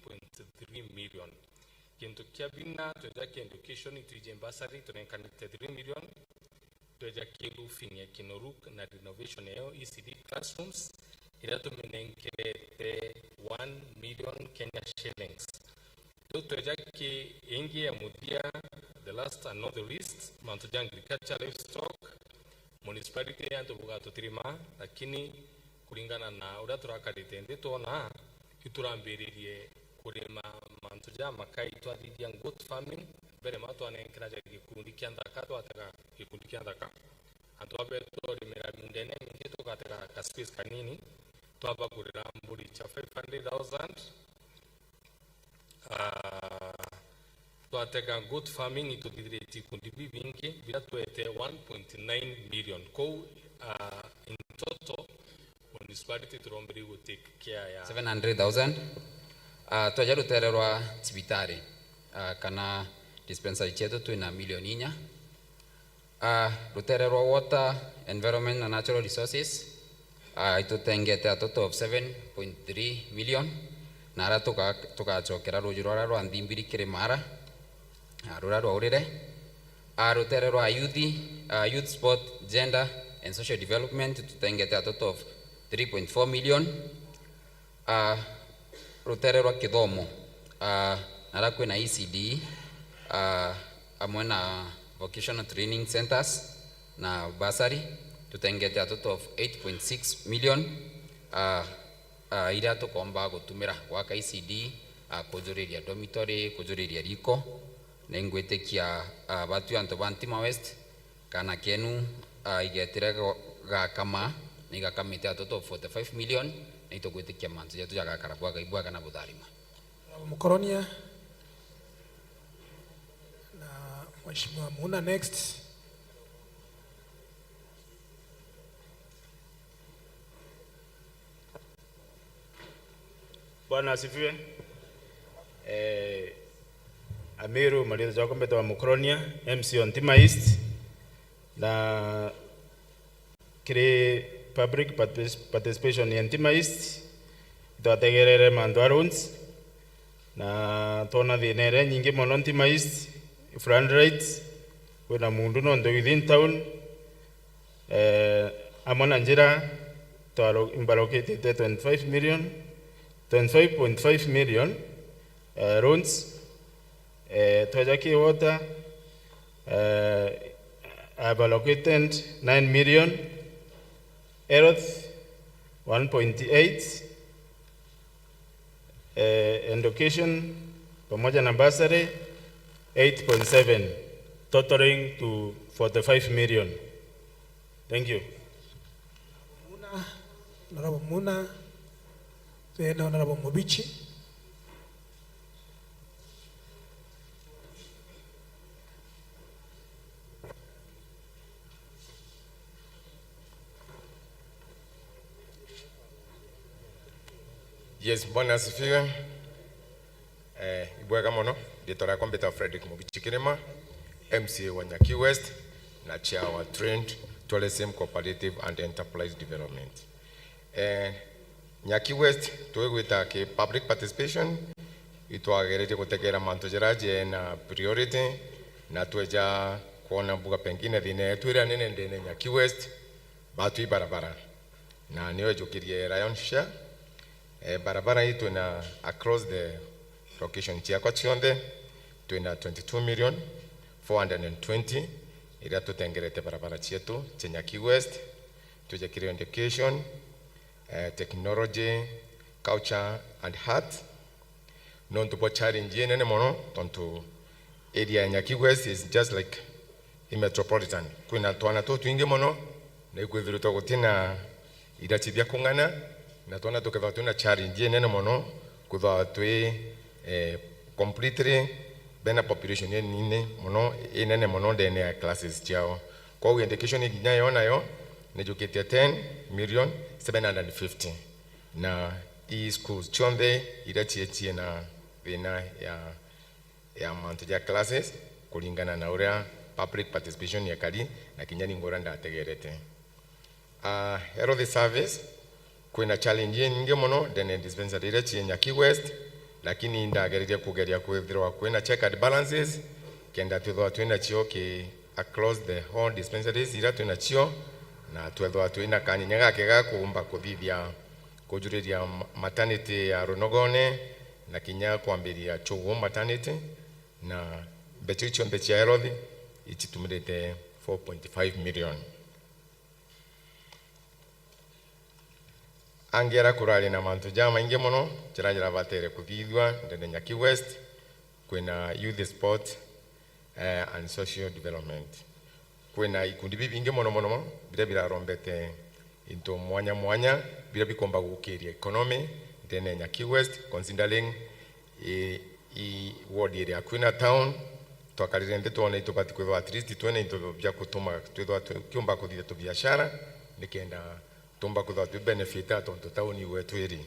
point three million. Kintu kia bina, tweja ki education, itwije bursary, tunenkanite three million, tweja ki roofing ya Kinuruk na renovation ya E C D classrooms, iria tuminenkerete one million Kenya shillings. Riu tweja ki ingi ya muthia, the last and not the least, mantu ja agriculture, livestock, municipality antu bugatutirima, lakini kuringana na uria turakarite nthi twona, iturambiririe kurima mantu ja makai, twathithia goat farming. Mbere ma twanenkeraja gikundi kia nthaka, twatega gikundi kia nthaka. Antu ba betu twarimira miundene mingi, tugatega ka space kanini, twabagurira mburi cha five hundred thousand. Ah, twatega goat farming, ituthithiritie ikundi bibingi, bira twete one point nine million. Kou, ah, in total, municipality turombere gu take care ya seven hundred thousand. Ah, twaja rutere rwa cibitari, ah, kana dispensary cietu twina milioni inya. Ah, rutere rwa water, environment na natural resources, ah, itutengete a total of seven point three million, na ara tuga-, tugacokera ruuji rwara rwa Nthimbiri kiri Maara, ah, ruria rwaurire. Ah, rutere rwa youth, ah, youth sport, gender and social development, itutengete a total of three point four million. Ah, rutere rwa kithomo, ah, naria kwina E C D, ah, amwe na vocational training centers na bursary, tutengete a total of eight point six million, ah, ah, iria tukomba gutumira gwaka E C D, ah, kujuriria dormitory, kujuriria riko. Na ingwitikia, ah, batu antu ba Ntima West, kana kenu, ah, igetire go-, gakama, na igakamite a total of forty-five million, na itugwitikia mantu jetu jagakara bwaga ibwaga na butharima. Honorable Mukoronia na Mheshimiwa Muna next. Bwana asifiwe. Eh, Amiru, mariitwa jakwa mbetagwa Mukronia, M C o Ntima East, na kiri public particip-, participation ya Ntima East, itwategerere mantu a roads, na twona thina iria nyingi mono Ntima East, flood rights, kwina mundu nontu within town, eh, amwe na njira, twalo-, imbalokitite twenty-five million, twenty-five point five million, eh, roads, eh, tweja ki water, eh, have allocated nine million, health, one point eight, eh, education pamoja na bursary, eight point seven, totaling to forty-five million. Thank you. Muna, Honorable Muna, then Honorable Mubichi. Yes, Bwana asifiwe. Eh, ibwega mono. Riitwa riakwa mbitagwa Frederick Mubichi Kirima, M C A wa Nyaki West na chair wa Trend Tourism Cooperative and Enterprise Development. Eh, Nyaki West, twigwita ki public participation, itwageretie gutegera mantu jaria jena priority, na tweja kwona mbuga pengine thina yetu iria nene ndene Nyaki West, batu i barabara. Na nio ejukirie lion share. Eh, barabara ii twina across the location ciakwa cionthe, twina twenty-two million four hundred and twenty iria tutengerete barabara cietu cia Nyaki West, twije kiri education, eh, technology, culture and arts. Nontu bwa challenge inene mono, tontu area ya Nyaki West is just like i metropolitan. Kwina twana tutwingi mono, na ikwithiritwe gutina irachi bia kung'ana, na twana tukethirwa twina challenge inene mono, kwithirwa twi, eh, completely bena population inini mono, inene mono ndene ya classes ciao. Kwou education kinya yo nayo nijukitie ten million seven hundred and fifty, na i schools cionthe iria cie, ciina thina ya, ya mantu ja classes kuringana na uria public participation yekari na kinya ninga uria ndategerete. Ah, health service, kwina challenge inyingi mono ndene ya dispensary iria cie Nyaki West, lakini ndagereria kugeria kwithirwa kwina checkered balances, kenda twithirwa twina cio ki across the whole dispensaries iria twina cio, na twethirwa twina kanyinya gake ga kuumba kuthithia kujuriria ma-, maternity ya Runogone, na kinya kwambiria Choguo maternity, na mbeca icio cionthe cia health icitumirite four point five million. Angiera kurari na mantu jamaingi mono jara jarabatere kuthithua ndene Nyaki West, kwina youth sport, eh, and social development. Kwina ikundi bibingi mono mono mono biria birarombete into mwanya mwanya biria bikomba gukiria economy ndene Nyaki West, considering i, i ward iria kwina town, twakarire nthi twone itubati kwithirwa at least twina into bia gutuma twithirwa tukiumba kuthithia tubiashara, nikenda tumba kwithirwa twi benefit tontu town igwe twiri.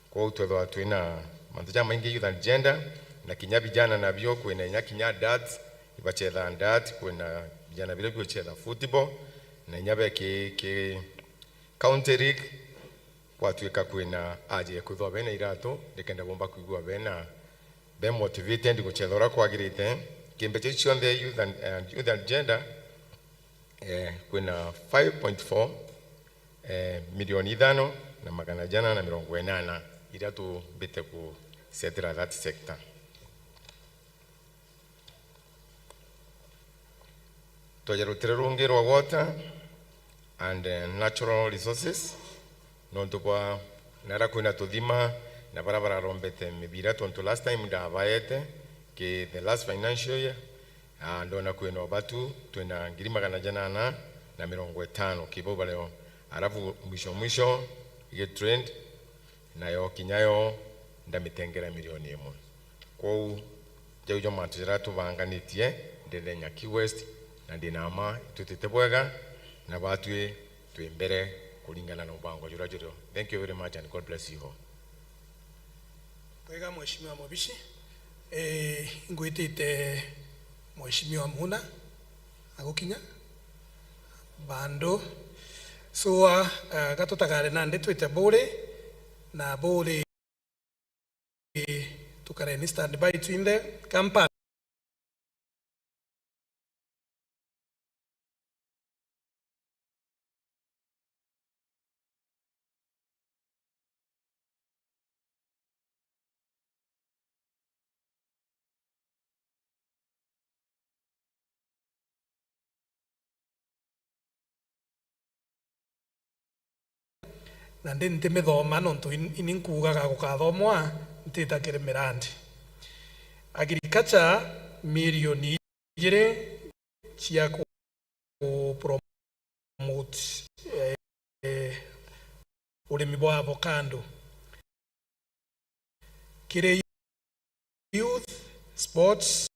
Kwou twithirwa twina mantu jamaingi youth and gender, na kinya vijana nabio kwina inya kinya dart, ibachetha dart, kwina vijana biria biuchetha football, na inya be ki, ki county league, kwatuika kwina aje kwithirwa bena iratu, nikenda bomba kwigua bena be motivated guchetha uria kwagirite. Kimbecha icio cionthe youth and, and youth and gender, eh, kwina five point four, eh, milioni ithano na magana jana na mirongo inana iria tumbite gucetera that sector. Twaja rutiri rungi rwa water and, eh, natural resources, nontu bwa nara kwina tuthima na bara bararombete mibira, tontu last time ndabaete ki the last financial year, ah, ndona kwina ubatu, twina ngiri magana janana na mirongo itano ki bau bario, arafu mwisho mwisho igi trend, nayo kinya yo ndamitengera milioni imwe. Kwou jau jo mantu jaria tubanganitie ndene Nyaki West, na ndina mma itwitite bwega, na batwi twi mbere kuringana na mubango juria jurio. Thank you very much and God bless you all. Bwega, Mheshimiwa Mubici. Eh, ingwitite Mheshimiwa Muna agukinya bandu. So, ah, ah, gatutagare nandi twite buri, na buri tukareni standby twinthe. Kampa na ndi ntimithoma nontu in-, ini nkuugaga gukathomwa ntita kiri mirandi. Agriculture, milioni ijiri cia ku, ku promote, eh, eh, urimi bwa avocado. Kiri youth sports,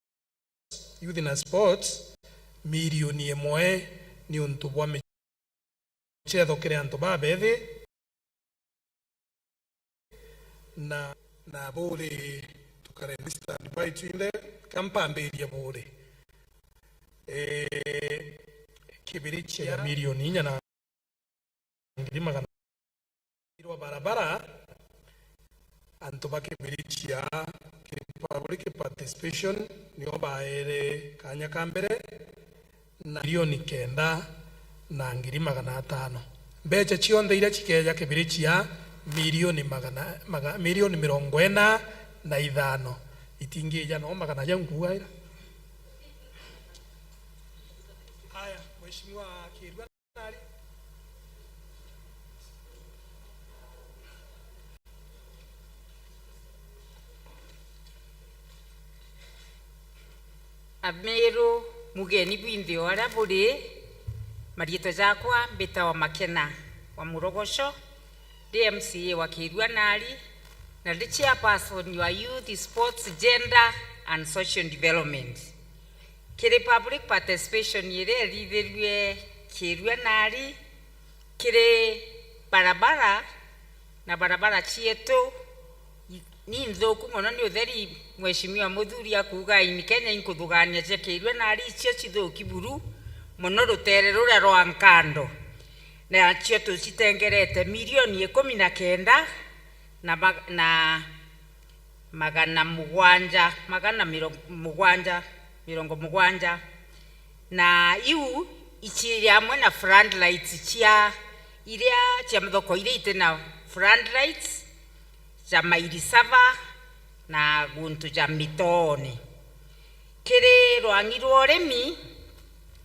youth na sports, milioni imwe ni untu bwa michetho kiri antu babethi, na, na buri tukareni standby twinthe, kampambirie buri. Eh, kibiri kia milioni inya na ngiri magana rwa barabara, antu ba kibirichia kiri public participation nio baere kanya ka mbere na milioni kenda na ngiri magana atano. Mbecha cionthe iria cikeja kibirichia milioni magana, maga-, milioni mirongo ina na ithano. itingija no magana jau nkugaira. Aya, Mheshimiwa Kirua nari. Amiru, mugeni bwinthe o aria buri. Mariitwa jakwa mbitawa Makena wa Murogoco, ndi M C A wa Kirua nari, na ndi chairperson wa Youth, Sports, Gender and Social Development. Kiri public participation iria ithithirue Kirua nari, kiri barabara, na barabara cietu i-, ni nthuku mono, ni utheri Mheshimiwa Muthuri akuuga, in Kenya inkuthugaania cia Kirua nari icio cithuki buru mono rutere ruria rwa Nkando, nacio tucitengerete milioni ikumi na kenda na ma-, na magana mugwanja, magana miro-, mugwanja, mirongo mugwanja. Na iu iciri amwe na floodlights cia iria cia thoko iria iti na floodlights, ja Maili Sava na guntu ja Mitoone. Kiri rwang'i rwa urimi,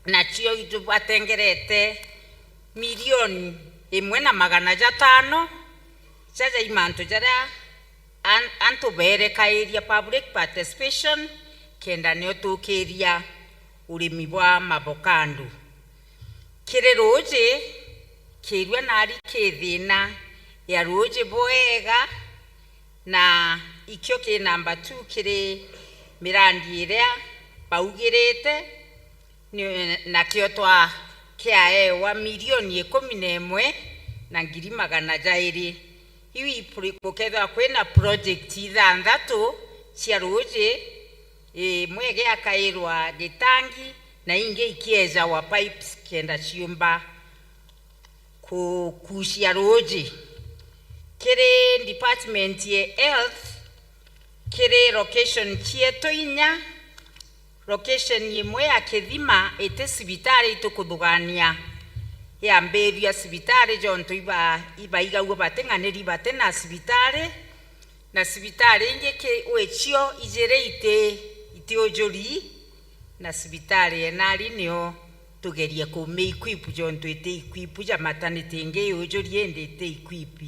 nacio itubatengerete milioni imwe na magana jatano, jaja i mantu jaria an-, antu beerekairia public participation, kenda nio tukiria urimi bwa mavocado. Kiri ruuji, Kirua nari ki thiina ya ruuji bwega, na ikio ki namba two kiri mirandi iria baugirite, ni-, nakio twa kiaewa milioni ikumi na imwe na ngiri magana jairi. Iu i pro-, gukethirwa kwina project ithanthatu cia ruuji, imwe igiakairwa gitangi na ingi ikiejawa pipes kenda ciumba kukucia ruuji. Kiri department ya health, kiri location cietu inya, location imwe ya Kithima iti cibitari itukuthugania, yambirua cibitari jontu iba-, ibaigagua bating'aniri bati na cibitari, na cibitari ingi ki-, wicio ijiri iti, iti ujuri, na cibitari enari nio tugerie kumiiquip jontu iti iquip ja maternity ingi iujuri indi iti iquip.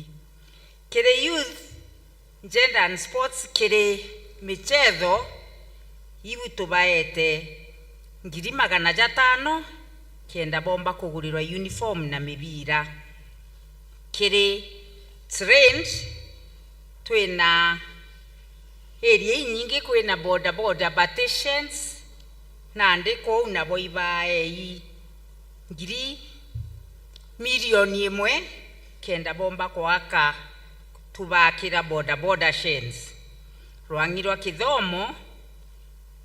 Kiri youth, gender and sports, kiri michetho, iu tubaete ngiri magana jatano kenda bomba kugurirwa uniform na mibira. Kiri trade, twina area inyingi kwina boda boda, but sheds, nandi kuu nabo ibaei ngiri milioni imwe kenda bomba kwaka, tubakira boda boda sheds. Rwang'i rwa kithomo,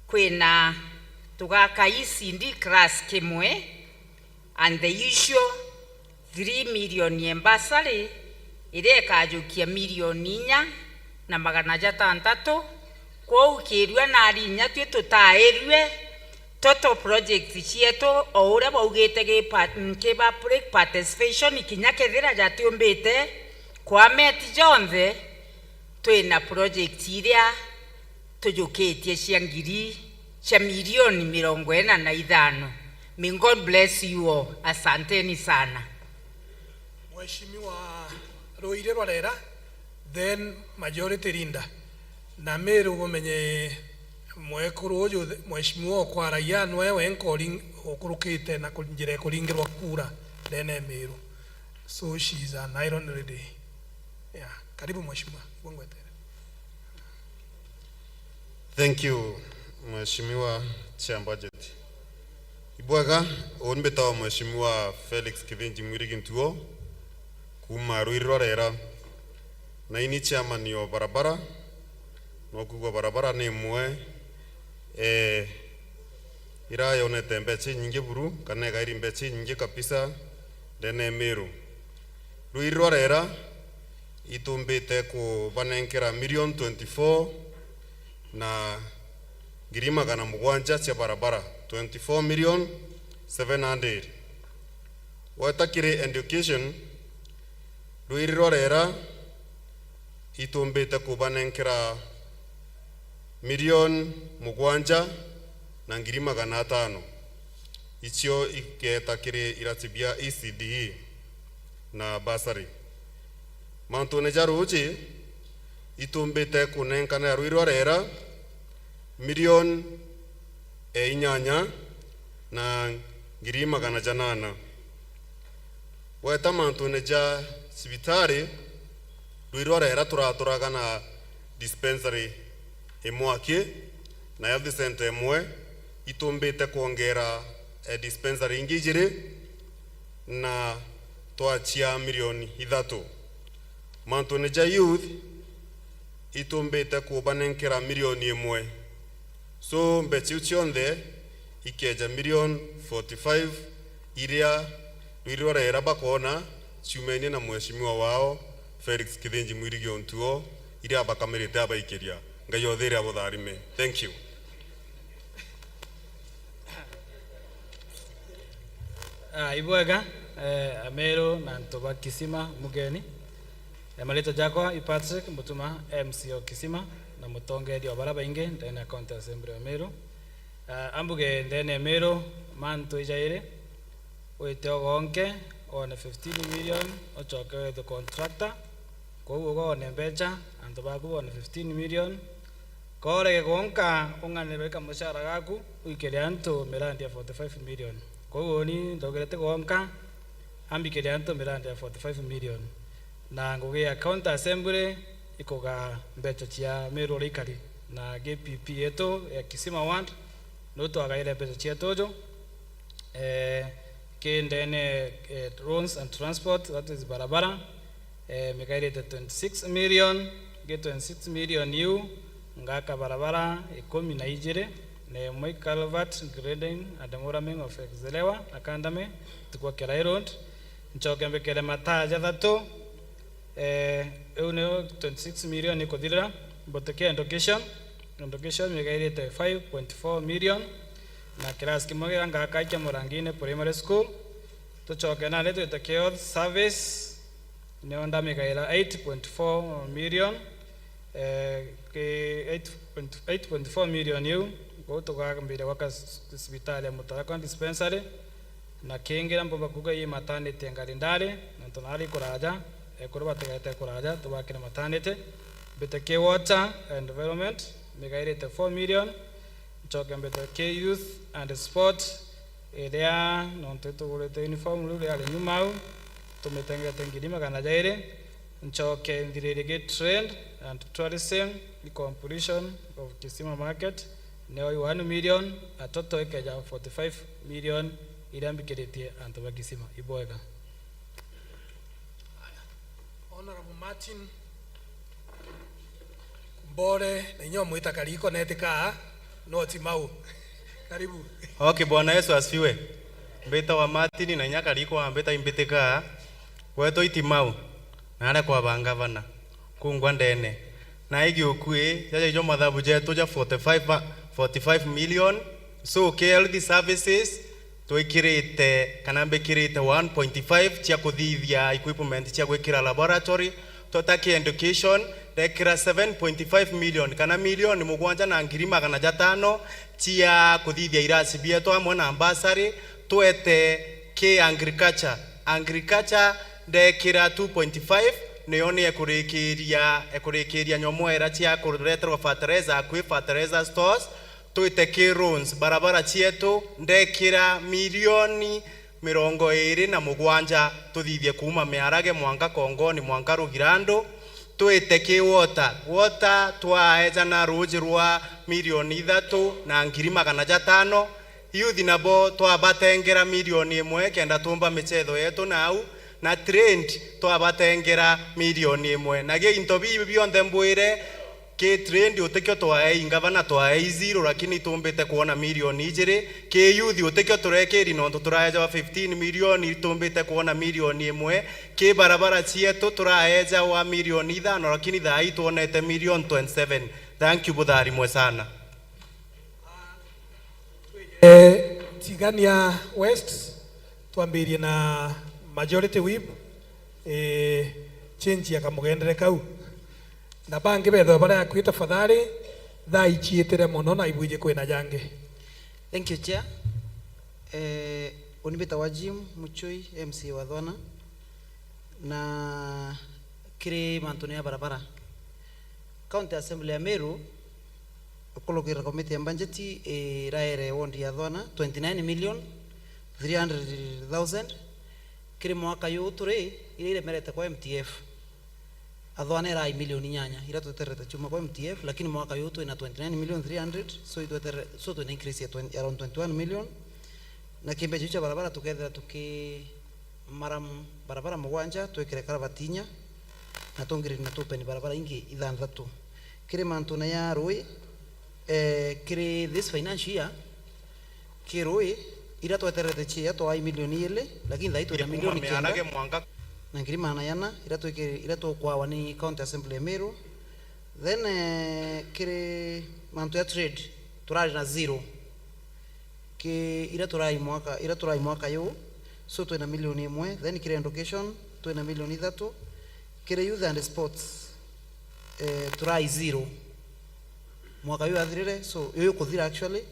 kwina tugaka E C D class kimwe, and the usual three million ya bursary iria ikajukia milioni inya na magana jatantatu. Kwou Kirua nari inya twi tutairue total projects cietu o uria baugite gi pa-, ki public participation, kinya kethira jatiumbite kwameti jonthe, twina project iria tujukitie cia ngiri, cia milioni mirongo ina na ithano. May God bless you all. Asanteni sana. Mheshimiwa Ruiri Rwarera, then Majority Leader. Na Meru bumenye mwekuru uju, Mheshimiwa okwaragia nwe wenka ukurukite na ku-, njira ikuringirwa kura ndene ya Meru. So she is an iron lady. Yeah. Karibu Mheshimiwa, igwe ngwetere. Thank you, Mheshimiwa Chair Budget. Ibwega, uni mbitawa Mheshimiwa Felix Kithinji Mwirigi Ntuo, kuuma Ruiri rwa Rera. Na ini chairman yo barabara, no kwigua barabara ni imwe, eh, ira yonete mbeca inyingi buru, kana igairi mbeca inyingi kabisa ndene ya Meru. Ruiri rwa Rera, itumbite kubanenkera million twenty-four na ngiri magana mugwanja cia barabara, twenty-four million seven hundred. Weta kiri education, Ruiri rwa Rera, itumbite kubanenkera milioni mugwanja na ngiri magana atano. Icio ikeeta kiri irati bia E C D E na bursary. Mantune ja ruuji, itumbite kunenkana ya rwiri rwa reera milioni e inyanya na ngiri magana janana. Weta mantune ja cibitari, rwiri rwa reera turaturaga na dispensary imwe aki na health center imwe, itumbite kwongera, eh, dispensary ingi ijiri na twachia milioni ithatu. Mantune ja youth, itumbite kubanenkera milioni imwe. So, mbecha iu cionthe ikeja milioni forty-five, iria rwiri rwa reera bakoona ciumenie na mheshimiwa wao Felix Kithinji Mwirigi Ontuo, iria abakamirite abaikiria. Ngai othiire abutharime. Thank you. Ah, ibwega, eh, Ameru na antu ba Kisima mugeni. Eh, maritwa jakwa i Patrick Mutuma, M C o Kisima, na mutongeria wa bara baingi ndene ya County Assembly ya Meru. Ah, ambuge ndene ya Meru, mantu ijairi, wite ogonke, one fifteen million, ucoke wethe contractor, kou ugone mbecha, antu baku bone fifteen million, korege gonka, ung'anire kamushara gaku, uikire antu mirandi ya forty-five million. Kou uni ndogirete gonka, ambikire antu mirandi ya forty-five million. Na ngugi ya County Assembly ikugaa mbecha cia Meru uria ikari, na G P P yetu ya Kisima Ward, niu twagaire mbecha cietu uju. Eh, ki ndene, eh, roads and transport, that is barabara, eh, migairite twenty-six million, ngi twenty-six million iu, ngaka barabara ikumi na ijiri, na imwe i culvert, grading and moulding of Exelewa Academy, tukwa Kerai Road, ncoke mbikire mataa jathatu, eh, iu niyo twenty-six million ikuthirira, but ki education, education migairite five point four million, na kirasi kimwe giria ngaka kia Murangine Primary School, tucoke nandi twite ki health service, nio ndamigaira eight point four million, eh, ki eight point, eight point four million iu, kou tukambiria gwaka s-, cibitari ya Mutarakwa dispensary, na kingi ria mpumba kuuga i maternity ya Ngarindari, nontu nari kuraja, ekuru batigaite kuraja, tubakire maternity, mbite ki water and environment, migairite four million, ncoke mbite ki youth and sport, iria nontu itugurite uniform riu riari nyuma au, tumitengete ngiri magana jairi, ncoke nthiriri gi trade and tourism, the completion of Kisima Market, nio i one million, atoto ikeja forty-five million, iria mbikiritie antu ba Kisima. Ibwega. Honorable Martin Mbore, na inya umwita Kariko, netikaa, no ti mau. Karibu. Okay, Bwana Yesu asifiwe. Mbitawa Martin, na inya Kariko ambita imbitikaa. Gwetu iti mau. Nare kwaba ngavana. Kungwa ndene. Na igi ukui, jaja ijo mathabu jetu ja forty-five, forty-five million. So, K L D services, twikirite kana mbikirite one point five cia kuthithia equipment cia gwikira laboratory, tweta ki education, ndekira seven point five million kana milioni mugwanja na ngiri magana jatano cia kuthithia irasi bietu amwe na bursary, twete ki agriculture. Agriculture ndekira two point five, niyo ni ekurikiria, ekurikiria nyomo era cia kureterwa fertilizer, akui fertilizer stores, twite ki roads, barabara cietu, ndekira milioni mirongo iri na mugwanja, tuthithie kuuma Miarage mwanka Kongoni, mwanka Rugirandu, twite ki water. Water twaejana ruuji rwa milioni ithatu na ngiri magana jatano, youth nabo twabatengera milioni imwe kenda tuumba michetho yetu nau, na trade twabatengera milioni imwe. Na gi into bibi bionthe mbwire, ki trade utikio twaei ngavana, twaei zero, lakini itumbite kwona milioni ijiri. Ki youth utikio turekiri nontu turaejawa fifteen million, itumbite kwona milioni imwe. Ki barabara cietu turaejawa milioni ithano, lakini thaa ii twonete milioni twenty-seven. Thank you, butharimwe sana. Eh, Tigania West, twambirie na Majority Whip, eh, change ya kamugendere kau. Na bangi bethwa baria akui tafadhali, Thaa iciitire mono na ibwiji kwina jangi. Thank you, Chair. Eh, uni mbitagwa Jim Muchui, M C A wa Thwana. Na kiri mantune ya barabara, County Assembly ya Meru, ukurukira committee ya budget, iraere ward ya Thwana twenty nine million three hundred thousand. Kiri mwaka yu turi, iria iremerete kwa M T F, Athwana irai milioni inyanya iria tweterete ciuma kwa M T F, lakini mwaka yu twina twenty nine million three hundred, so itwetere, so twina increase ya twenty, around twenty one million. Na kimbeca iu cia barabara tukethira tukimara m-, barabara mugwanja, twikire karavati inya, na twongereri na tupeni barabara ingi ithanthatu. Kiri mantune ya rui, eh, kiri this financial year, ki rui, iria tweterete cia twai milioni ili, lakini thaa ii twina milioni kenda na ngiri maana yana iria twiki-, iria tukwawa ni County Assembly ya Meru. Then, eh, kiri mantu ya trade, turari na zero. Ki iria turai mwaka, iria turai mwaka yu, so twina milioni imwe. Then kiri education, twina milioni ithatu. Kiri youth and sports, eh, turai zero mwaka yu athirire, so yu yukuthira actually.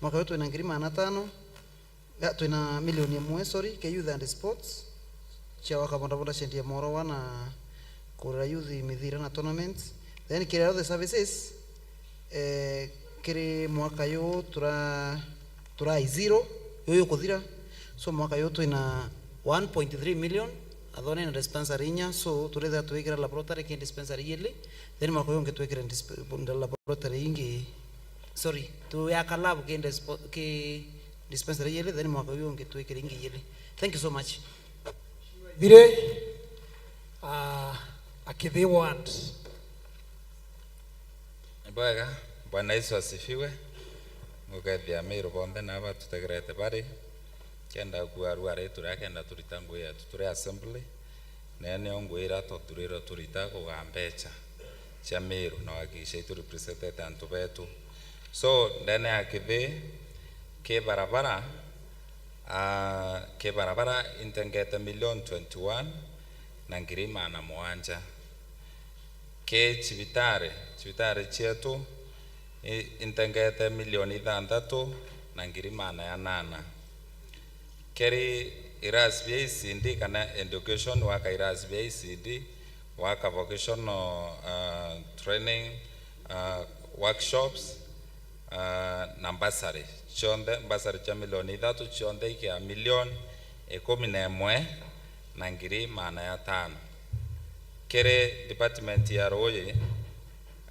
Mwaka yu twina ngiri maana atano, ya, twina milioni imwe, sorry, ke youth and sports, cia waka bodaboda ciendie morowa na kurira youth mithira na tournaments. Then kiri health services, eh, kiri mwaka yu tura, turai zero, yu yukuthira. So mwaka yu twina one point three million, athone na dispensary inya, so turithira twikira laboratory ki dispensary ili, then mwaka uyu ungi twikire disp-, laboratory ingi, sorry, tuyaka lab ki dispo-, ki dispensary ili, then mwaka uyu ungi twikire ingi ili. Thank you so much. Thire, ah, Akithi ward. Bwega, Bwana Yesu asifiwe. Mukethia Meru bonthe na batutegerete bari, kenda kuarua ari turi akenda turita ngui yetu turi assembly, na nio ngui iria twathurirwe turita kugaa mbeca cia Meru na kuhakikisha itu represented antu betu. So, ndene ya Kithi, ki barabara, ah, ki barabara intengete milioni twenty one na ngiri maana mugwanja. Ki cibitari, cibitari cietu, i-, intengete milioni ithanthatu na ngiri maana ya nana. Keri irasi bia E C D kana education, waka irasi bia E C D, waka vocational, uh, training, uh, workshops, uh, na bursary. Cionthe, bursary cia milioni ithatu, cionthe ikia milioni ikumi na imwe na ngiri maana ya tano. Kiri department ya ruuji,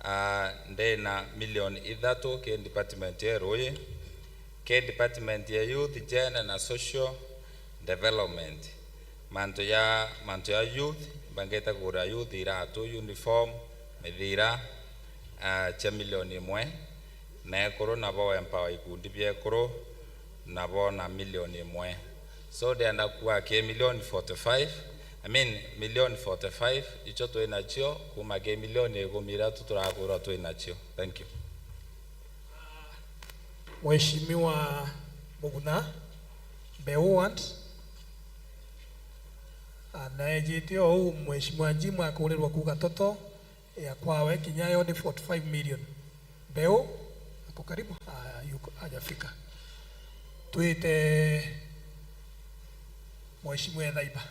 ah, ndina milioni ithatu ki department ya ruuji, ki department ya youth, gender na social development. Mantu ya, mantu ya youth, mbangite kugurira youth iratu, uniform, mithira, ah, cia milioni imwe, na ekuru nabo empower ikundi bia ekuru, nabo na milioni imwe. So, ndienda kuuga ki milioni forty five, I mean, milioni forty five, icio twi nacio, kuma ki milioni ikumi iria tu turakwirwa twi nacio. Thank you. Mheshimiwa Muguna, Mbeu ward. Anaejite o uu Mheshimiwa Jim akurirwa kuuga toto ya kwawe kinya yo ni forty five million. Mbeu, ako karibu? Ah, yuko, hajafika. Twite Mheshimiwa Ethaiba.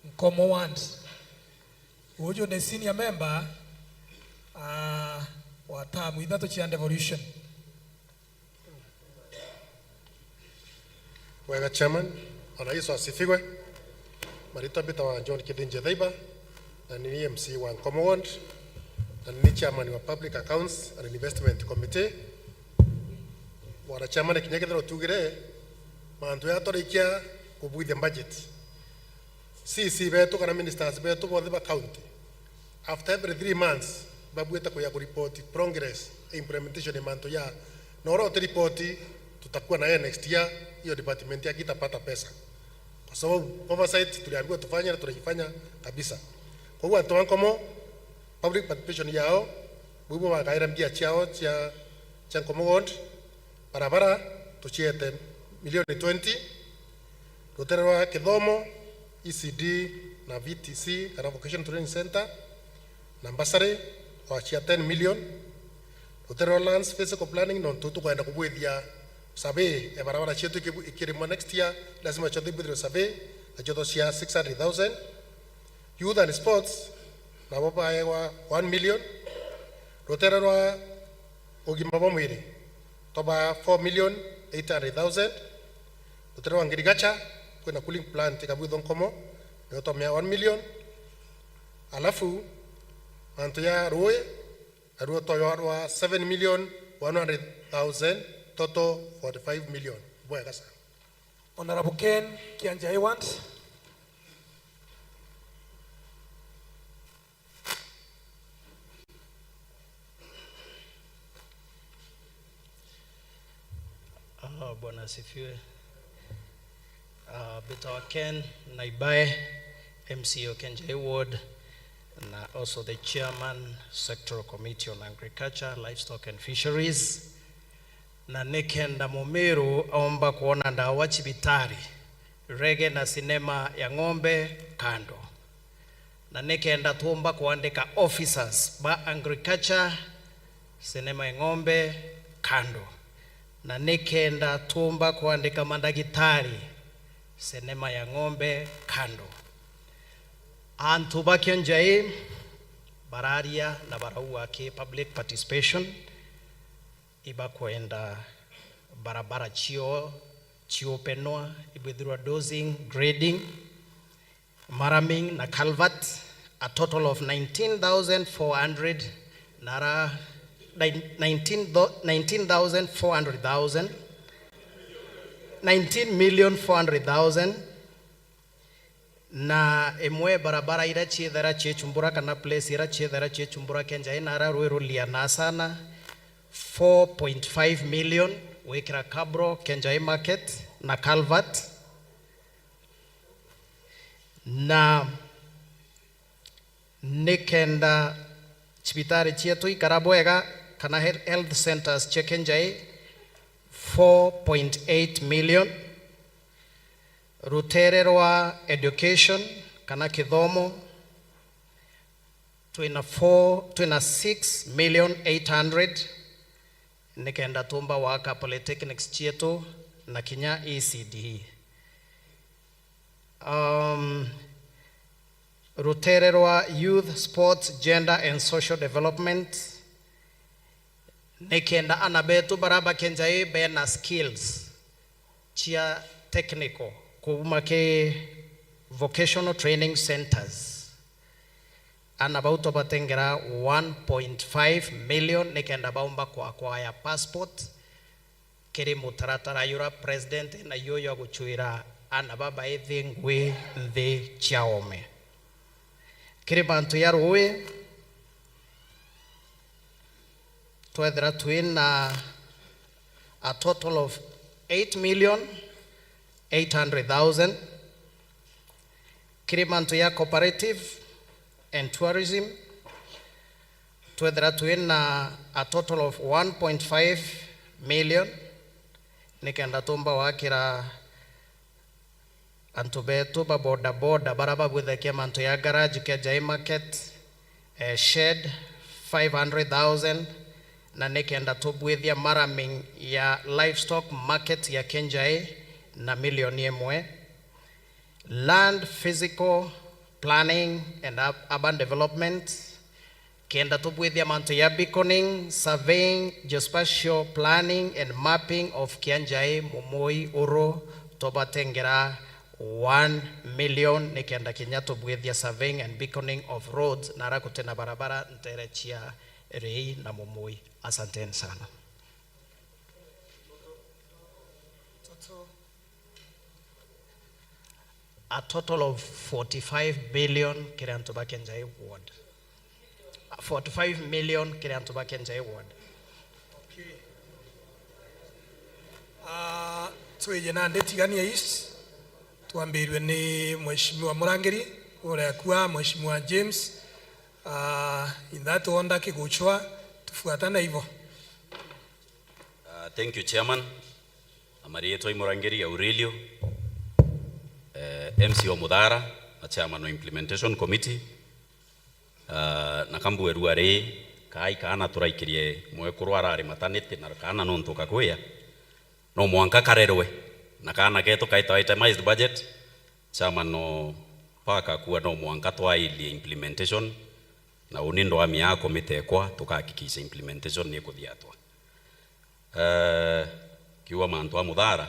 Nkomo ward. Uju ni senior member, ah, wa tamu ithatu cia devolution. Wega chairman, Bwana Yesu asifiwe. Maritwa mbitagwa John Kithinji Thaiba, na ni M C wa Nkomo ward, na ni chairman wa Public Accounts and Investment Committee. Bwana chairman, kinya kethira utugire mantu ya twarikia kubwithia budget, C C betu kana ministers betu bonthe ba county, after every three months, babuite kuya kuripoti progress ya implementation ya mantu ya, na uria utiripoti, tutakuwa na yeye next year, hiyo department yake itapata pesa. Kwa sababu oversight tuliambiwa tufanye na tunaifanya kabisa. Kwa hiyo antu ba Nkomo, public participation yao, bwibo bagaira mbia ciao cia, cia Nkomo ward, barabara tuciete milioni twenty, rutere rwa kithomo, E C D na V T C, kana Vocation Training Center, na bursary, wacia ten million, Rutere rwa lands physical planning, nontu tukwenda kubwithia survey ya barabara cietu ikibu-, ikirimwa next year, lazima cionthe ibwithirwe survey, na cionthe cia six hundred thousand. Youth and sports, nabo baewa one million. Rutere rwa ugima bwa mwiri, twabaa four million eight hundred thousand. Rutere rwa agriculture, kwina cooling plant ikabwithwa Nkomo, nio twamea one million. Alafu, mantu ya rui, naruo twaewa rwa seven million one hundred thousand, total forty-five million. Bwega sana. Honorable Ken Kianjai wants. Ah, Bwana asifiwe. Ah, mbitawa Ken Naibae, M C A o Kianjai Ward, na also the chairman sectoral committee on agriculture, livestock and fisheries. Na nikenda Mumiru aumba kwona ndawa cibitari, rege na sinema ya ng'ombe kando. Na nikenda tuumba kwandika officers ba agriculture, sinema ya ng'ombe kando. Na nikenda tuumba kwandika mandagitari, sinema ya ng'ombe kando. Antu ba Kianjai bararia na barauga ki public participation, ibakwenda barabara cio ciopenwa, ibwithirwa dosing, grading, marraming na culvert, a total of nineteen thousand four hundred nara, nine-, nineteen tho-, nineteen thousand four hundred thousand, nineteen million four hundred thousand. Na imwe barabara iria ciithera ciichumbura, kana place iria ciithera ciichumbura Kianjai, nara rui rulia na sana, four point five million gwikira cabro Kianjai market na culvert. Na nikenda cibitari cietu ikara bwega, kana he-, health centers cia Kianjai, four point eight million. Rutere rwa education kana kithomo, twina four, twina six million eight hundred, nikenda tumba waka polytechnics cietu na kinya E C D E. Um, rutere rwa youth, sports, gender and social development, nikenda ana betu bara ba Kianjai bena skills cia technical kuuma ki vocational training centers. Ana bau tubatengera one point five million nikenda baumba kwa acquire passport kiri mutaratara jura president nayo jwa gucuira ana babaithi ngui nthi cia oome. Kiri mantu ya rui, twethira twina a total of eight million eight hundred thousand. Kiri mantu ya cooperative and tourism, twethira twina a total of one point five million, nikenda tumba wakira antu betu ba boda boda bara babwithagia mantu ya garage Kianjai market, eh, shed five hundred thousand, na nikenda tubwithia marraming ya livestock market ya Kianjai na milioni imwe. Land physical planning and ur-, urban development, kenda tubwithia mantu ya beaconing, surveying, geospatial planning and mapping of Kianjai, Mumui, Uru, tubatengera one million nikenda kinya tubwithia surveying and beaconing of roads nara gutina barabara ntere cia Rei na Mumui. Asanteni sana. A total of forty-five billion kiri antu ba Kianjai ward. Forty-five million kiri antu ba Kianjai ward. Ah, twije nandi Tigania East, twambirue ni Mheshimiwa Murangiri, uria akua Mheshimiwa James. Ah, in that order, Kiguchwa, tufuatane hivyo. Uh, thank you, Chairman. Amarietwa i Murangiri Aurelio, eh, M C o Muthara, na Chairman o Implementation Committee, uh, na kambuerua ri, Kaai kaana turaikirie mwekuru arari maternity na kaana nontu kakwia, no mwanka karerwe, na kaana ketu kaitwa itemized budget, chairman, no paka kuwa no mwanka twairie implementation, na uni ndwamia committee ekwa tukahakikisha implementation ni ikuthia atwa. Eh, kiuga mantu a Muthara,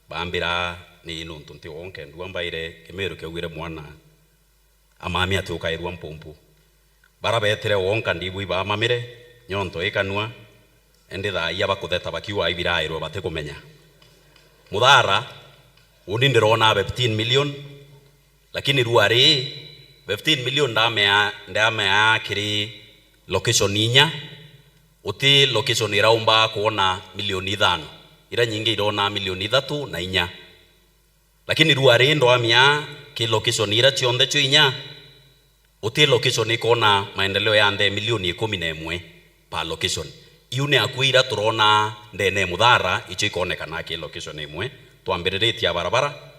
bambira ni nontu nti wonke ndua mbaire Kimiru kiaugire mwana amami ati ukairua mpumpu. Bara betire wonka ndibui bamamire, nyonto ikanua, indi thaia bakutheta bakiuga ibirairwe batikumenya. Muthara, uni ndirona fifteen million, lakini rua ri, fifteen million ndamea, ndamea kiri location inya, uti location iraumba kuona milioni ithano. Ira nyingi irona milioni ithatu na inya. Lakini rua ri ndwamia ki location ira cionthe cio inya, uti location ikona maendeleo ya nthi milioni ikumi na imwe per location. Iu ni akui ira turona ndene Muthara, icio ikonekana ki location imwe. Twambiriritie a barabara,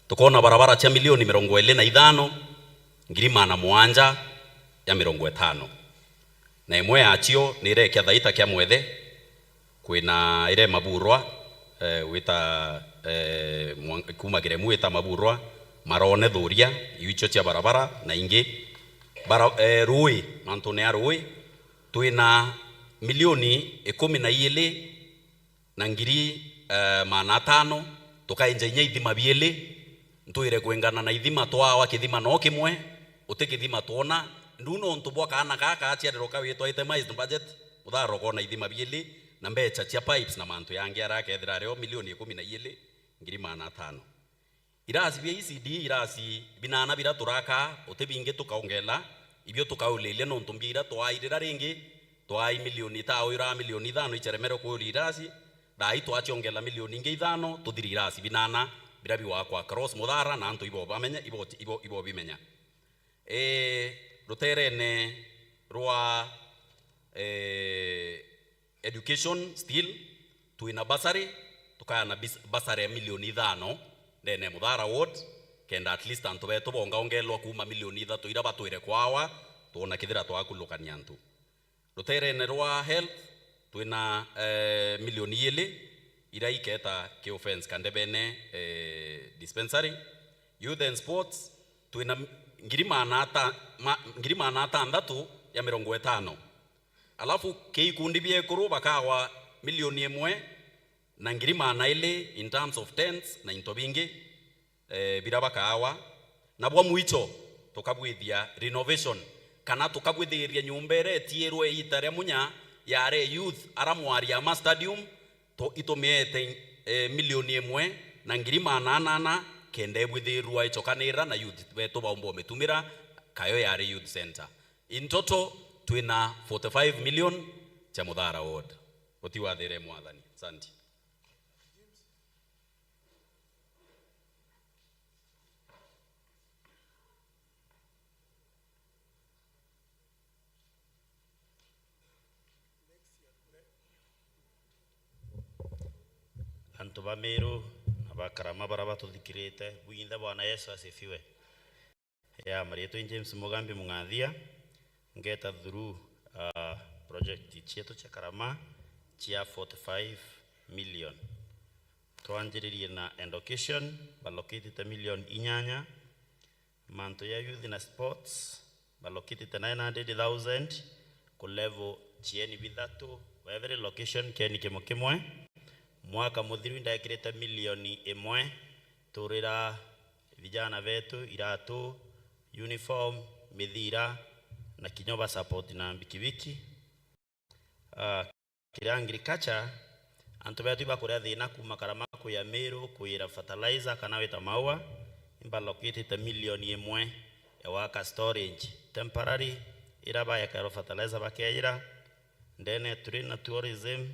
tukona barabara cia milioni mirongo iri na ithano, ngiri magana mugwanja ya mirongo itano. Na imwe yacio ni irekia thaita kia mwethe, kwina ire Maburwa, eh, wita, eh, mwan-, kuma Kiremu wita Maburwa, Marone Thuria, iu icio cia barabara, na ingi. Bara-, eh, rui, mantune ya rui, twina milioni ikumi na iili na ngiri, eh, magana atano, tukaenja inya ithima biili, ntwire kwingana na ithima twawa kithima no kimwe, uti kithima twona. Ndu nontu bwa kaana kaa kaciarirwa kawitwa itemized budget, Muthara ukona ithima biili, na mbecha cia pipes na mantu yangi aria akethira ario milioni ikumi na iili, ngiri magana atano. Irasi bia E C D, irasi binana bira turaka, uti bingi tukaongela, ibio tukaulilia nontu mbia ira twaai rira ringi, twaai milioni itau ira milioni ithano iceremere kuuria irasi, thaai twaciongela milioni ingi ithano, tuthiri irasi binana, bira bigwakwa across Muthara na antu ibo bamenya, ibo, ibo, ibo bimenya. Eh, ruterene rwa, eh, education still, twina bursary, tukayana bis-, bursary ya milioni ithano ndene Muthara ward, kenda at least antu betu bongaongelwa kuma milioni ithatu ira batwire kwawa, twona kithira twakulukania antu. Ruterene rwa health, twina, eh, milioni iili ira iketa ki offense Kandebene, eh, dispensary. Youth and sports, twina ngiri magana ata-, ma-, ngiri magana atandatu ya mirongo itano. Alafu ki ikundi bia ekuru bakawa milioni imwe na ngiri magana ili in terms of tents na into bingi, eh, bira bakawa. Na bwa mwicho, tukabwithia renovation, kana tukabwithiria nyumba iria etiirwe iita ria munya yari youth ara Mwariama Stadium, tu-, itumiete, eh, milioni imwe na ngiri magana anana kenda ibwithirwa icokanira na youth betu baumba umitumira, kayo yari youth center. In total, twina forty-five million cia Muthara ward. Utiwathire Mwathani. Asante. Antu ba Meru na ba Karama bara batuthikirite, bwinthe Bwana Yesu asifiwe. Ya, marietwa ni James Mugambi Mung'athia, ngeta through, uh, project cietu cia Karama cia forty-five million. Twanjiririe na education, balokitite milioni inyanya, mantu ya youth na sports, balokitite nine hundred thousand, ku level cieni bithatu, every location kieni kimwe kimwe. Mwaka muthiru indekirite milioni imwe, turira vijana betu iratu, uniform, mithira, na kinya ba support na mbikibiki. Ah, kiri agriculture, antu betu ibakuria thina kuma Karama kuya Meru, kuyira fertilizer kana wita maua, imbalokitite milioni imwe ya waka storage temporary, ira baekerwa fertilizer bakeyira. Ndene turi na tourism,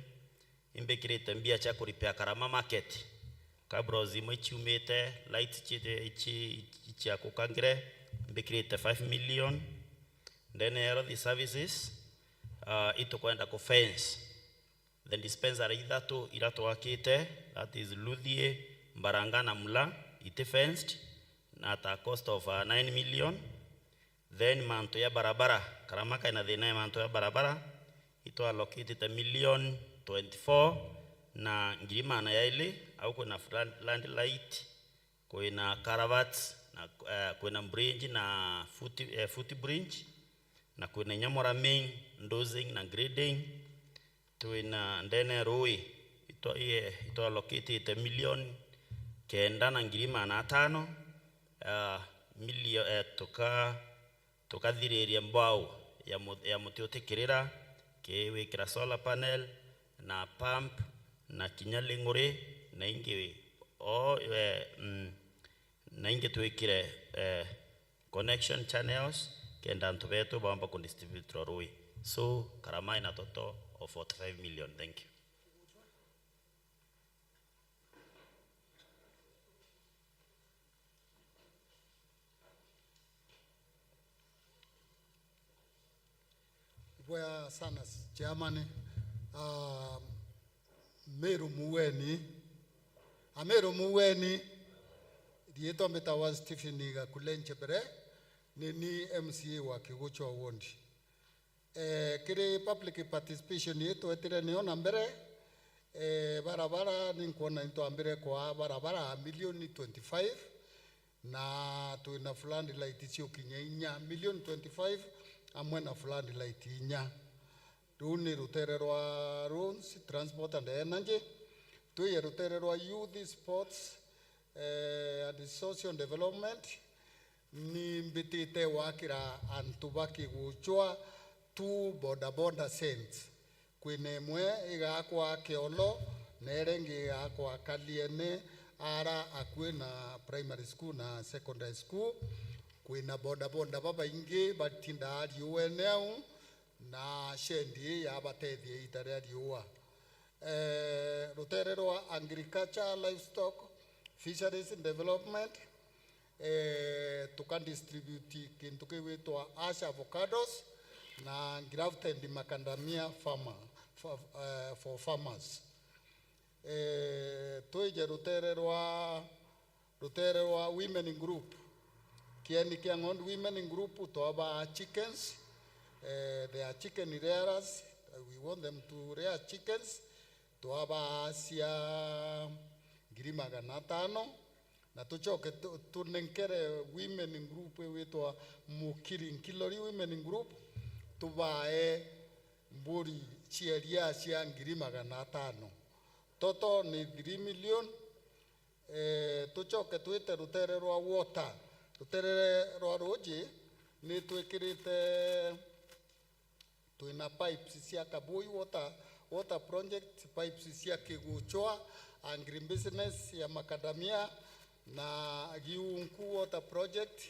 imbikirite mbia cia kuripia Karama market. Cabros imwe iciumite, lights ci-, ici, ici cia kukangire, imbikirite five million. Ndene ya health services, uh, itukwenda ku fence the dispensary ithatu ira twakite, that is Luthie, Mbaranga na Mula, iti fenced, na at a cost of, uh, nine million. Then mantu ya barabara, Karama kaina thina ya mantu ya barabara, itwallocatite million twenty-four na ngiri magana jairi, au kwina flood-, floodlight, kwina culverts, na, eh, kwina bridge na foot, eh, footbridge, na kwina inya moraming, dozing na grading. Twina ndene ya rui, itwa-, ie-, itwallocatite million kenda na ngiri magana atano, ah, milio-, eh, tuka-, tukathiriria mbao ya mu-, ya muti utikirira, kiwikira solar panel, na pump, na kinya ling'uri, na ingi o, eh, mm, na ingi twikire, eh, connection channels, kenda antu betu baomba kudistributirwa rui. So, karamai na total of forty-five million. Thank you. Ibwega sana, chairman. Ah, Meru muweni. Ameru muweni. Riitwa mbitawa Stephen Gakule Nchebere, ni ni M C A wa Kiguchwa ward. Eh, kiri public participation ii twetire niyo na mbere, eh, barabara ninkwona nitwambire kwaa barabara milioni twenty-five, na twina floodlight ciukinya inya, milioni twenty-five, amwe na floodlight inya. Ruu ni rutere rwa roads, transport and energy. Twije rutere rwa youth, sports, eh, and social development. Ni mbitite gwakira antu ba Kiguchwa two bodaboda cents. Kwina imwe igakwa Kiolo, na iria ingi igakwa Kaliene, ara akui na primary school na secondary school. Kwina bodaboda babaingi batindaa riuene au, na shendi ii yabatethia iita ria riua. Eh, rutere rwa agriculture, livestock, fisheries development, eh, tukadistribute kintu kigwitwa Ash avocados na grafted macadamia farmer, for, eh, for farmers. Eh, twije rutere rwa, rutere rwa women group. Kieni kia Ng'ondu women group twabaa chickens, eh, they are chicken rearers, we want them to rear chickens. Twabaa cia ngiri magana atano, na tucoke tu-, tunenkere women group igwitwa Mukiri Nkilori women group, tubae mburi cia iria cia ngiri magana atano. Total ni three million. Eh, tucoke twite rutere rwa water. Rutere rwa ruji ni twikirite, twina pipes cia Kabui water, water project, pipes cia Kiguchwa, agribusiness ya macadamia, na Giunku water project,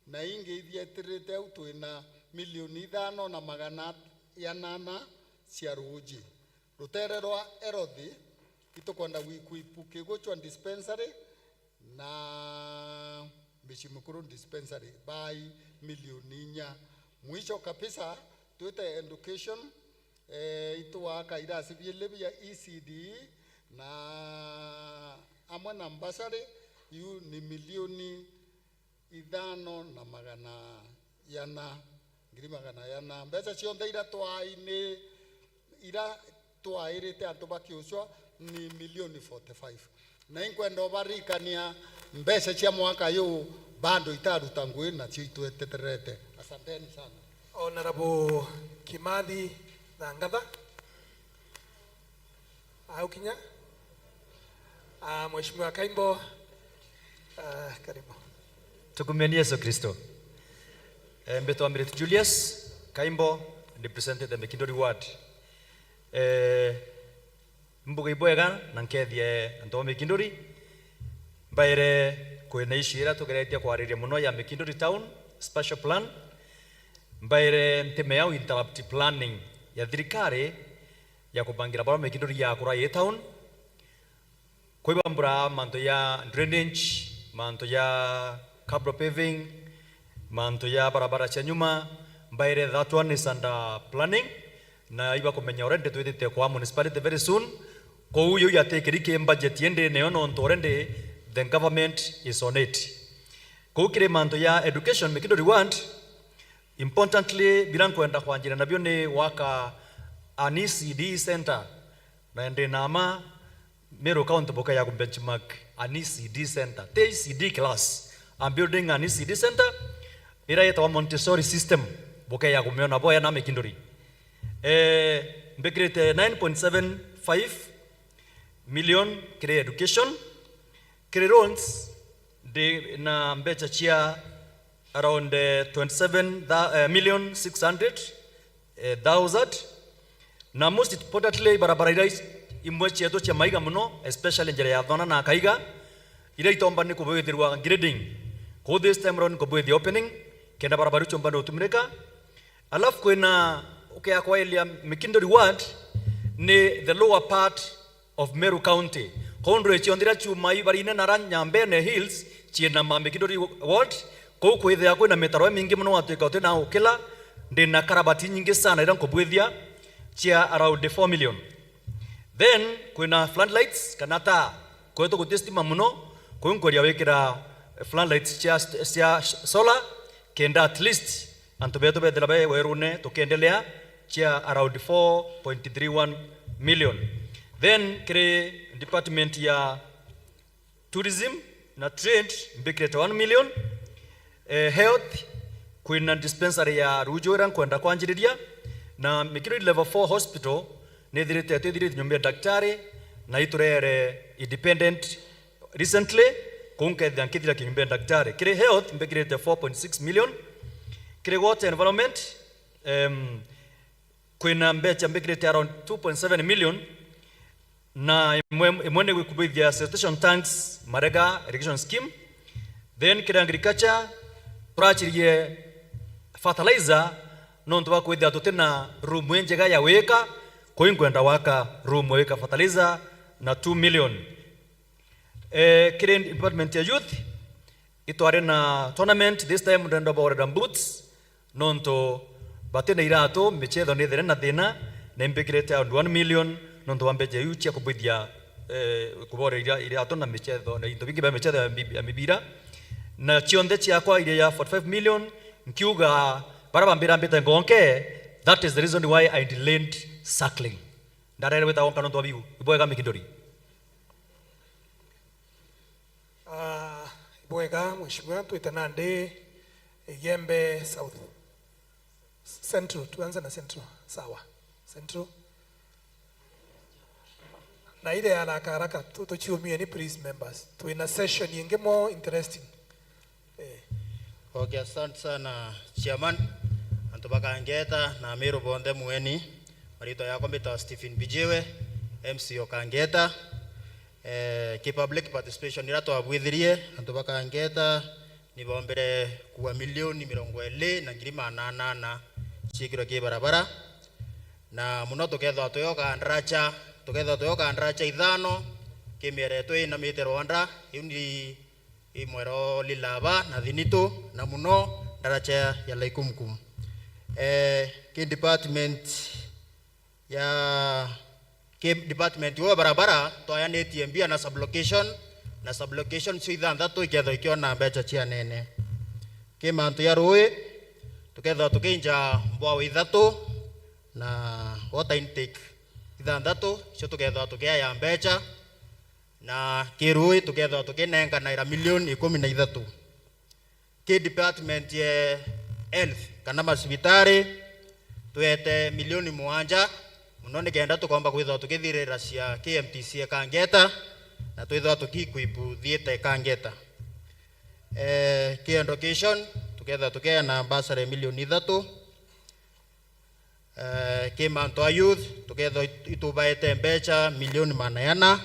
na ingi ithietirite au twina milioni ithano na magana janana cia ruji. Rutere rwa health, itukwenda gwi-, kwipu Kiguchwa dispensary na Mbichi Mukuru dispensary by milioni inya. Mwisho kabisa, twite education, eh, itwaka irasi biili bia E C D na amwe na bursary, iu ni milioni ithano na magana jana, ngiri magana jana. Mbeca cionthe ira twaini-, ira twairite antu ba Kiucwa ni milioni forty-five. Na inkwenda ubaririkania mbeca cia mwaka yu bado itaruta ngui nacio itweteterete. Asanteni sana. Honorable Kimathi Thangatha. Au kinya? Ah, Mheshimiwa Kaimbo, ah, karibu. Tukumeni Yesu Kristo. Eh, mbitwa Mirit Julius Kaimbo, represented the Mikinduri ward. Eh, mbuga ibwega na nkethie antu ba Mikinduri. Mbaire kwina issue iria tugeretie kwariria muno ya Mikinduri town, spatial plan. Mbaire ntimea u interrupt planning ya thirikari ya kubangira baria Mikinduri yakura i town. Kwibambura mantu ya drainage, mantu ya cabro paving, mantu ya barabara cia nyuma, mbaire that one is under planning, na ibakumenya already twithite kwa municipality very soon. Kou iu yatikiri ki budget indi niyo nontu already the government is on it. Kou kiri mantu ya education, Mikinduri ward, importantly, biria nkwenda kwanjira nabio ni gwaka an E C D center, na ndi na mma Meru County bukeya ku benchmark an E C D center, ti E C D class. I'm building an E C D center ira yetagwa Montessori system, bukeya kumiona boya na Mikinduri. Eh, mbikirite nine point seven five million kiri education, kiri roads ndi na mbecha cia around, eh, twenty-seven tha-, eh, million six hundred, eh, thousand. Na most importantly, barabara iria is-, imwe cietu cia maiga muno, especially njira ya Thona na Kaiga, iria itomba ni kubwithirwa grading. Kuu this time round kubwithia opening, kenda barabara iu ciomba ni utumirika. Alafu kwina, ukea kwailia Mikinduri ward ni the lower part of Meru County. Kou ndwiri cionthe iria ciuma ibarine na ra Nyambene Hills ciina ma Mikinduri ward. Kou kwithia kwina mitaro imingi muno, watwika uti na ukila, ndi na karabati nyingi sana iria nkubwithia cia around four million. Then kwina floodlights kana taa. Kwetu guti stima muno, kou nkweria wikira floodlights cia, cia solar, kenda at least antu betu bethira be werune, tukiendelea cia around four point three one million. Then kiri department ya tourism na trade, mbikirite one million. Eh, health, kwina dispensary ya Ruju iria nkwenda kwanjiriria, na Mikinduri level four hospital nithirite twithirite nyumba ya daktari, na iturere independent recently, kou nkethia nkithira kinyumba ya daktari. Kiri health, mbikirite four point six million. Kiri water environment, em, kwina mbecha mbikirite around two point seven million, na imwe, imwe ni gwikubithia siltation tanks Marega irrigation scheme. Then kiri agriculture, turachirie fertilizer nontu bwa kwithia tutina room injega ya wika, kou nkwenda waka room ya wika fertilizer na two million. Eh, kiri department ya youth, itwari na tournament this time, ndenda borera boots, nontu batina iratu, michetho ni there na thina, na imbikirite around one million, nontu wa mbecha iu cia kubwithia, eh, kuborera ira-, iratu na michetho, na into bingi bia michetho ya mi-, ya mibira. Na cionthe ciakwa iria ya forty-five million, nkiuga, bara bambira mbite ngonke, that is the reason why I delayed circling. Ndarere gwita gonka nontu wa biu. Ibwega Mikinduri. Ah, ibwega, Mheshimiwa, twite nandi Igembe South. Central, tuanze na Central. Sawa. Central. Na ile ya haraka haraka, tu-, tuchiumieni, please, members. Twina session ingi more interesting. Eh. Okay, asante sana, Chairman. Antu bakangeta na Meru bonthe mueni. Maritwa yakwa mbitwa Stephen Bijiwe, M C o Kangeta. Eh, ki public participation ira twabwithirie, antu bakangeta nibombere kuwa milioni mirongo iri na ngiri maana anana ciikirwe ki barabara. Na muno tukethwa tuyoka ndaracha, tukethwa tuyoka ndaracha ithano, ki miere yetu inamite rwanda, iu ni i mwero Lilaba na Thinitu, na muno ndaracha ya Laikumkum. Eh, ki department ya, ki department yo barabara, twayanitie mbia na sublocation, na sublocation cio ithanthatu ikethwa ikiona mbecha cia nene. Ki mantu ya rui, tukethwa tukinja mbwao ithatu na water intake ithanthatu, icio tukethwa tukiaya mbecha, na ki rui tukethwa tukinenganaira milioni ikumi na ithatu. Ki department ya health kana macibitari, twete milioni mugwanja, muno nikenda tukomba kwithwa tukithirira cia K M T C Ekangeta, na twithwa tukiequip theatre Ekangeta. Eh, ki education, tukethwa tukiana bursary milioni ithatu. Eh, ki mantu a youth, tukethwa it-, itubaete mbecha milioni maana ana,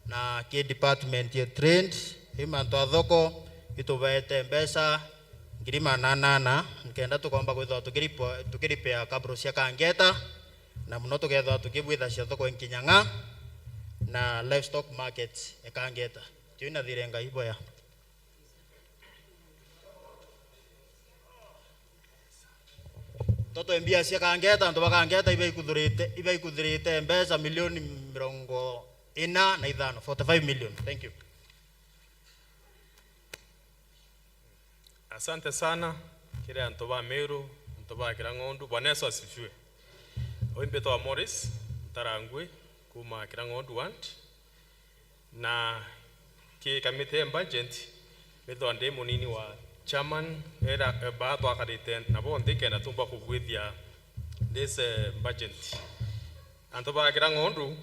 na ki department ya trade, ki mantu a thoko, itubaete mbecha ngiri maana anana, nikenda tukomba kwithwa tukiripo-, tukiripea kabro cia Kangeta, na muno tukethwa tukibwithacia thoko Nkinyang'a na livestock market Ekangeta. Tiu na thire Ngai boya. Toto mbia cia Kangeta, antu ba Kangeta ibaikuthurite, ibaikuthurite mbeca milioni mirongo ina na ithano, forty-five million. Thank you. Asante sana kiri antu ba Meru, antu ba Kirang'ondu. Bwana Yesu asifiwe. Uyu mbitwa Morris Ntarangwi, kuma Kirang'ondu ward, na ki kamiti ya budget, mbithwa ndi munini wa chairman, era, eh, ba twakarite nabo nthi kenda tumba kugwithia this, eh, budget. Antu ba Kirang'ondu,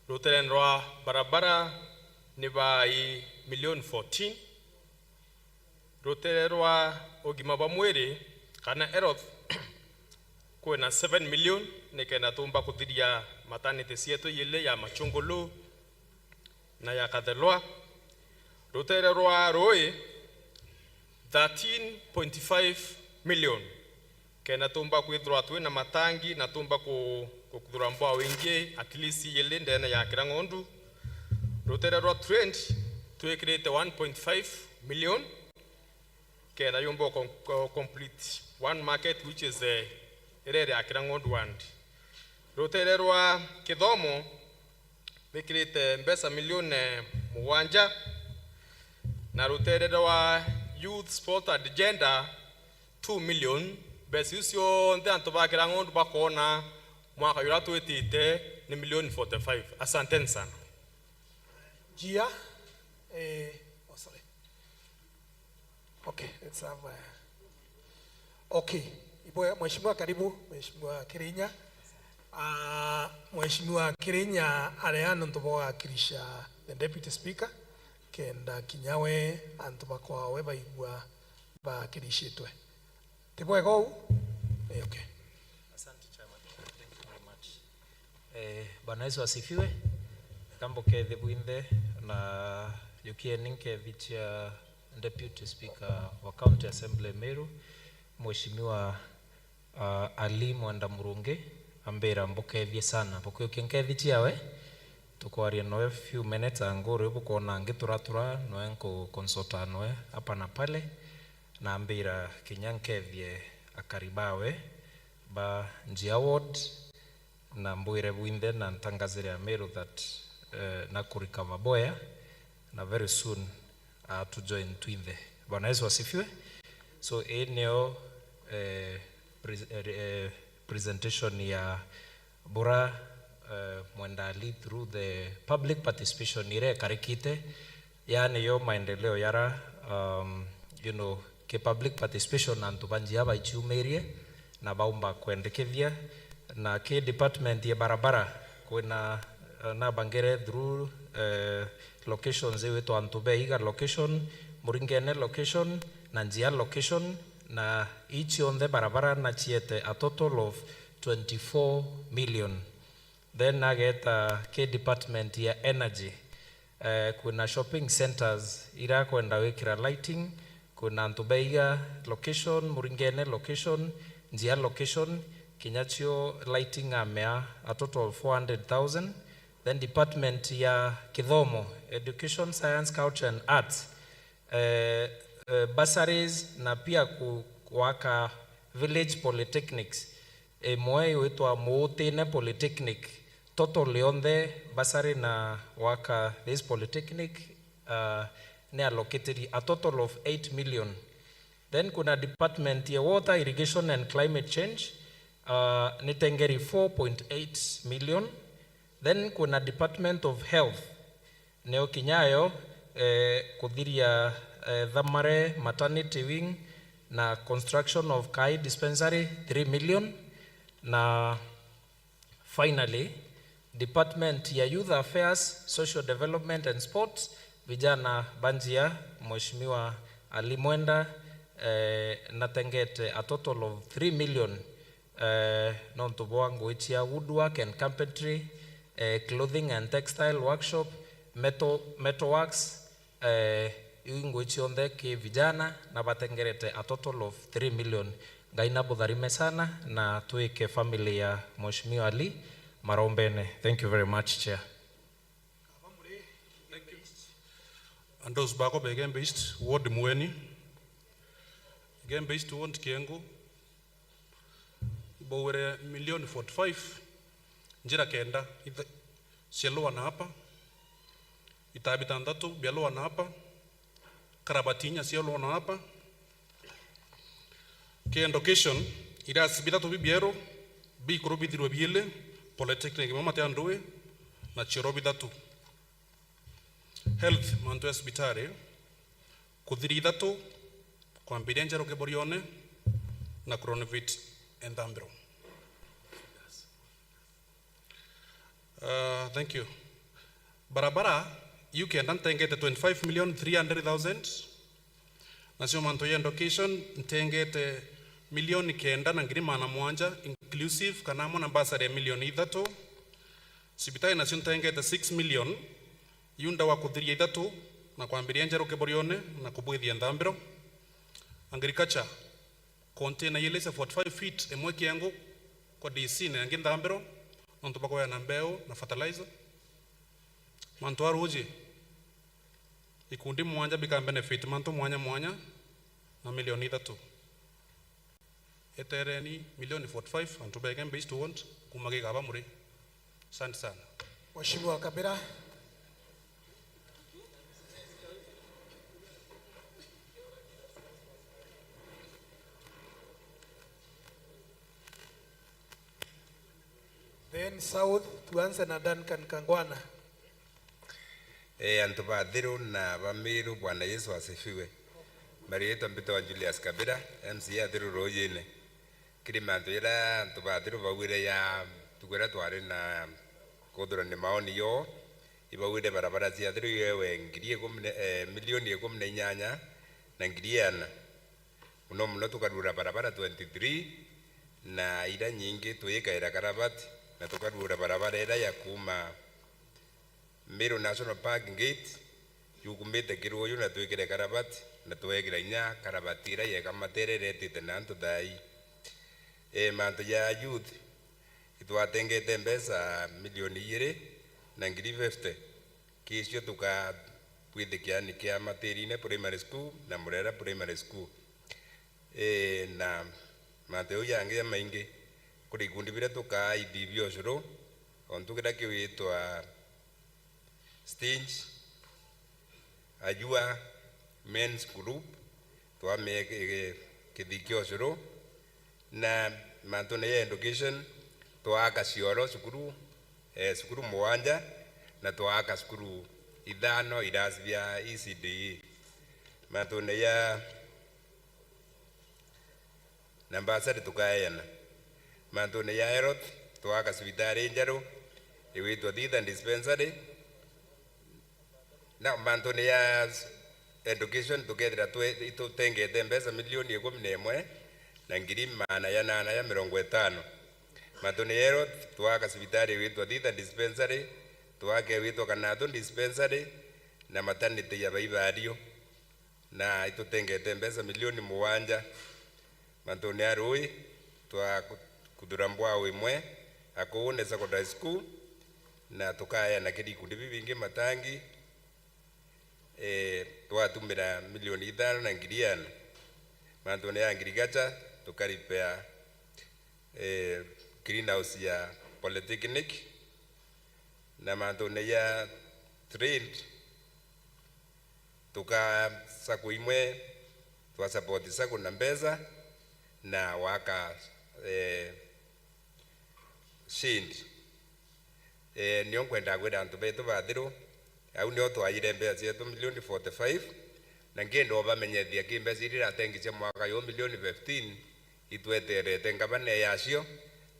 rutere rwa barabara ni bai milioni fourteen, rutere rwa ugima bwa mwiri kana health, kwina seven million, nikenda tumba kuthiria maternity cietu ijili ya Machungulu na ya Kathelwa. Rutere rwa rui, thirteen point five million, kenda tumba kwithirwa twina matangi na tumba ku-, kuthura mbwao ingi at least ijili ndene ya Kirang'ondu. Rutere rwa trade, twikirite one point five million, kenda yumba com-, co-, complete one market, which is, eh, iria iri ya Kirang'ondu ward. Rutere rwa kithomo, bikirite mbeca milioni mugwanja, na rutere rwa youth sport and gender, two million. Mbeca iu cionthe antu ba Kirang'ondu bakoona mwaka juria twitite ni milioni forty-five. Asanteni sana. Jia, eh, oh, sorry. Okay, let's have, uh, okay. Ibwe, Mheshimiwa, karibu, Mheshimiwa Kirinya. Ah, Mheshimiwa Kirinya aria nontu bwa gwakirisha the Deputy Speaker, kenda kinya we antu bakwawe baigua bakirishitwe. Ti bwega uu? Eh, okay. Asante, Chairman. Thank you very much. Eh, Bwana Yesu asifiwe. Kambukethie bwinthe na jukieni nkethi cia Deputy Speaker wa County Assembly Meru, Mheshimiwa, ah, Ali Mwenda Murungi, ambira mbukethie sana. Bukiukia nkethi ciawe, tukwaria noe few minutes, anguru bukwona ngituratura, noe nku-, consult noe hapa na pale, na ambira kinya nkethie akari bawe ba Njia Ward, na mbwire bwinthe na ntangazire Ameru that, eh, na kurecover bwea, na very soon, ah, to join twinthe. Bwana Yesu asifiwe. So, ii nio, eh, pres-, eh, eh, presentation ya bura, eh, Mwenda Ali through the public participation iria ikarikite, yaani yo maendeleo yara, um, you know, ki public participation antu ba Njia baichiumirie na baumba kwendekethia, na ki department ya barabara kwina, eh, nabangire through, eh, locations iwitwa Antu Beiga location, Muringene location na Njia location, na icionthe barabara naciete a total of twenty-four million. Then ageta ki department ya energy, eh, kwina shopping centres irakwenda gwikira lighting, kwina Antu Beiga location, Muringene location, Njia location, kinya cio lighting amea a total four hundred thousand. Then department ya kithomo, education, science, culture and arts, eh, eh, bursaries na pia ku-, gwaka village polytechnics. Imwe iwitwa Muutine Polytechnic. Total yonthe bursary na gwaka this polytechnic, uh, ni allocated a total of eight million. Then kuna department ya water, irrigation and climate change, uh, ni tengeri four point eight million. Then kuna department of health, nio kinya yo, eh, kuthiria, eh, Thamare maternity wing na construction of Kai dispensary, three million, na finally, department ya youth affairs, social development and sports, vijana ba Njia, Mheshimiwa Ali Mwenda, eh, natengete a total of three million, eh, nontu bwa ngugi cia woodwork and carpentry, eh, clothing and textile workshop, metal, metal works, eh, iu ngugi cionthe ki vijana na batengerete a total of three million. Ngai nabutharime sana na twike family ya Mheshimiwa Ali marombene. Thank you very much, Chair. Andu bakwa ba Igembe East, ward Mweni, Igembe East ward Kiengu, ibaugire milioni forty-five, njira kenda itha-, cia lower na upper, itabi tantatu bia lower na upper, karabati inya cia lower na upper, ki education, irasi bithatu bibieru, Bikuru bithirwe biili, polytechnic imwe Matia Ndui, na cioro bithatu. Health, mantu ya cibitari, kuthiria ithatu, kwambiria njeru Kiborione, na kurenovate Enthambiro. Uh, thank you. Barabara, iu kenda ntengete twenty-five million three hundred thousand. Nacio mantu ya education, ntengete milioni kenda na ngiri magana mugwanja inclusive, kana amwe na bursary ya milioni ithatu. Cibitari nacio ntengete six million, iu ndawa kuthiria ithatu na kwambiria njeru Kiborione na kubwithia Enthambiro. Agriculture, container iili cia forty-five feet, imwe Kiengu kwa D C na ingi Enthambiro, nontu bwa kweana mbeu na fertilizer. Mantu a ruuji, ikundi mwanja bika benefit mantu mwanya mwanya na milioni ithatu. Etereni milioni forty-five, antu ba Igembe East Ward, kuma Gigaba muri. Asante sana. Mheshimiwa Kabira. Then South, tuanze na Duncan Kangwana. Ee, antu ba Thiru na ba Miru, Bwana Yesu asifiwe. Mariitwa mbitagwa Julius Kabira, M C A ya Thiru Ruujine. Kiri mantu jaria antu ba Thiru baugire ya ntuku iria twari na kuthurania maoni yoo, ibaugire barabara cia Thiru iwewe ngiri ikumi na, eh, milioni ikumi na inyanya na ngiri iana. Muno muno tukaruura barabara twenty-three, na iria nyingi tuyikaira karabati, na tukaruura barabara iria ya kuuma Meru National Park gate, yukumite Kiruuyu na twikire karabati, na tweekira inya karabati iria yeka Matere iria itite na antu thaa ii. Ee, mantu ja youth, itwatengete mbeca milioni igiri na ngiri fifty. Kicio tukabwithikia ni kia Matirine Primary School na Murera Primary School. Ii, na mantu jau jangi jamaingi, kuri ikundi biria tukaa ithi bia ucuru, ontu kiria kiwitwa Stage, Ajua Men's Group, twamie ki-, ki-, kithi kia ucuru, na mantune ja education, twaaka cioro cukuru, eh, cukuru mugwanja, na twaaka cukuru ithano irasi bia E C D E. Mantune ja na mbasari tukaeana. Mantune ja health, twaaka cibitari injeru igwitwa Thitha Dispensary. Na mantune ja education, tukethira twe-, itutengete mbeca milioni ikumi na imwe na ngiri maana janana ja mirongo itano. Mantune ja health, twaaka cibitari igwitwa Thitha Dispensary, twaaka igwitwa Kanathu Dispensary, na maternity ya Baibario. Na itutengete mbeca milioni mugwanja. Mantune ja ruui, twa ku-, kuthura mbwao imwe Akuune Secondary School, na tukaeana kiri ikundi bibingi matangi, eh, twatumira milioni ithano na ngiri iana. Mantune ja agriculture, tukaripea, eh, greenhouse ya polytechnic, na mantune ja trade, tuka sacco imwe, twa support sacco na mbeca, na waka, eh, shade. Eh, nio nkwendaa kwira antu betu ba Thiru, au nio twayire mbeca cietu milioni forty-five, na nkienda ubamenyethia ki mbeca iria iratengi cia mwaka juu milioni fifteen, itweterete ngabane yacio,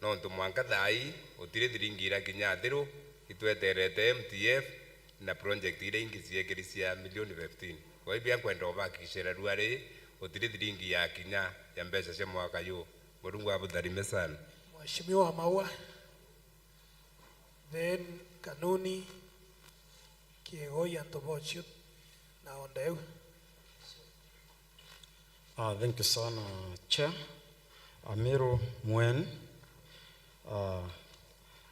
nontu mwanka thaa ii utiri thiringi irakinya Athiru, itweterete M T F na project iria ingi ciekiri cia milioni fifteen. Kwa hivyo, nkwenda ubahakikishira rua riri, utiri thiringi yakinya ya mbeca cia mwaka juu. Murungu abutharime sana. Mheshimiwa Maua, then Kanuni, Kiegoi, antu bocio na ondeu. Ah, thank you sana, Chair. Amiru Mwen. Ah,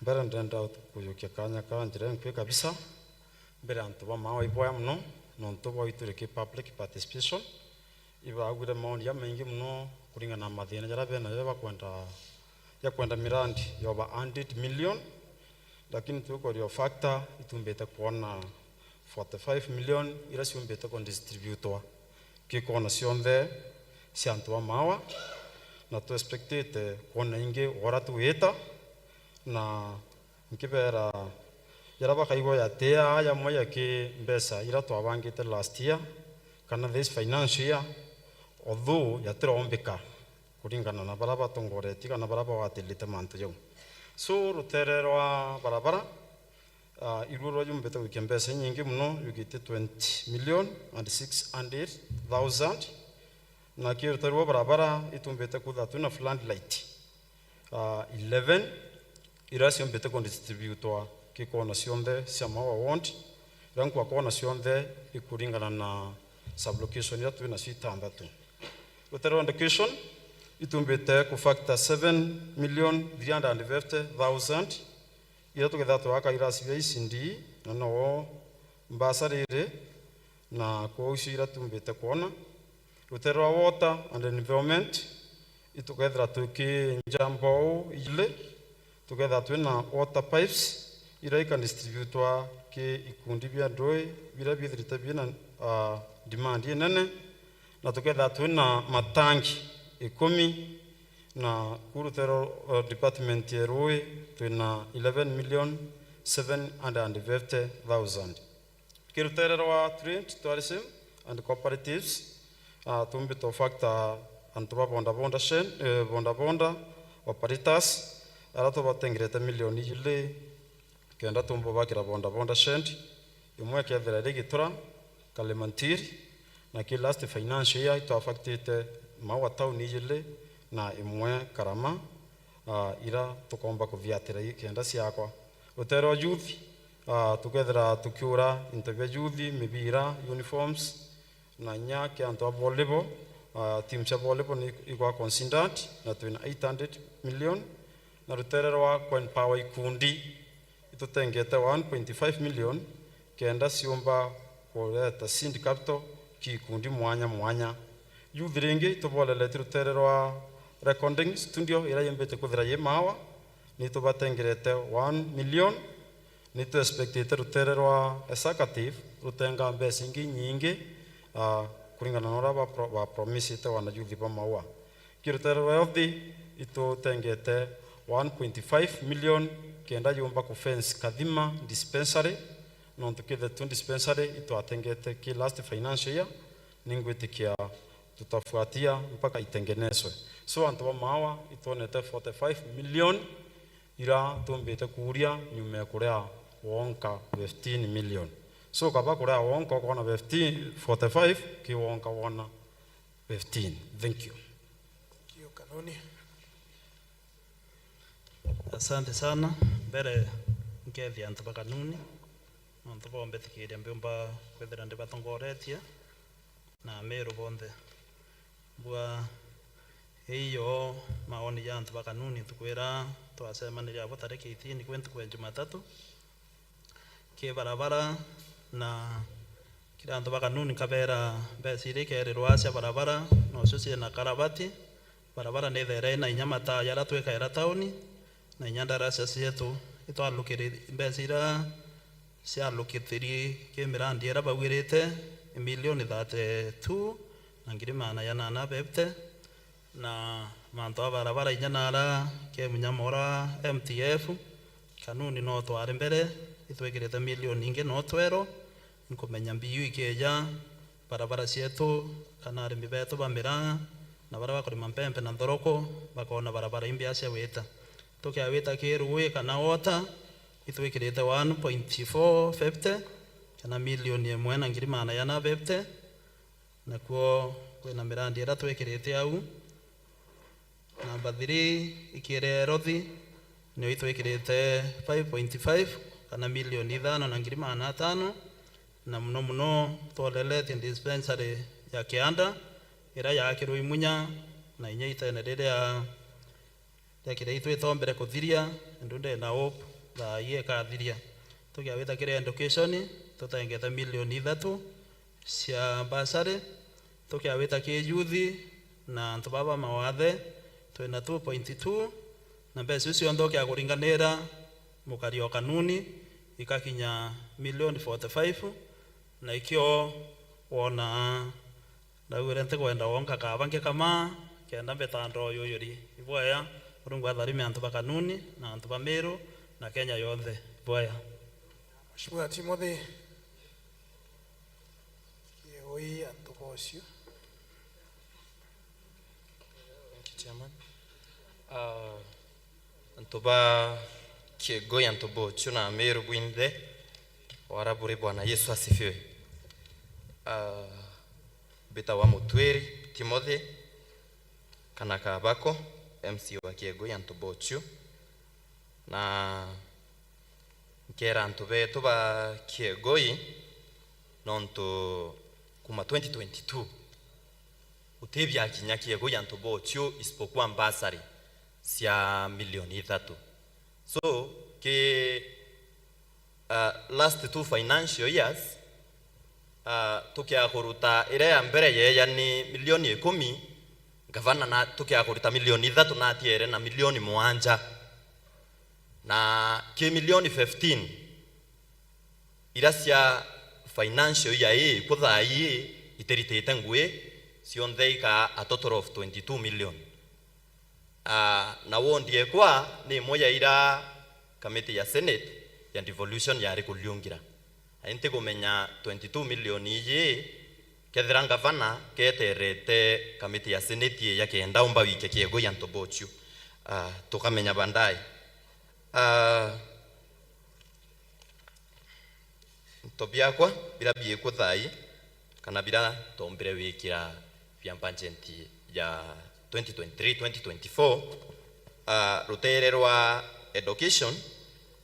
mbere ndenda kujukia kanya ka njira enkui kabisa. Mbere antu ba Maua iboya muno, nontu bwa ituri ki public participation. Ibagwire maoni jamaingi muno kuringana na mathina jaria bena jaria bakwenda, ya kwenda mirandi ya over hundred million. Lakini tukorio factor, itumbite kwona forty-five million iria ciumbite kudistributwa ki kona cionthe cia antu ba Maua. na tu expectite kwona ingi ora tugita, na nkibera jara bakaigua jatia jamwe ja ki mbeca ira twabangite last year kana this financial year, although jatirombika kuringana na bara batongoretie kana bara bagwatirite mantu jau. So, rutere rwa barabara, ah, iruo rwa jumbite gwikia mbeca inyingi mono, jukitie twenty million and six hundred thousand, na ki rutere rwa barabara itumbite kwithirwa twina floodlight, ah, eleven, ira ciombite kudistributwa ki kona cionthe cia Maua ward, ira nkwa kona cionthe ikuringana na sublocation ira twinacio itanthatu. Rutere rwa education, itumbite ku factor seven million three hundred and fifty thousand, ira tukethirwa twaka irasi bia E C D, na no mbasa riri, na kwou icio ira tumbite kwona. Rutere rwa water and environment, itukethira tukinja mbou ijili, tukethira twina water pipes, ira ikadistributwa ki ikundi bia ndui bira bithirite bina, ah, demand inene, na tukethira twina matangi ikumi, na ku rutere rwa, ah, department ya rui twina eleven million seven hundred and fifty thousand. Ki rutere rwa trade, tourism and cooperatives, ah, tumbite factor antu ba bodaboda shed, eh, bodaboda operators, ara tubatengerete milioni ijili kenda tumba bakira bodaboda shed, imwe ikethira iri Gitura, Kalimantir, na ki last financial year itwafaktite Maua town ijili na imwe Karama, ah, ira tukomba kuthiatira i kenda ciakwa. Rutere rwa youth, ah, tukethira tukiura into bia youth, mibira, uniforms, na inya ki antu a volleyball, ah, team cia volleyball ni igwa considered, na twina eight hundred million, na rutere rwa kwen power ikundi itutengete one point five million kenda ciumba kureta seed capital ki ikundi mwanya mwanya. Youth ringi ituboleretie rutere rwa recording studio ira yumbite kwithira yi Maua, ni tubatengerete one million. Ni tu expectite rutere rwa executive rutenga mbeca ingi nyingi, ah, kuringana na uria ba pro-, ba promisite wana youth ba Maua. Ki rutere rwa health itutengete one point five million kenda yumba ku fence Kathima dispensary, nontu ki the two dispensary itwatengete ki last financial year, ningwitikia tutafuatia mpaka itengeneswe. So, antu ba Maua itwonete forty-five million ira tumbite kuuria nyuma ya kuria wonka fifteen million. So, kaba kuria wonka ukona fifteen, forty-five, ki wonka wona fifteen. Thank you. Thank you, Kanuni. Asante sana. Mbere, nkethia antu ba Kanuni, nontu bombitikiria mbiumba kwithira ndibatongoretie, na Ameru bonthe. Mbua, iyo maoni ja antu ba Kanuni ntuku ira twacemanirie abo tariki eighteen kwi ntuku ya Jumatatu. Ki barabara, na kiri antu ba Kanuni nkabera mbeca iria ikeerirwa cia barabara, nocio ciina karabati. Barabara ni ithere ina inya mataa jaria twikaira tauni, na inya ndaraca cietu. Itwalukiri-, mbeca iria cialukithirie ki mirandi iria baugirite ni milioni thirty-two na ngiri maana janana fifty, na mantu a barabara inya nara ke munyamora M T F, Kanuni no twari mbere, itwikirite milioni ingi no twero, nkumenya mbiu ikeja, barabara cietu, kana arimi betu ba miraa, na baria bakurima mpempe na nthoroko, bakona barabara imbia cia wita. Tukiawita ki ruui kana water, itwikirite one point four fifty, kana milioni imwe na ngiri maana jana fifty, nakuo kwina mirandi iria twikirite au. Namba three, ikiria erothi, nio itwikirite five point five, kana milioni ithano na ngiri maana atano, na muno muno twoleletie dispensary ya Kianda, iria yaakirwe Imunya, na inya itene riria ria kiria itwitombere kuthiria, ndu ndina hope thaa ii ikathiria. Tukiawita kiri education, tutengete milioni ithatu cia bursary. Tukiawita ki youth na antu baba mawathe, twina two point two, na mbeca iu cionthe ukiakuringanira mukari o Kanuni, ikakinya milioni forty-five, na ikio wonaa Ndaugire ntikwenda wonka kaba ngikamaa, kenda mbeta ndoo yuyuri. Ibwaya, Murungu atharime antu ba Kanuni, na antu ba Meru, na Kenya yonthe. Ibwaya. Mheshimiwa Timothy Kiegui, antu bocio. Thank you, Chairman. Ah, antu ba Kiegui, antu bocio na Meru bwinthe, wara buri, Bwana Yesu asifiwe. Ah, mbitawa Mutwiri Timothy, kana Kabako, M C wa Kiegui, antu bocio. Na nkera antu betu ba Kiegui, nontu kuma twenty twenty-two, guti biakinya Kiegui antu bocio isipokuwa bursary cia milioni ithatu. So, ki, uh, last two financial years, uh, tukia kuruta iria ya mbere yeya ni milioni ikumi, ngavana na tukia kuruta milioni ithatu, natiere na milioni mugwanja. Na ki milioni fifteen, iria cia financial year ii, ku thaa ii, itiritite ngui, cionthe ikaa a total of twenty-two million. Ah, na wondi ekwa ni imwe ya ira kamiti ya Senate ya devolution yari kuriungira. Ai, ntikumenya twenty-two million iji, kethira ngavana keterete kamiti ya Senate ii ya kenda umba wike Kiegui antu bocio. Ah, tukamenya baadaye. Ah, into biakwa bira biku thai, kana bira tombire wikira bia budget ya twenty twenty-three, twenty twenty-four, ah, rutere rwa education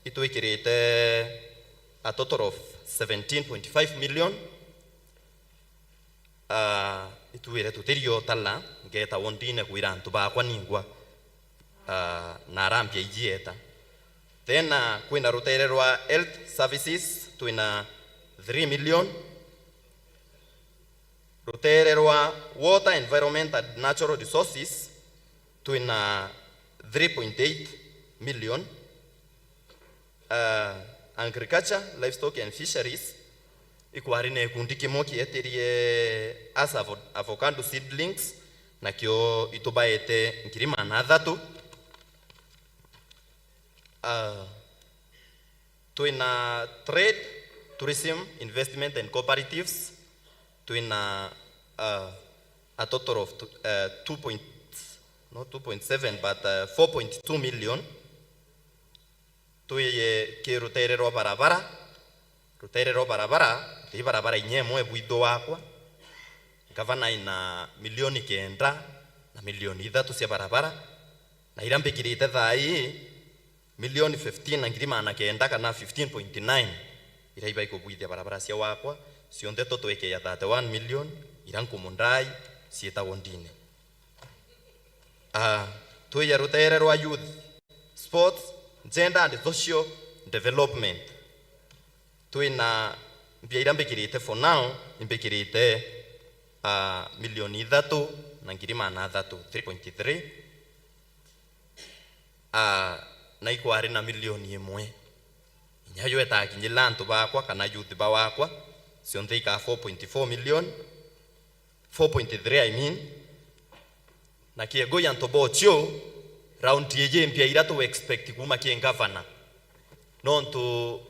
itwikirite a total of seventeen point five million. Ah, ituire tutirio tala, ngeta wondine kwira antu bakwa ningwa, ah, na arambia ijieta. Then, ah, kwina rutere rwa health services, twina three million. Rutere rwa water, environment and natural resources, twina three point eight million. Ah, agriculture, livestock and fisheries, ikwari na ikundi kimwe kietirie as avo-, avocado seedlings, nakio itubaete ngiri magana athatu. Ah, twina trade, tourism, investment and cooperatives, twina, ah, a total of two, ah, two point, not two point seven, but, ah, four point two million. Twi ki rutere rwa barabara, rutere rwa barabara, ti barabara inya imwe bwitho wakwa. Ngavana ina milioni kenda na milioni ithatu cia barabara, na ira mbikirite thaa ii, milioni fifteen na ngiri magana kenda kana fifteen point nine, ira ibaikubwithia barabara cia wakwa, cionthe tutwikeia thirty-one million, ira nkumundai ciita wondine. Ah, twija rutere rwa youth, sports, gender and social development. Twina mbia ira mbikirite for now, imbikirite, ah, milioni ithatu na ngiri magana athatu, three point three. Ah, na ikwari na milioni imwe. Inya yo itakinyila antu bakwa kana youth ba wakwa, cionthe ikaa four point four million. Four point three, I mean. Na Kiegui antu bocio, round iji mbia ira tu expect kuma ki ngavana. Nontu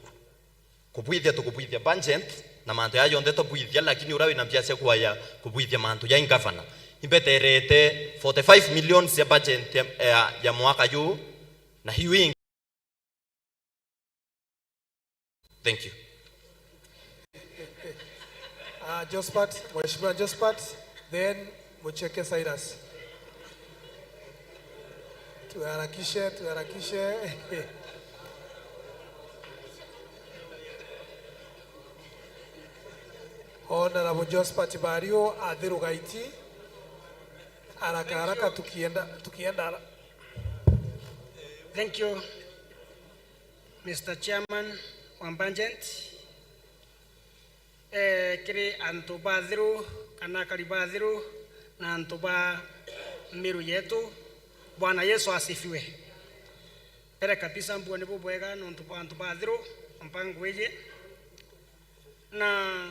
kubwithia, tukubwithia budget na mantu ya yonthe tubwithia, lakini ura wina mbia cia kuaya kubwithia mantu ya ngavana. Imbeterete forty-five million cia budget ya, ya, ya mwaka yu, na hiu ingi. Thank you. Ah, Jospat, Mheshimiwa Jospat, then Mucheke Cyrus. Tuharakishe, tuharakishe. Honorable Jospat Bario, Athiru Gaiti. Haraka haraka tukienda, tukienda. Thank you, Mister Chairman wa budget. Eh, kiri antu ba Athiru, kana akari ba Athiru, na antu ba Meru yetu, Bwana Yesu asifiwe. Mbere kabisa, mbuone bubwega nontu bwa antu ba Athiru, mpango iji. Na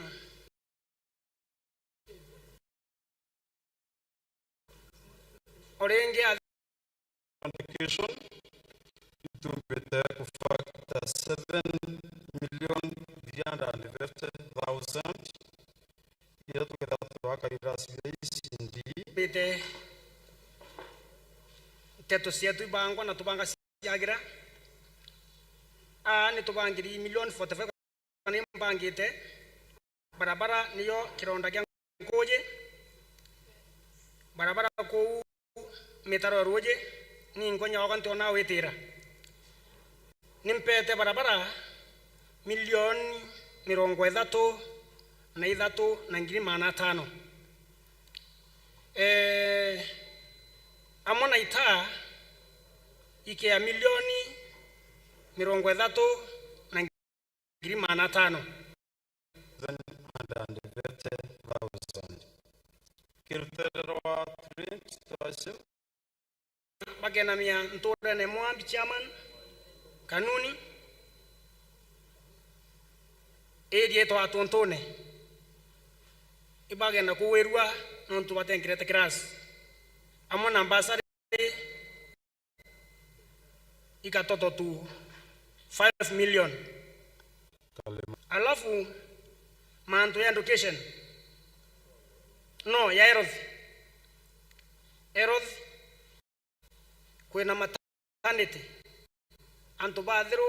O ringi, allocation itumbite kufakta seven million three hundred and fifty thousand, iria tukethira twaka irasi bia icindi. Mbite nteto cietu ibangwa na tubanga ciagira. Aa ni tubangiri million forty-five, ni mbangite. Barabara niyo kironda kia nkuji. Barabara kuu mitaro ya ruuji, ni nkonya oka ntiona witira. Ni mpete barabara milioni mirongo ithatu na ithatu na ngiri magana atano. Eh, amwe na itaa ikea milioni mirongo ithatu na ngiri magana atano. Seven hundred and fifty thousand. Kirutere rwa Trent Township. Bakenamia nturene Mwambi chairman, Kanuni, area itwa Tuntune. Ibagenda kuwirua nontu batenkirete class. Amwe na mbasari ikatoto tu five million. Alafu mantu ya education, no, ya health. Health, kwina maternity, antu bathiru,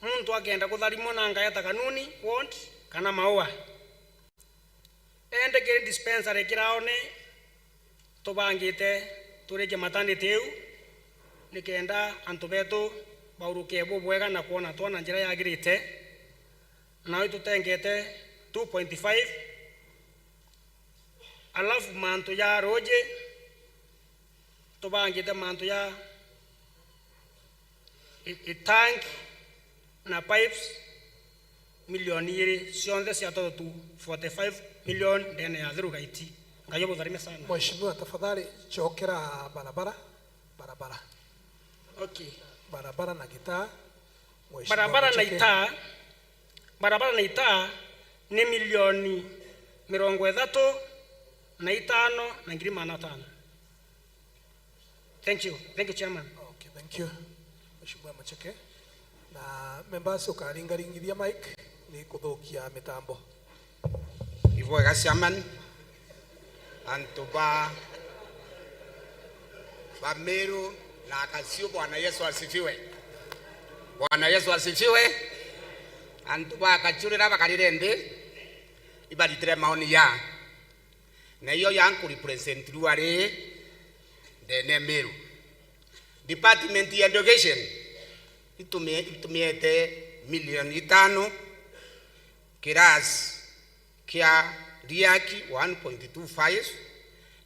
muntu akenda kutharimwa na ngaya ta Kanuni ward kana Maua. Ende kiri dispensary kiraone tubangite turikie maternity iu, nikenda antu betu bauruke bubwega na kwona twana njira yagirite. Nao itutengete two point five. Alafu mantu ya ruuji, tubangite mantu ya i-, itank na pipes milioni igiri, cionthe cia totu forty-five million ndene ya Thiru Gaiti. Ngai abutharime sana. Mheshimiwa, tafadhali chokera barabara, barabara. Okay. Barabara na gitaa. Mheshimiwa Barabara na Macheke. Itaa, barabara na itaa ni milioni mirongo ithatu na itano na ngiri magana atano. Thank you. Thank you, Chairman. Okay, thank you. Mheshimiwa Macheke. Na members, ukaringaringithia mic, ni kuthukia mitambo. Ibwega, Chairman. Antu ba, ba Meru na Gasiu, Bwana Yesu asifiwe. Bwana Yesu asifiwe. Antu ba Gasiu riria bakarire nthi, ibaritire maoni ya. Na iyo ya nkurepresent rua ri ndene Meru. Department ya Education itumie-, itumiete milioni itano, kirasi kia Riaki one point two five,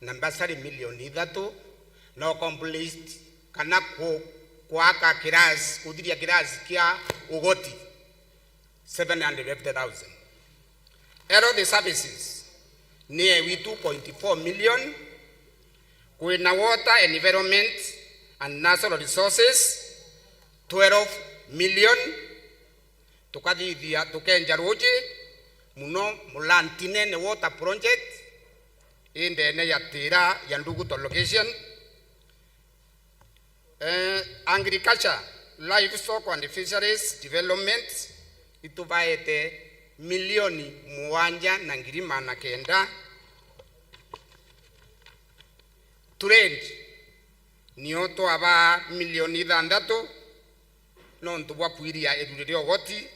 na bursary milioni ithatu, na complete kana ku-, kwaka kirasi, kuthiria kirasi kia Ugoti seven hundred fifty thousand. Health services ni ewi two point four million, kwina water, environment and natural resources twelve million, tukathithia tukenja ruuji muno Mulantinene water project indene ya Tira ya Nduguto location. Eh, agriculture, livestock and fisheries development itubaete milioni mugwanja na ngiri magana kenda. Trade nio twabaa milioni ithanthatu nontu bwa kwiria iruri ria ugoti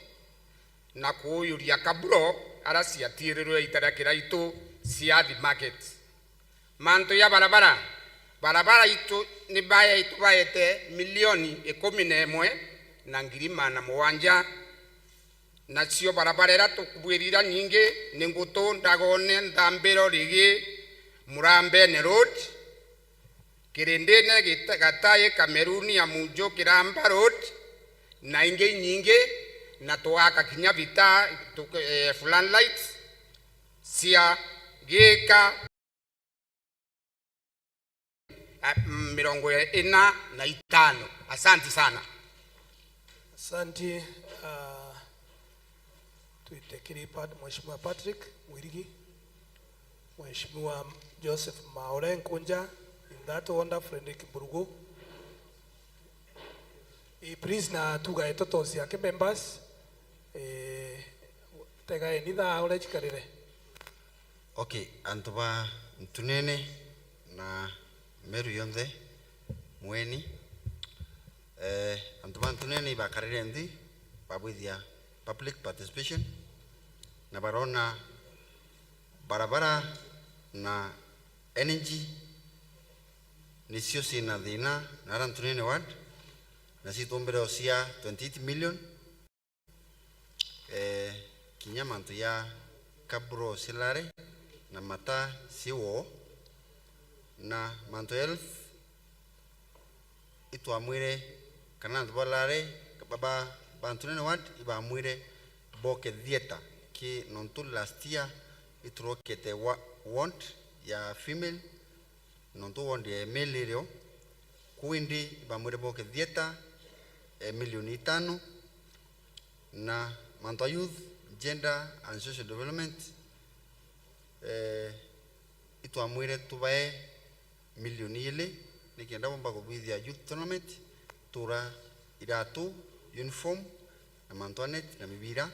na kuuyuria kaburo ara ciatiirirwe ita ria Kiraitu cia Athi Market. Mantu ya barabara, barabara itu ni bae-, itubaete milioni ikumi na imwe na ngiri magana mugwanja. Nacio barabara iria tukubwirira nyingi ni Ngutu, Ndagone, Nthambiro, Rigi, Murambene Road, Kirindine, Gita-, Gatai, Kameruni, Amunju, Kiramba Road, na ingi inyingi, na tugaka kinya bita, tuk-, eh, floodlights cia Gika, ah, mirongo ina na itano. Asanti sana. Asanti, ah, twite kiri Pat-, Mheshimiwa Patrick Mwirigi. Mheshimiwa Joseph Maore Nkunja, in that order, Frederick Mburugu. Eh, please, na tugae totosi yake members. Eh, tegaeni thaa uria cikarire. Okay, antu ba Ntunene na Meru yonthe, mweni. Eh, antu ba Ntunene ibakarire nthi, babwithia public participation, na barona barabara na energy nicio ciina thina na ara Ntunene ward, na citumbire o cia twenty-eight million. Eh, kinya mantu ya kaburo cilare na mata ciwo na mantu ya health itwamwire kana antu balare ba, ba, ba Ntunene ward ibamwire boke theatre ki nontu last year iturokete wa, ward ya female nontu ward ya male irio, kuu indi ibamwire boke theatre, eh, milioni itano, na mantu a youth, gender and social development, eh, itwamwire tubae milioni ili nikenda bomba kubwithia youth tournament, tura iratu, uniform, na mantu a net na mibira,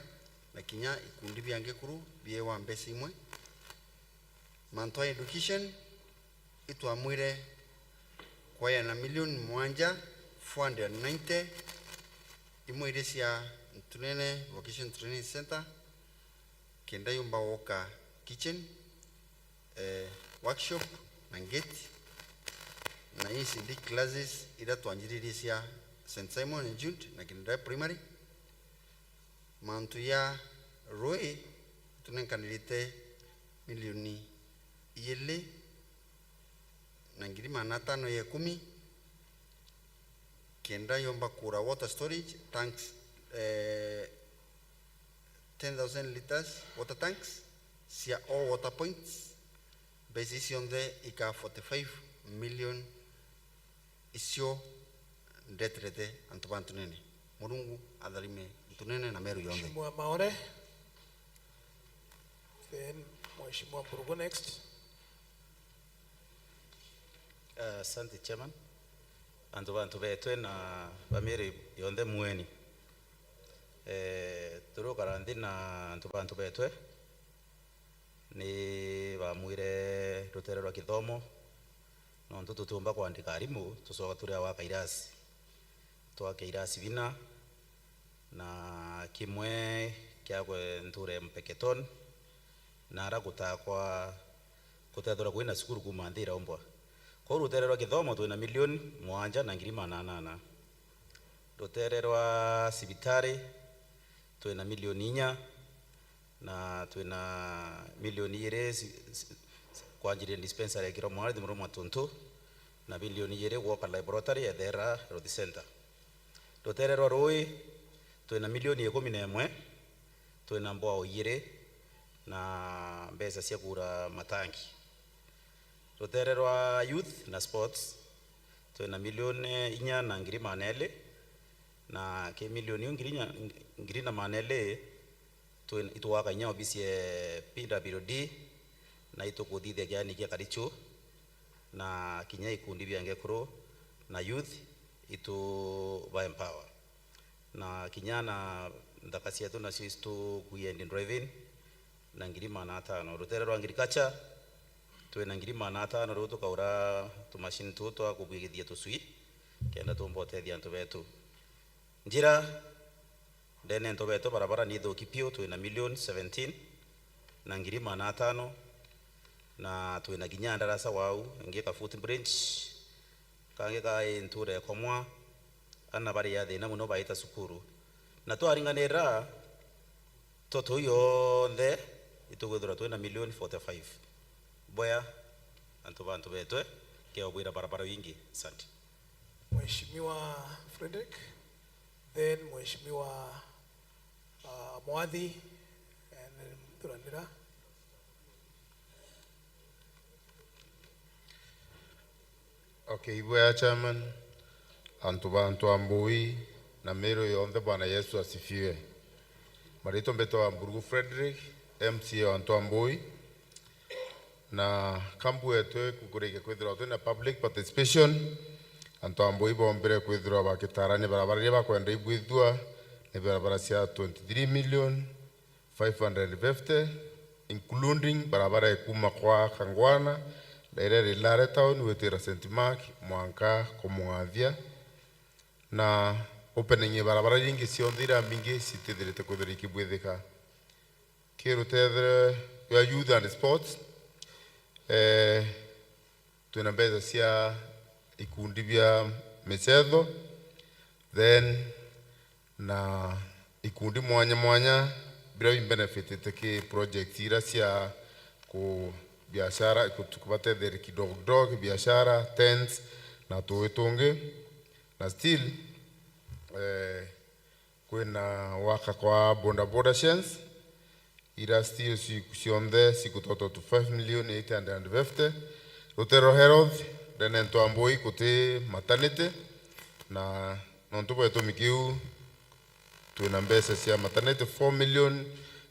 na kinya ikundi bia ngikuru biewa mbeca imwe. Mantu a education, itwamwire kwayana milioni mwanja, four hundred ninety, imwe iri cia Ntunene Vocation Training Center, kenda yumba woka kitchen, eh, workshop na gate, na E C D classes iria twanjiririe cia Saint Simon and Jude na Kindai Primary. Mantu ya rui tunenkanirite milioni iili na ngiri magana atano ya ikumi, kenda yomba kura water storage tanks, eh, ten thousand litres water tanks cia all water points. Mbeca ici cionthe ika forty-five million icio ndeterete antu ba Ntunene. Murungu atharime Ntunene na Meru yonthe. Mheshimiwa Maore. Then Mheshimiwa Mburugu next. Eh, asante, Chairman. Antu ba antu betwe na bamiri yonthe mweni. Eh, turukara nthi na antu ba antu betwe ni bamwire rutere rwa kithomo, nontu tutiumba kwandika arimu, tucoka turi a gwaka irasi. Twake irasi bina, na kimwe kiakwe nture Mpeketon, na ara gutakwa kutethirwa kwina cukuru kuuma nthi iraumbwa. Kwou rutere rwa kithomo twina milioni mwanja na ngiri magana anana. Rutere rwa cibitari twina milioni inya, na twina milioni igiri ci-, ci-, kwanjiria dispensary ya Kiromwari Thimuru Matuntu, na milioni igiri gwaka laboratory ya Thera Health Center. Rutere rwa rui twina milioni ikumi na imwe, twina mbwao igiri na mbeca cia kugura matangi. Rutere rwa youth na sports twina milioni inya na ngiri magana eli, na ki milioni iu ngiri inya, ngiri na magana eli, twi-, itugwaka inya obisi ya P W D, na itukuthithia kiani kia Karichu, na kinya ikundi bia ngekuru na youth itu ba empower. Na kinya na nthaka cietu nacio itukuia in driving na ngiri magana atano. Rutere rwa agriculture twina ngiri magana atano, riu tukaura tumashini tuu twa kubwigithia tucui kenda tumba utethia antu betu. Njira ndene nto betu barabara ni ithuki piu, twina milioni seventeen na ngiri magana atano, na twina kinya ndarasa wau, ingi ka footbridge, kangi kai ntura ikomwa, ana bari a thina mono baita cukuru. Na twaringanira, to tuu yonthe, itukwithirwa twina milioni forty-five. Bwea, antu ba antu betwe, keo bwira barabara wingi. Asante. Mheshimiwa Frederick, then Mheshimiwa, uh, Mwathi, and then Thuranira. Okay, ibwea chairman, antu ba antu a Mbui na Meru yonthe, Bwana Yesu asifiwe. Maritwa mbetwa Mburugu Frederick, M C A wa antu a Mbui. Na kampu yetu ikukurikia kwithirwa twina public participation, antu a Mbui bombire kwithirwa bakitarania barabara iria bakwenda ibwithua ni barabara cia twenty-three million five hundred fifty, including barabara ikuma kwa Kangwana, iria iri Lare town gwitira Saint Mark mwanka Kumung'athia, na opening ya barabara iria ingi cionthe iria mbingi citithirite kwithirwa ikibwithika. Ki rutethero rwa youth and sports, eh, twina mbeca cia ikundi bia micetho, then na ikundi mwanya mwanya biria bibenefitite ki project iria cia ku biashara, ku-, kubatetheria kidogo kidogo ki biashara, tents na tuui tungi. Na still, eh, kwina waka kwa boda boda sheds, ira still ci-, cionthe cigutotwa to five million eight hundred and fifty. Rutero health, ndene Ntwambui guti maternity, na nontu bwa gitumi kiu twina mbeca cia maternity four million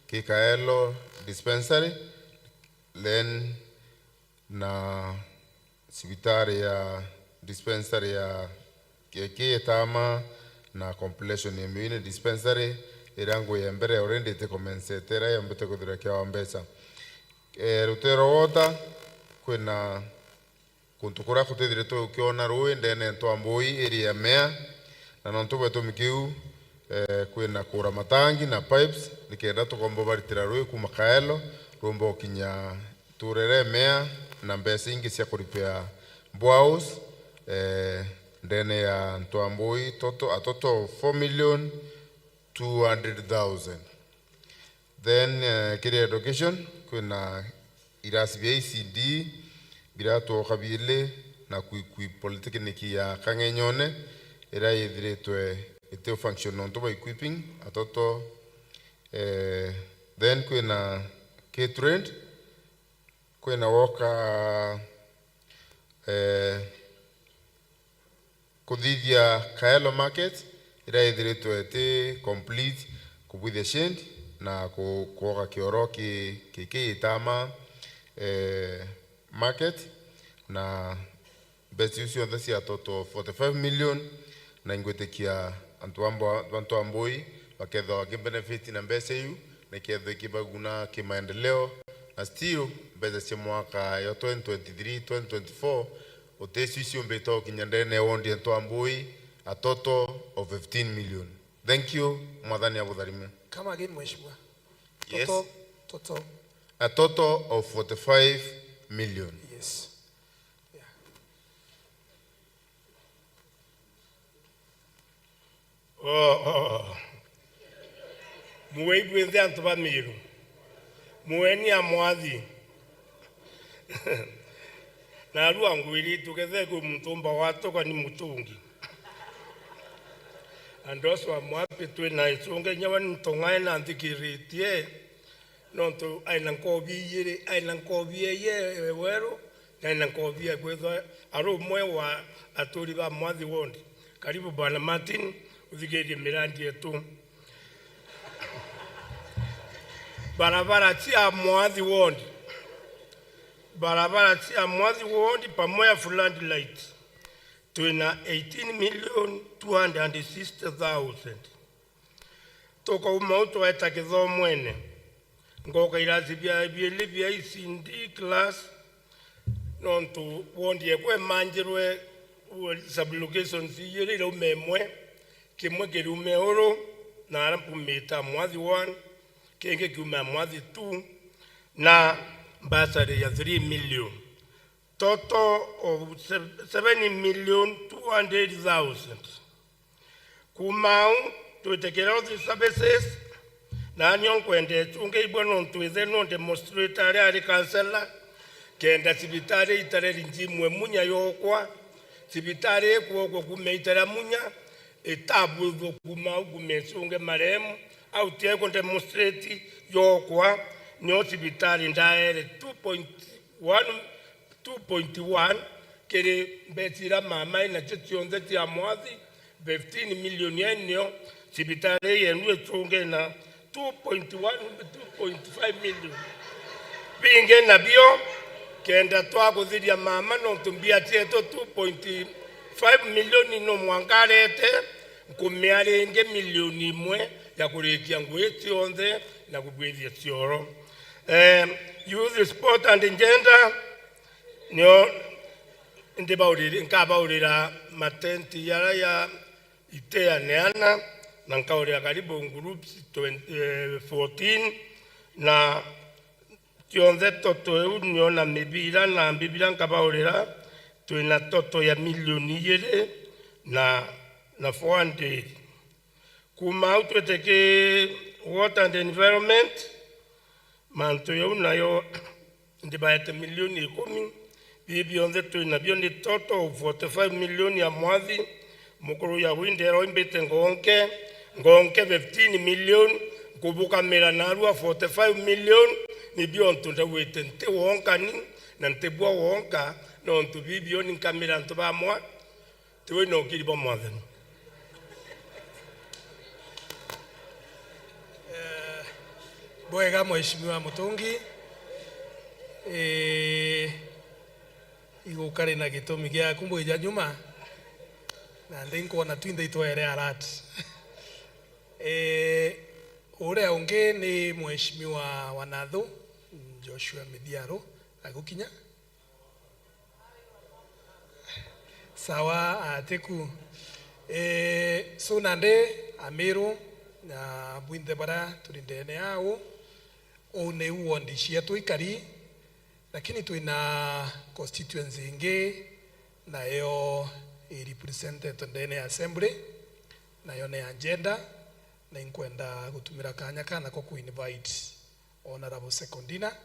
ki Kaelo dispensary, then na cibitari ya dispensary ya Kieki Itama na compilation ya Miwini dispensary, iria ngui ya mbere already itikomensete, iria yombete kwithirwa ikiawa mbeca. Eh, Rutero Water, kwina kuntu kuria kutithiritwe ukiona rui ndene Ntwambui area ya Mea, na nontu bwa gitumi kiu, eh, kwina kura matangi na pipes, nikenda tukomba baritira rui kuma Kaelo rumba ukinya Turere Mea na mbeca ingi cia kuripia boreholes, eh, ndene ya Ntwambui toto, a total of four million two hundred thousand. Then, eh, kiri education, kwina irasi bia E C D biratwoka biili na ku-, ku-, polytechnic ya Kang'enyone, iria yithiritwe iti function nontu bwa equipping a total. Eh, then kwina K trade, kwina woka, eh, kuthithia Kaelo market iria ithiritwe iti complete, kubwithia shade na ku-, kwoka kioro ki, ki, ki Itama, eh, market, na mbeca iu cionthe cia toto forty-five million, na ingwitikia antu a Mbo-, antu a Mbui bakethirwa bakibenefit na mbeca iu, na ikethirwa ikibaguna kimaendeleo, na still mbeca cia mwaka ya twenty twenty-three, twenty twenty-four, uti icio ciumbite gukinya ndene ya wondi ya Ntwambui, a total of fifteen million. Thank you, Mwathani abutharime. Come again, Mheshimiwa. Yes. Total, total. A total of forty-five million. Yes. Yeah. Oh, oh. Muwe ibwinthe antu ba Miru. Muweni a mwathi. Narua ngwiri tugethe kwi muntu umba watoka ni mutungi. Andu acio amwapi twina icunge nyawa ni ntong'ae na nthikiritie. Nontu aina nkobi ijiri, aina nkobi eye weru, na aina nkobi ya kwithwa ari umwe wa aturi ba Mwathi Ward. Karibu Bwana Martin, uthikirie mirandi yetu. Barabara cia Mwathi Ward. Barabara cia Mwathi Ward pamoja flood light. Twina eighteen million two hundred and sixty thousand. Tukauma u tweta kithomwene. Ngoka irasi bia biili bia E C D class, nontu wondi ekwa emanjirwe, u-, sublocations ijiri irauma imwe, kimwe kiriume uru, na ara mpumite Mwathi one, kingi kiuma Mwathi two, na bursary ya three million. Total of sev-, seven million two hundred thousand. Kuma au, twite Health Services, na nio nkwenda icunge ibwe nontu ithe no demonstrator aria ari councillor, kenda cibitari itareri njimwe Munya yokwa, cibitari ikwokwa kuma itara Munya, itabwithwo kuma au kuma icunge maremu, au tiaiko demonstrate yokwa, nio cibitari ndaere two point one two point one kiri mbeca iria mama inacio cionthe cia Mwathi, fifteen million yenio, cibitari yenu icunge na two point one, two point five million. Bingi nabio, Kenda twaguthiria mama, nontu mbia cietu two point five million no mwanka arete, nkumia ringi milioni imwe ya kurikia ngui cionthe na kubwithia cioro. Eh, youth, sport and gender, nio ndibauriri-, nkabaurira matenti yara ya iteaneana, na nkaurira karibu groups twenty, eh, fourteen, na cionthe toto iu nio na mibira na mbibira nkabaurira, twina toto ya milioni igiri na, na four hundred. Kuuma au twite ki water and environment, mantu jau nayo ndibaete milioni ikumi. Bii bionthe twi nabio ni toto forty-five million ya mwathi. Mukuru ya windero imbite ngonke, ngonke fifteen million, nkubukamira narua forty-five million, ni biontu ndauite nti wonkani, na nti bwa wonka, nontu bibioni nkamira antu bamwa, tiwe inokiri bwa mwathani. Eh, bwega, Mheshimiwa Mutungi. Eh, igukari na gitumi giaku mbwija nyuma, na ndi nkwona twinthe itwaere alert. Eh, uria ungi ni Mheshimiwa wa Nathu, Joshua Mithiaru, agukinya. Sawa, atiku. Eh, so nandi Amiru, na bwinthe baria turi ndene au, uu niu ward cietu ikari, lakini twina constituency ingi, nayo i represented ndene ya assembly, nayo ni ya gender, na inkwenda gutumira kanya kana ko ku invite Honourable Secondina,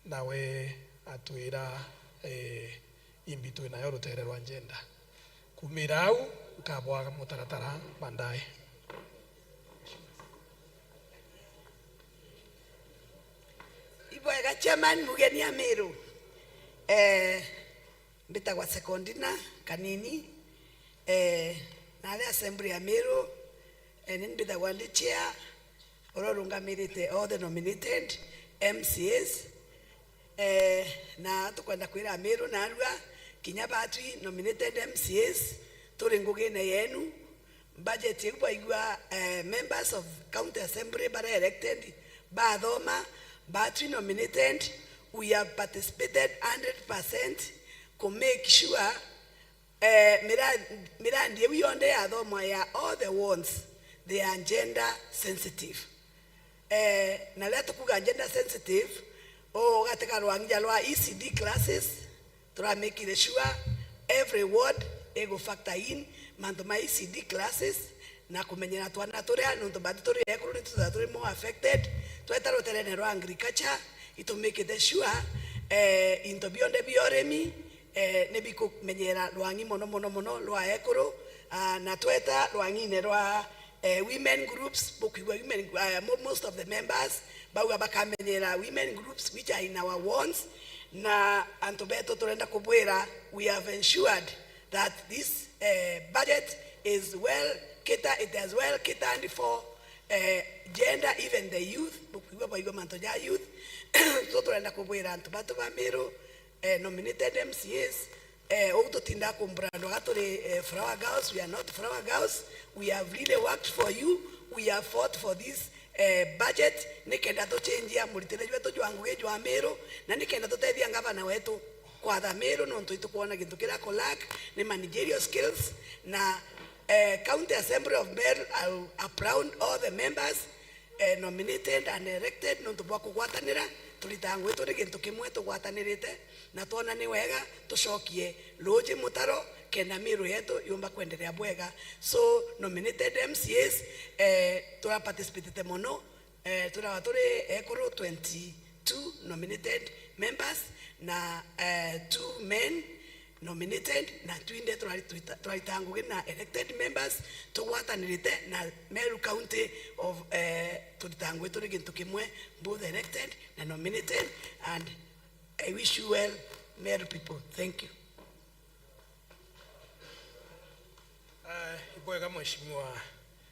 nawe atwira, eh, imbi twi nayo rutere rwa gender. Kumira au, nkabwaga mutaratara baadaye. Ibwega, Chairman, mugeni Amiru. Eh, Mbitagwa Secondina Kanini, eh, na ari assembly ya Miru, eh, ni mbithagwa ndi chair uria urungamirite all the nominated M C As, eh, na tukwenda kwira Miru narua kinya batwi nominated M C As turi ngugine yenu. Budget iu bwaigua, eh, members of county assembly baria elected, bathoma, batwi nominated, we have participated hundred percent ku make sure, eh, mira-, mirandi iu yonthe yathomwa ya all the wards, they are gender sensitive. Eh, na riria tukuga gender sensitive, ugati ka rwang'i ja rwa E C D classes, turamikire sure every ward igu factor in mantu ma E C D classes na kumenyera twana turia, nontu bathi turi ekuru ni tuthaa turi more affected. Tweta ruterene rwa agriculture, itumikite sure, eh, into bionthe bia urimi, eh, ni bikumenyera rwang'i mono, mono, mono rwa ekuru, ah, na tweta rwang'ine rwa, eh, women groups, bukwigua women, ah, mo-, most of the members bauga bakamenyera women groups which are in our wards, na antu betu turenda kubwira, we have ensured that this, eh, budget is well cater-, it has well catered for, eh, gender, even the youth, bukwigua bwaigua mantu ja youth. So turenda kubwira antu batu ba Miru, eh, nominated M C As, eh, uu tutindaa kumbrandwaga turi, eh, flower girls, we are not flower girls, we have really worked for you, we have fought for this, eh, budget, nikenda tuchenjia muritire jwetu jwa ngugi jwa Miru, na nikenda tutethia ngavana wetu kwatha Miru, nontu itukwona gintu kiria ku lack ni managerial skills, na, eh, County Assembly of Meru, I will applaud all the members, eh, nominated and elected, nontu bwa kugwatanira, turitaa ngugi turi gintu kimwe tugwatanirite, na twona ni wega tucokie ruuji mutaro, kenda Miru yetu yumba kwenderea bwega. So, nominated M C As, eh, tura participatete mono, eh, turaba turi ekuru twenty-two nominated members, na, eh, two men nominated, na twinthe turari-, turita-, turarita ngugi na elected members, tugwatanirite na Meru County of, eh, turita ngugi turi gintu kimwe, both elected na nominated, and I wish you well, Meru people. Thank you. Ah, ibwega Mheshimiwa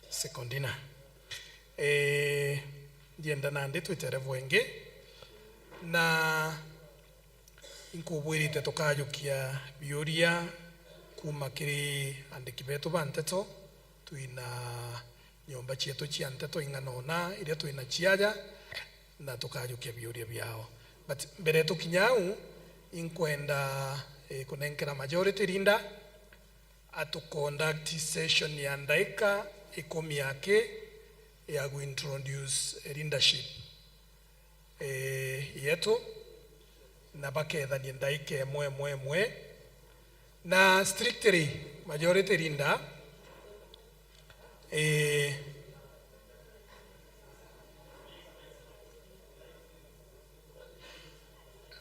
Secondina. Eh, ndienda nandi twitere bwengi, na in-, Nkubwirite tukajukia biuria kuuma kiri andiki betu ba nteto. Twina nyomba cietu cia nteto ing'ana una iria twina ciaja, na tukajukia biuria biao. But mbere tukinya au, inkwenda, eh, kunenkera majority leader atu conduct session ya ndaika ikumi aki ya gu introduce leadership, eh, yetu, na bakethanie ndaika imwe, imwe, imwe, na strictly majority leader, eh,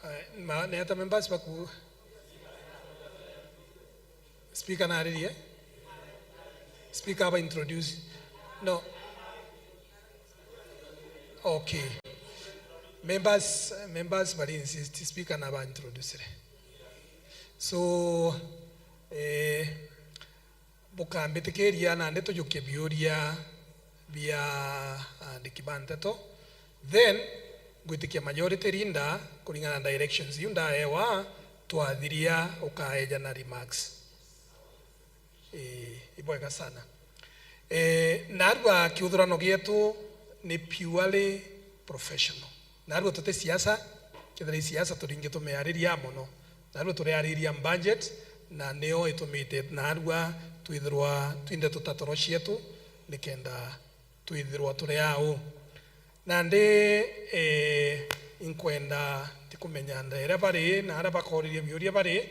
eh, ma, ni ata members baku? Speaker naririe? Speaker aba introduce. No. Okay. Members, members bari insist speaker naba introducere. So, eh, bukambitikiria nandi tujukie biuria bia andiki ba nteto. Then, ngwitikia majority leader kuringana na directions iu ndaewa, twathiria ukaeja na remarks. Ii, ibwega sana. Eh, narua kiuthurano gietu ni purely professional. Narua tuti siasa, kethira i siasa turingi tumiariria mono. Narua turiariria budget, na nio itumite narua twithirwa twinde tutatoro cietu, nikenda twithirwa turi au. Nandi, eh, inkwenda tikumenya nda iria bari, na aria bakoririe biuria bari,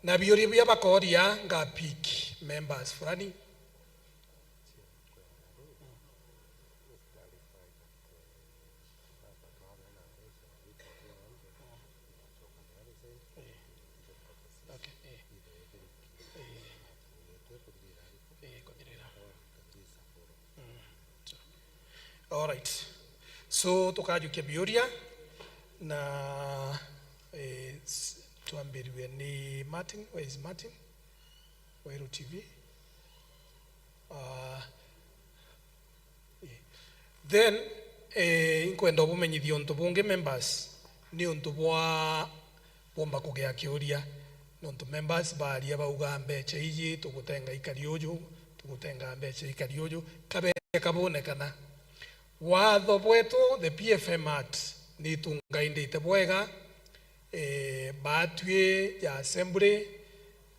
na biuria bia bakoria, nga pick members fulani. Okay, eh. Eh. Eh, kuthirira. Mm. So, all right. So, tukajukia biuria na, eh, s-, twambirue ni Martin. Where is Martin? Weru T V. Ah, eh. Then, eh, inkwenda ubumenyithia untu bungi members, ni untu bwa bwomba kugia kiuria, nontu members baaria bauga mbecha iji tugutenga ikari uju, tugutenga mbecha ikari uju, kabecha kabonekana. Watho bwetu, the P F M Act, ni itungaindite bwega, eh, baatwi ya assembly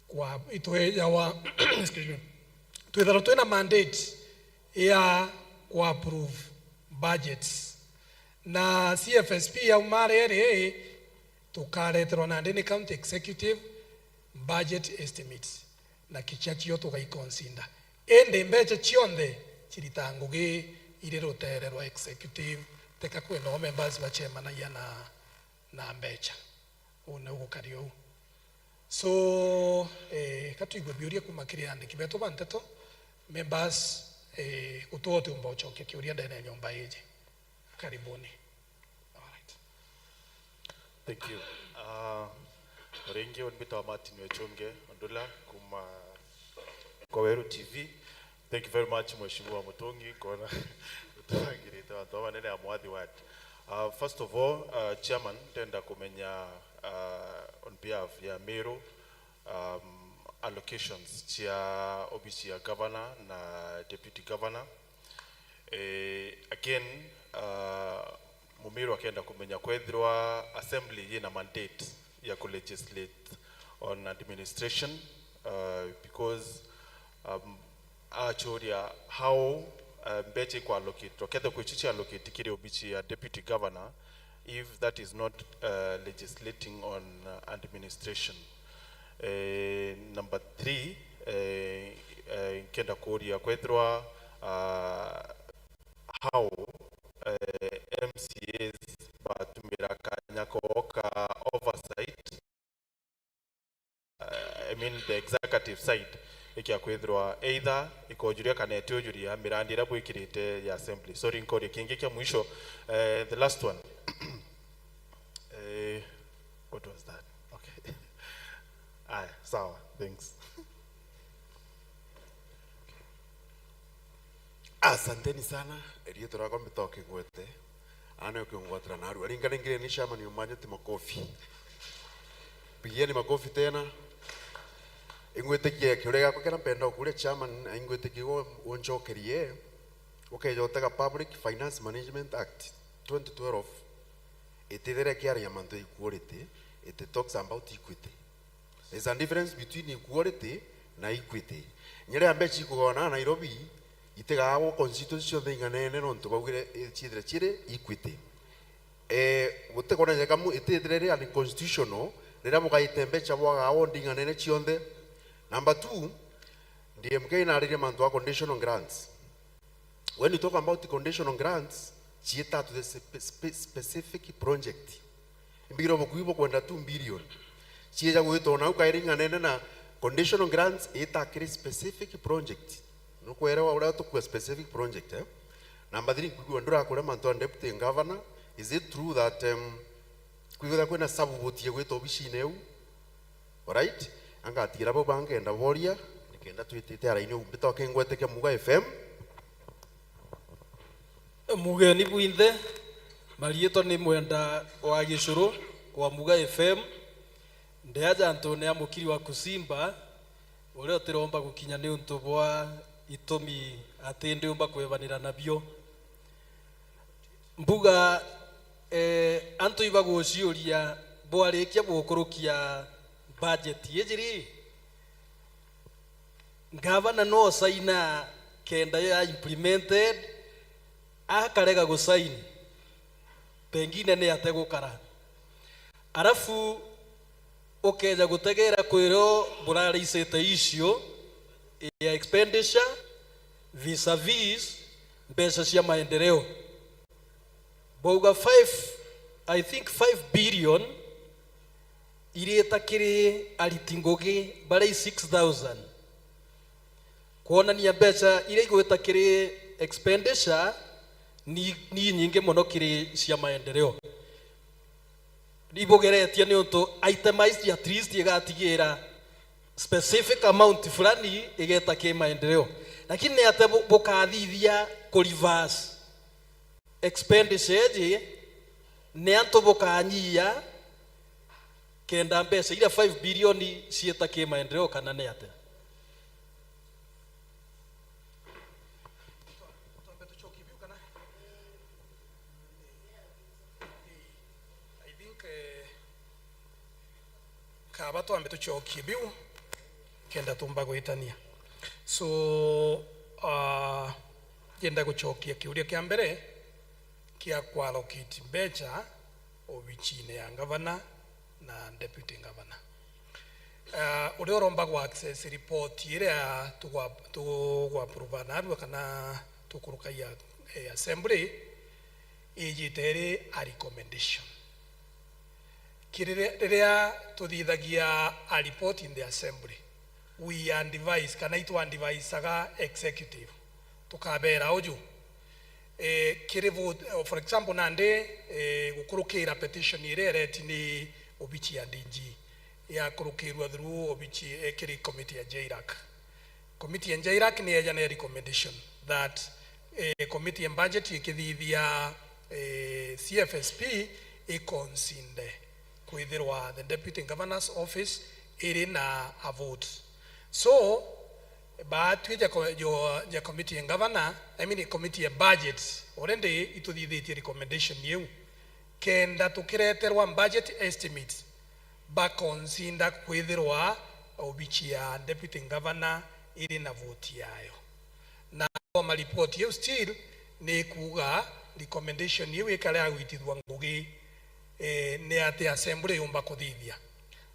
kwa itwejawa, excuse me, twithirwa twina mandate ya ku approve budgets. Na C F S P yauma riri, tukareterwa nandi ni county executive budget estimates, na kicha cio tugaiconsider. Indi mbecha cionthe cirita ngugi iri rutere rwa executive, teka kwina o members bacemanagia na, na mbecha. Uu niu gukari uu. So, eh, ka twigue biuria kuma kiri andiki betu ba nteto, members, eh, gutwa utiumba ucokia kiuria ndene ya nyomba iji. Karibuni. All right. Thank you. Uh, ringi, mbitagwa Martin Wechunge Ondula kuma kwa Weru T V. Thank you very much, Mheshimiwa Mutungi, nkona utubangirite antu bamanene a Mwathi Ward. Uh, first of all, uh, Chairman, ndenda kumenya, uh, on behalf ya Meru, um, allocations cia obisi ya Governor na Deputy Governor. Eh, again, uh, Mumiru akenda kumenya kwethirwa assembly yina mandate ya ku legislate on administration, uh, because, um, achuria how, uh, mbecha ikwa allocate, kethirwa kwi icio cia allocate kiri obici ya deputy governor, if that is not, uh, legislating on, uh, administration. Eh, number three, eh, eh, nkenda kuria kwethirwa, uh, how, eh, M C As batumira kanya koo ka oversight, eh, I mean the executive side, ikia kwithirwa either ikojuria kana itiujuria mirandi iria bwikirite ya assembly. Sorry, nkoria kingi kia mwisho, eh, the last one. Eh, what was that? Okay. Aya, sawa. Thanks. Asanteni sana. Riitwa riakwa mbitagwa Kigwete. Ana ukiungwatira narua. Ringa ringi ni chairman umanyite makofi. Pigieni makofi tena. Ingwitikie kiuria giakwa kiria mpenda gukuria chairman, ingwitikie u-, uncokerie. Ukeja utega Public Finance Management Act twenty twelve, itithire kiaria mantu ya equality, it talks about equity. There's a difference between equality na equity. Nyeria mbeca ikugona Nairobi, itigaagwa constituency cionthe inganene nontu baugire, eh, ciithire ciri equity. Eh, gutikwoneka kamu itithire ri unconstitutional riria bugaite mbeca bwagaa ward inganene cionthe. Number two, D M K inaririe mantu a conditional grants. When you talk about conditional grants, ciita to the spe-, spe-, specific project. Imbigirwe bukui bukwenda two billion. Cieja gwitwa nau kairi inganene na conditional grants ita kiri specific project. Nukwerewa uria tukua specific project, eh? Number three, nkwigua ndurakuria mantu a deputy governor. Is it true that, um, kwigua kwina sabu butie gwita obicine iu? Alright? Angatigira bau bangenda boria, nikenda twitite araini umbita wakingweteke Muga F M. Mugeni bwinthe, mariitwa ni Mwenda wa Gicuru wa Muga F M. Ndi aja antune a mukiri wa Kusimba, uria utiromba gukinya niuntu bwa itumi ati ndiumba kwebanira nabio. Mbuga, eh, antu ibaguciuria, bwarikia gukurukia budget iji ri, ngavana no saina kenda ya implemented, akarega gusaini, pengine ni ategukara. Arafu ukeja gutegera kwiro buraraicite issue ya expenditure vis-a-vis mbeca cia maendeleo. Bauga five, I think five billion iriita kiri ariti ngugi baria i six thousand. Kwonania mbeca iria igwita kiri expenditure ni, ni nyingi mono kiri cia maendeleo. Ibugeretie niuntu itemized at least igatigira specific amount fulani igeta ki maendeleo. Lakini ni atia bu-, bukathithia ku reverse expenditure iji, ni antu bukanyia kenda mbeca iria five billion ciita ki maendeleo kana ni atia? Twambe tucokie biu kana? I think, eh, kaba twambe tucokie biu kenda tumba gwitania. So, ah, ndienda gucokia kiuria kia mbere kia ku allocate mbeca obichine ya ngavana na deputy governor. Ah, uria uromba gwa access report iria tugwa-, tugwa approve narua kana tukurukagia, eh, assembly, ijite iri a recommendation. Kiri riria, riria tuthithagia a report in the assembly, we advise, kana itu advisaga executive, tukabera uju, eh, kiri vote, for example, nandi, eh, gukurukira petition iria ireti ni obichi ya D G, yakurukirua through obichi, eh, kiri committee ya J R A C. Committee ya J R A C ni yejana recommendation that, eh, committee ya budget ikithithia, eh, C F S P ikonsinde kwithirwa the deputy governor's office iri na a vote. So, baatwi ja co-, jo-, ja committee ya governor, I mean committee ya budget, already ituthithitie recommendation iu. Kenda tukireterwa budget estimate, bakonsinda kwithirwa obichi ya deputy governor iri na vote yayo. Na thoma report iu still ni kuuga recommendation iu ikare ya gwitithua ngugi, eh, ni ati assembly yumba kuthithia.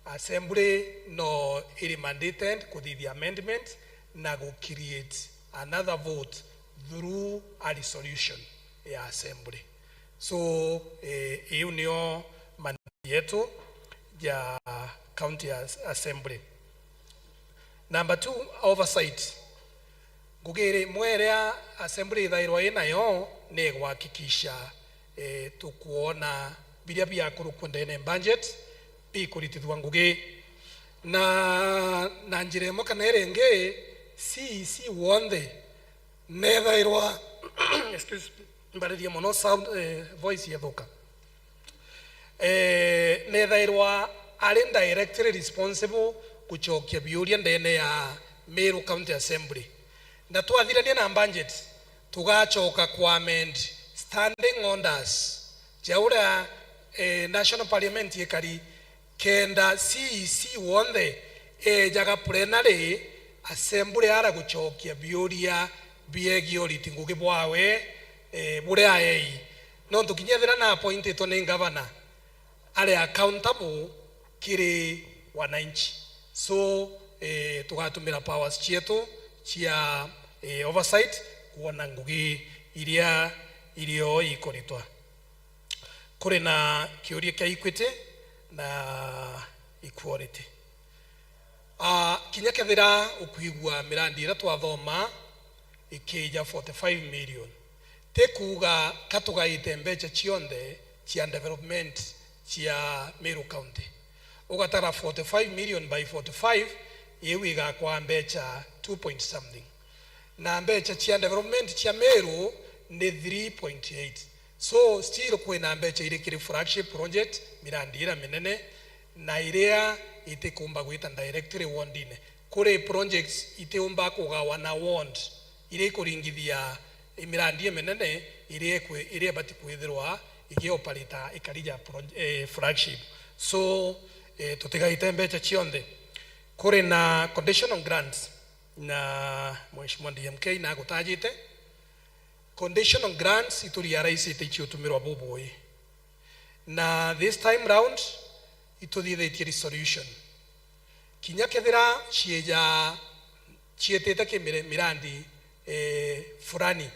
Assembly no iri mandated kuthithia amendment na gu create another vote through a resolution ya assembly. So, eh, iu nio mandate yetu ya county as-, assembly. Number two, oversight. Ngugi iri imwe iria assembly ithairwa inayo ni gwakikisha, eh, tukwona biria biakurukua ndene budget bikuritithua ngugi. Na, na njira imwe kana iria ingi, C E C wonthe nethairwa, excuse, mbaririe mono, sound, eh, voice yethuka. Eh, nethairwa ari directly responsible gucokia biuria ndene ya Meru County Assembly. Na twathirania na budget, tugacoka ku amend standing orders ja uria, eh, National Parliament ikari, kenda C E C wonthe ejaga plenary assembly ara gucokia biuria biegie uriti ngugi bwawe, eh, buria aei. Nontu kinya ethira na appointitwe ni ngavana, ari accountable kiri wananchi. So, eh, tugatumira powers cietu cia, eh, oversight kwona ngugi iria irio ikuritwa. Kuri na kiuria kia equity na equality. Ah, kinya kethira ukwigua mirandi iria twathoma ikija forty-five million, ti kuuga ka tugaite mbeca cionthe cia development cia Meru County. Ugatara forty-five million by forty-five, iu igakwaa mbeca two point something. Na mbeca cia development cia Meru ni three point eight. So, still kwina mbeca iri kiri flagship project, mirandi ira minene, na iria itikumba gwita directly wondine. Kuri projects itiumba kugawa na ward, iria ikuringithia mirandi iminene iria ikwi-, iria ibati kwithirwa igioperata ikari ja pro-, eh, flagship. So, eh, tutigaite mbeca cionthe. Kuri na conditional grants, na Mheshimiwa D M K nagutajite. Conditional grants iturealize iti ciutumirwa bubui. Na this time round, ituthithitie resolution. Kinya kethira cieja cietite ki mire-, mirandi, eh, fulani,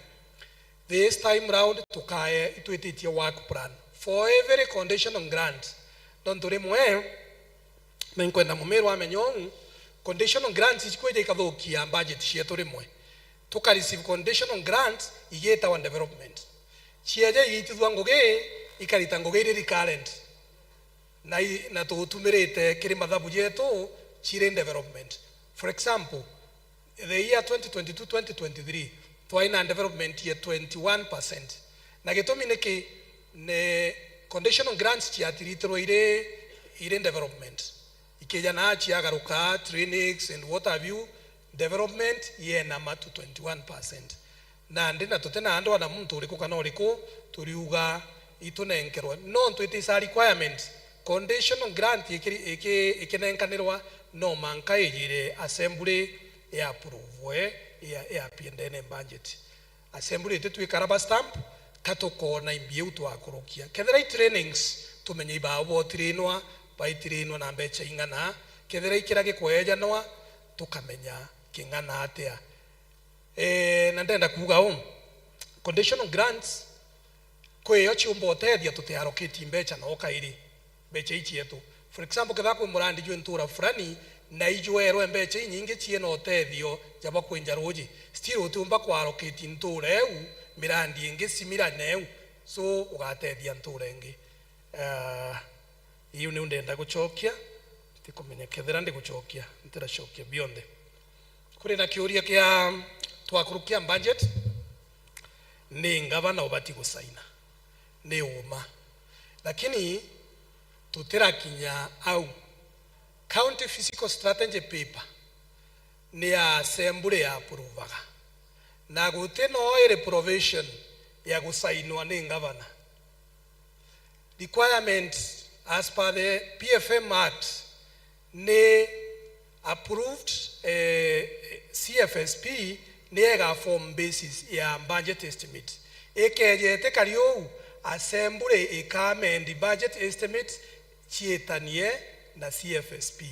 this time round tukae itwititie work plan for every conditional grant. Nontu rimwe, na inkwenda Mumiru amenye uu, conditional grants icikwija ikathukia budget cietu rimwe. Tuka receive conditional grants igitawa development. Cieja igitithua ngugi, ikarita ngugi iri recurrent. Na i-, na tutumirite kiri mathabu jetu ciri development. For example, the year twenty twenty-two twenty twenty-three, twai na development ya twenty-one percent. Na gitumi niki? Ni conditional grants ciatiritirwe iri, iri development. Ikija na ciagaruka, trainings and what have you, development yena matu twenty-one percent. Nandi na tuti na andwa na muntu uriku kana uriku, turiuga itunenkerwe. Nontu it is a requirement. Conditional grant ikiri-, iki-, ikinenkanirwa, no manka ijire assembly ya approve, ya, ya approve ndene budget. Assembly iti twika rubber stamp, ka tukona imbi iu twakurukia. Kethira i trainings, tumenye ibao botirinwa, baitirinwa na mbeca ing'ana. Kethira i kiria gikwejanwa, tukamenya king'ana atia. Eh, na ndenda kuuga uu, conditional grants, kwio ciumba utethia tutiallocate mbeca no kairi. Mbeca ii cietu. For example, kethira kwi murandi jwi ntura fulani, na ijwerwe mbeca inyingi ciina utethio ja bwa kwinja ruuji, still utiumba kuallocate ntura iu mirandi ingi similar na iu, so ugatethia ntura ingi. Ah, iu niu ndenda gucokia, ntikumenya kethira ndigucokia, ntiracokia bionthe. Kuri na kiuria kia twakurukia budget, ni ngavana ubati gusaina. Ni uma. Lakini tutirakinya au. County Fiscal Strategy Paper ni ya assembly ya approvaga. Na guti no iri provision ya gusainwa ni ngavana. Requirement as per the P F M Act ni approved, eh, C F S P ni ega form basis ya budget estimate. Ikeja itikari uu, assembly ika amend budget estimate ciitanie na C F S P.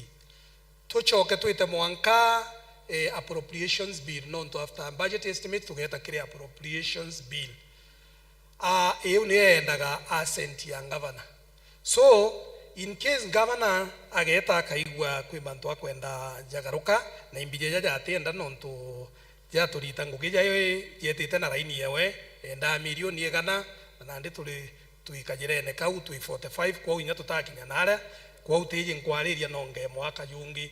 Tucoke twite mwanka, eh, appropriations bill, nontu after budget estimate tugeeta kiri appropriations bill. Ah, iu niyo yendaga assent ya ngavana. So, in case ngavana ageeta akaigua kwi mantu akwenda jagaruka, na imbi jeja jatienda nontu jaturita ngugi jayo i-, jetite na raini yewe, endaa milioni igana, na nandi turi twikajirene kau twi forty-five, kwou inya tutakinya naria, kwou tiji nkwariria no ngee mwaka jungi.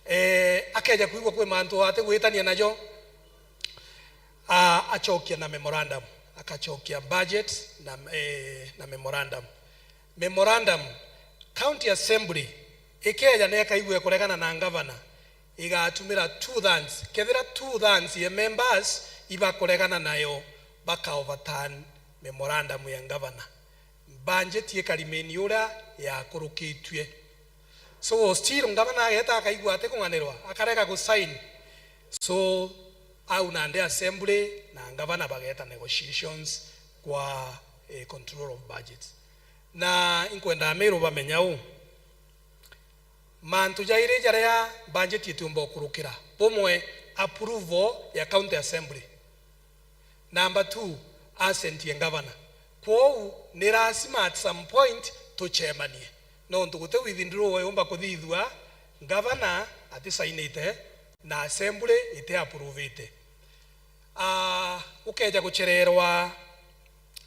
Eh, akeja kwigua kwi mantu atigwitania najo, a-, acokia na memorandum, akacokia budget na, eh, na memorandum. Memorandum, County Assembly ikeeja na ikaigua ikuregana na ngavana, igatumira two thirds. Kethira two thirds ya members ibakuregana nayo, baka overturn memorandum ya ngavana. Budget ikaremain uria yakurukitue. So still ngavana ageeta akaigua atikung'anirwa, akarega gusign. So au nandi assembly na ngavana bageeta negotiations kwa, eh, control of budget. Na inkwenda Amiru bamenya uu, mantu jairi jaria budget itiumba gukurukira, bumwe, approval ya county assembly. Number two, assent ya ngavana. Kwou ni lazima at some point tucemanie, nontu guti withdraw yumba kuthithua ngavana atisainite na assembly iti approvite. Ah, ukeja guchererwa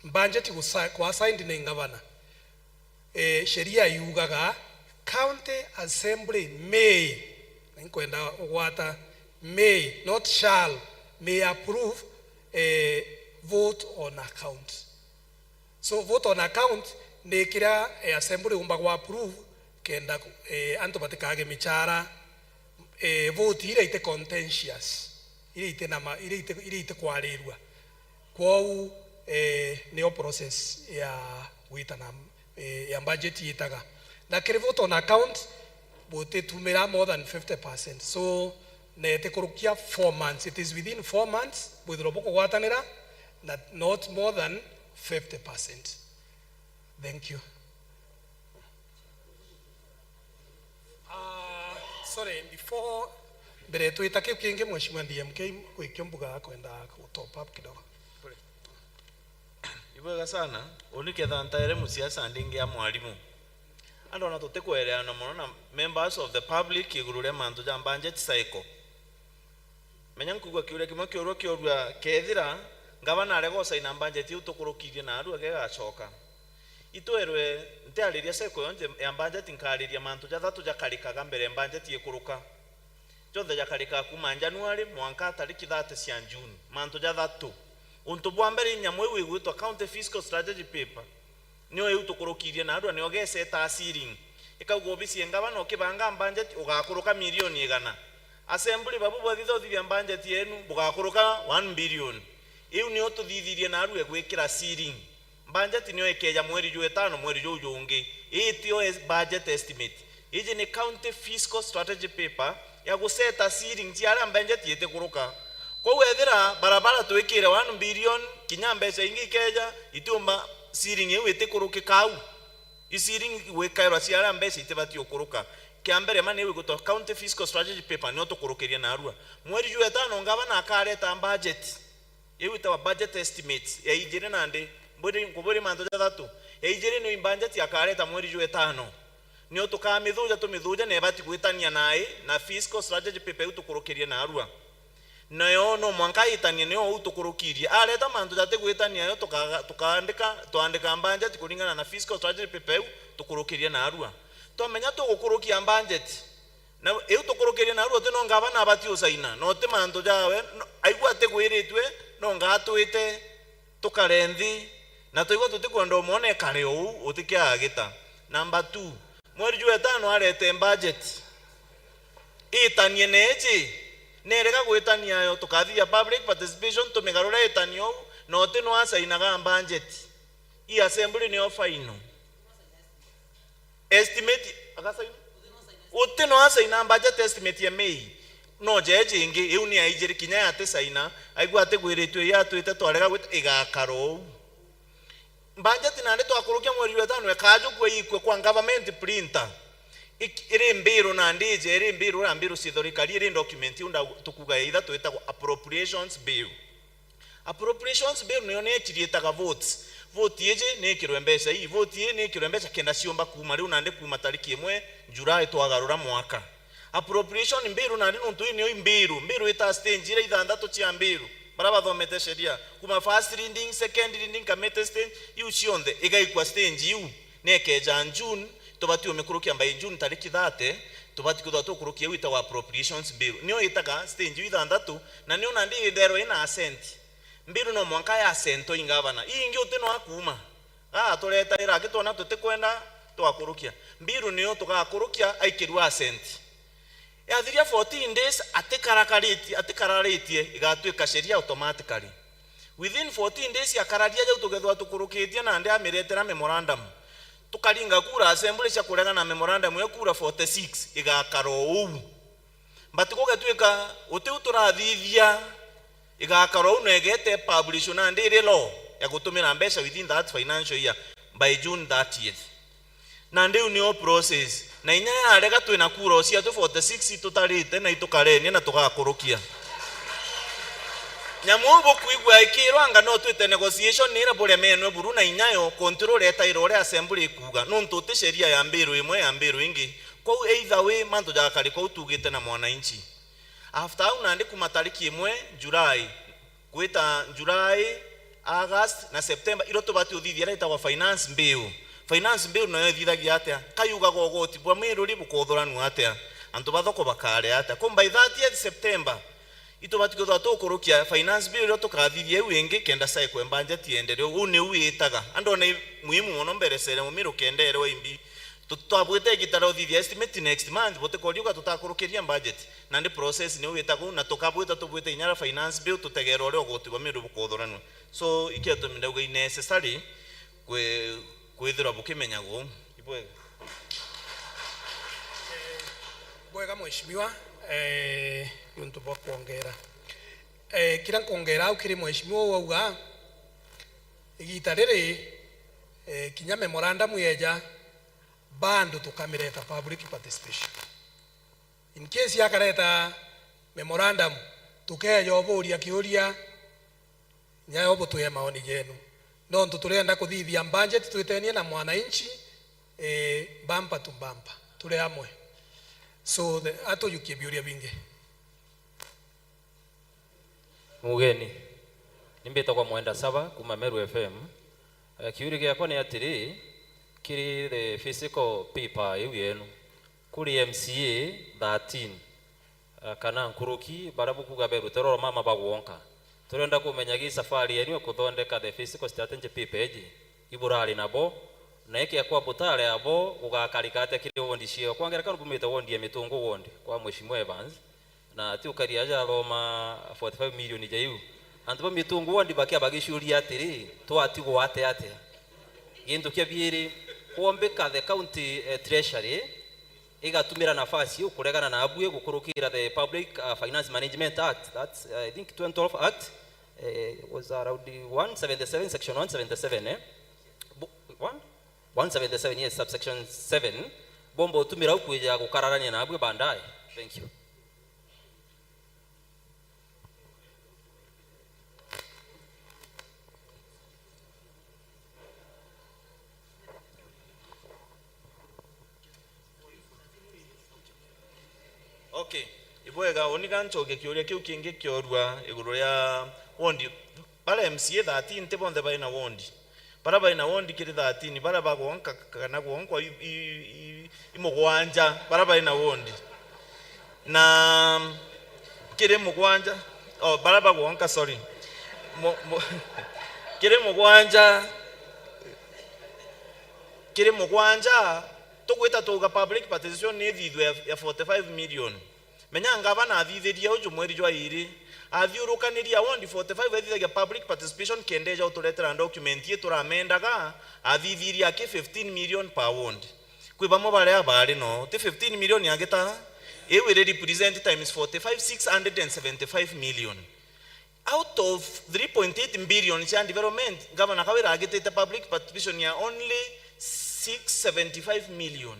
budget gusa-, kwa signed ni ngavana, eh, sheria yugaga county assembly may, na inkwenda ugwata, may, not shall, may approve, eh, vote on account. So vote on account ni kiria, eh, assembly umba gwa approve kenda, eh, antu batikage michara, eh, vote iria iti contentious, iria iti na ma-, iria iti, iria iti kwarirua. Kwou, eh, niyo process ya gwitana, eh, ya budget yitaga. Na kiri vote on account, butitumira more than fifty percent. So, na itikurukia four months. It is within four months, bwithirwa bukugwatanira, na not more than fifty percent. Thank you. Ah, sorry, before, mbere twita kiu kingi, Mheshimiwa D M K, gwikio mbuga akwenda ku top up kidogo. Ibwega sana, uni ketha ntaere musiasa ndingi ya mwarimu. Andona tutikwereana mono na members of the public iguru ria mantu ja budget cycle. Menya nkuigua kiuria kimwe kiurua kiurua, kethira ngavana arega usaina budget iu tukurukirie narua gegacoka. Itwerwe, ntiariria cycle yonthe ya budget, nkariria mantu jathatu jakarikaga mbere budget ikuruka. Jonthe jakarikaga kuuma January mwanka tariki thirty cia June. Mantu jathatu. Untu bwa mbere, nyamu iu igwitwa County Fiscal Strategy Paper. Nio iu tukurukirie narua, nio geseta ceiling. Ikauga obisi ya ngavana ukibanga budget ugakuruka milioni igana. Assembly babu bwathitha uthithia budget yenu bugakuruka one billion. Iu nio tuthithirie narua igwikira ceiling. Budget nio ikeja mweri jwa itano, mweri juu jungi. Ii tio es-, budget estimate. Iji ni County Fiscal Strategy Paper ya guseta ceiling cia aria budget itikuruka. Kwou ethira barabara twikire one billion, kinya mbeca ingi ikeja, itiumba ceiling iu itikurukika au. I ceiling igwikairwa cia aria mbeca itibati gukuruka. Kia mbere ma niu igwitwa County Fiscal Strategy Paper, nio tukurukirie narua. Mweri jwa itano ngavana akareta budget. Iu itawa budget estimates ya ijiri nandi, mbwiri, nkubwiri mantu jathatu. Ya ijiri ni budget akareta mweri jwa itano. Nio tukamithuja, tumithuja na ibati gwitania nai na fiscal strategy paper iu tukurukirie narua. Nayo no mwanka itanie nio uu tukurukirie. Areta mantu jatigwitania yo tukaga-, tukaandika, twaandika budget kuringana na fiscal strategy paper iu tukurukirie narua. Twamenya tugukurukia budget. Na iu tukurukirie narua uti no ngavana abati usaina, na uti mantu jawe, no, aigua atigwiritue, no ngatwite tukare nthi, na twaigua tutikwenda umwona ekare uu, utikiagita. Number two, mweri jwa itano arete budget. Itanie neji, nerega gwitania yo, tukathithia public participation, tumigarure itanie uu, na uti no asainaga budget. Ii assembly niyo final. Estimate, agasaina? Uti no asaina budget estimate ya May. No jeje ingi, iu ni aijiri kinya yatisaina, aigua atigwiritue, yatwite twarega gwita, igakara uu. Budget nandi twakurukia mweri jwa itano, ekajukua ikue kwa government printer. Ik-, iri mbiru nandi ije, iri mbiru, ura mbiru cia thirikari, iri document iu nda-, tukuga ya itha twitagwa appropriations bill. Appropriations bill niyo ni iciriitaga votes. Vote iji ni ikirwe mbeca ii, vote ii ni ikirwe mbeca kenda ciumba kuuma riu nandi kuuma tariki imwe July twagarura mwaka. Appropriation bill nandi nontu ii niyo i mbiru, mbiru itaa stage iria ithanthatu cia mbiru, baria bathomete sheria, kuuma first reading, second reading, committee stage, iu cionthe igaikua stage iu. Nekeja June, tubati umikurukia by June tariki thirty, tubati kwithirwa tukurukia iu itagwa appropriations bill. Niyo itaga stage iu ithanthatu, na niyo nandi itherwa ina assent. Bill no mwanka ya assentwa i ngavana. Ii ingi uti no akuuma. Aa, turetaira aki twona tutikwenda Twakurukia. Mbiru niyo tugakurukia aikirua assent. Yathiria fourteen days, atikarakaritie, atikararitie, igatuika sheria automatically. Within fourteen days akararia jau, tugethwa tukurukitie nandi amiretera memorandum. Tukaringa kura assembly cia kuregana na memorandum ya kura forty six, igakara o uu. But gugetuika uti u turathithia, igakara uu na igete publish nandi iri law ya gutumira mbeca within that financial year by June thirtieth. Na ndiu niyo process. Na inya yarega, twina kura o ciatu forty six itutarite na itukarenia na tugakurukia. Nyamu uu bukwigua ikirwa anga no twite negotiation ni ira buremenwe buru na inya yo control etaira uria assembly ikuuga, nontu uti sheria ya mbiru imwe ya mbiru ingi. Kwou either way, mantu jagakarika uu tuugite na mwananchi. After au nandi kuma tariki imwe July, gwita July, August na September, irio tubati uthithia iria itagwa finance bill. Finance bill nayo ithithagia atia? Kayugaga ugoti bwa miruri bukothuranua atia? Antu ba thoko bakare atia? Kum by thirtieth September, itubati kwithirwa tukurukia finance bill irio tukathithia iu ingi kenda cycle ya budget ienderee. Uu niu witaga. Andu ona i muhimu mono mbere sere mumiru kenderwa imbi. Tu-, twabwite igita ria uthithia estimate next month, butikoria uga tutakurukiria budget. Nandi process niu witaga uu, na tukabwita tubwite inya ria finance bill, tutegeera uria ugoti bwa miru bukothuranua. So, ikio gitumi ndauga i necessary kwi-, kwithirwa bukimenyaga uu. Ibwega. Bwega, Mheshimiwa, eh, niuntu bwa kwongera. Eh, kiria nkwongera au kiri Mheshimiwa uu auga, igita riri, eh, kinya memorandum yeja, bado tukamireta public participation. In case yakareta memorandum, tukeja uburia kiuria, nyayo butwire maoni jenu. Nontu turenda kuthithia budget twitenie na mwananchi, eh, bumper to bumper. Turi amwe. So, the, atujukie biuria bingi. Mugeni, ni mbitagwa Mwenda Saba kuma Meru F M. Eh, kiuria giakwa ni atiri, kiri the physical paper iu yenu, kuri M C A thirteen, eh, kana nkuruki, baria bukuuga berutere oro mama bagwonka. Turenda kumenya gi safari yenu ya kuthondeka the physical strategy paper iji, iburari nabo, na ikekwa butari abo, gugakarika atia kiri wondi ciao? Kwa ngerekano, bumite wondi ya Mitungu wondi kwa Mheshimiwa Evans, na ti ukari aja athoma forty-five million ja iu. Antu ba Mitungu wondi bakia bagicuria atiri, twatigwa ate atia? Gintu kia biiri, kwombika the county, eh, treasury igatumira nafasi iu kuregana na abui gukurukira the Public, uh, Finance Management Act, that's, uh, I think, twenty twelve Act, eh, was around one seventy-seven, section one seventy-seven, eh? Bu-, one? One seventy-seven, yes, subsection seven, bomba utumira au kwija gukararania na abui baadaye. Thank you. Okay, ibwega, uni ga ncokie kiuria kiu kingi kiorua iguru ria wondi. Bara M C A thirteen ti bonthe bari na wondi. Bara bari na wondi kiri thirteen, bara bagwonka kana gwonkwa i, i, i, i mugwanja, bara bari na wondi. Na kiri mugwanja, oh, bara bagwonka, sorry. Mu-, mu-, kiri mugwanja, kiri mugwanja, tugwita tuuga public participation ni ithithwe ya, ya forty-five million. Menya ngavana athithirie uju mweri jwa iri, athiurukanirie wondi forty-five, ethithagia public participation kenda eja uturetera document ii turamendaga, athithirie aki fifteen million per wondi. Kwi bamwe baria baari no, ti fifteen million agita, iu iri represent times forty-five, six hundred and seventy-five million. Out of three point eight billion cia development, Governor Kawira agitite public participation ya only six seventy-five million.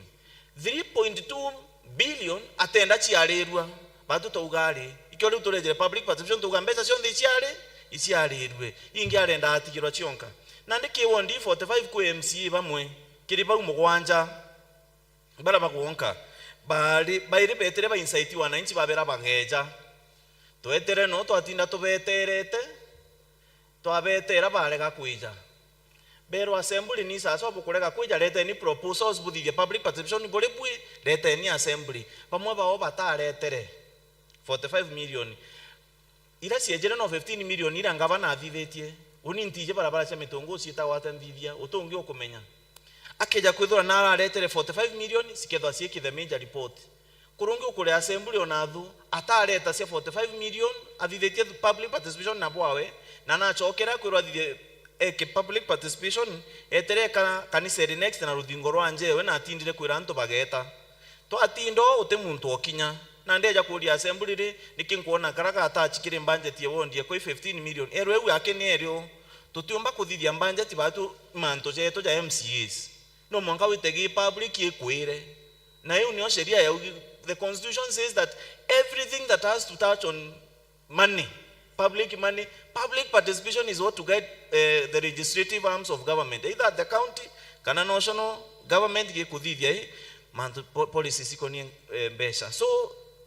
Three point two billion atenda ciarirua. Batu tauga ari, ikio riu turejere public participation, tauga mbeca cionthe iciari, iciarirue. Ingi arenda atigirwa cionka. Nandi ki wondi forty-five kwi M C A bamwe, kiri bau mugwanja. Bara bagwonka, baari, bairi betire ba incite wananchi, babera bangeja. Twetere no twatinda tubeterete, twabetera barega kwija. Berwa assembly ni sasa bukurega kwija, reteni proposals buthithie public participation buri bwi, reteni assembly. Bamwe bao bataretere forty-five million. Ira ciejire no fifteen million ira ngavana athithitie. Uni ntiji barabara cia Mitungu ciitagwa atia nthithia, utungi ukumenya. Akeja kwithirwa na araretere forty-five million, cikethwa ciikithe major report. Kurungi ukuria assembly ona athu, atareta cia forty-five million, athithitie public participation na bwawe, na nachokera kwirwa athithie eke public participation, etere ka-, kanisa iri next na ruthingo rwa njewe, na atindire kwira antu bageta. Twatinda uu, uti muntu okinya. Na ndeja kuria assembly ri, niki nkwona kara gatachi kiri budget ya ward ekwa i fifteen million? Ero iu yake ni erio. Tutiumba kuthithia budget batu mantu jetu ja M C As. No mwanka wite gi public ikwire. Na iu nio sheria yaugi. The constitution says that everything that has to touch on money, public money, public participation is what to guide, eh, the legislative arms of government, either at the county kana national government gikuthithia i mantu po-, policies ikonie, eh, mbeca. So,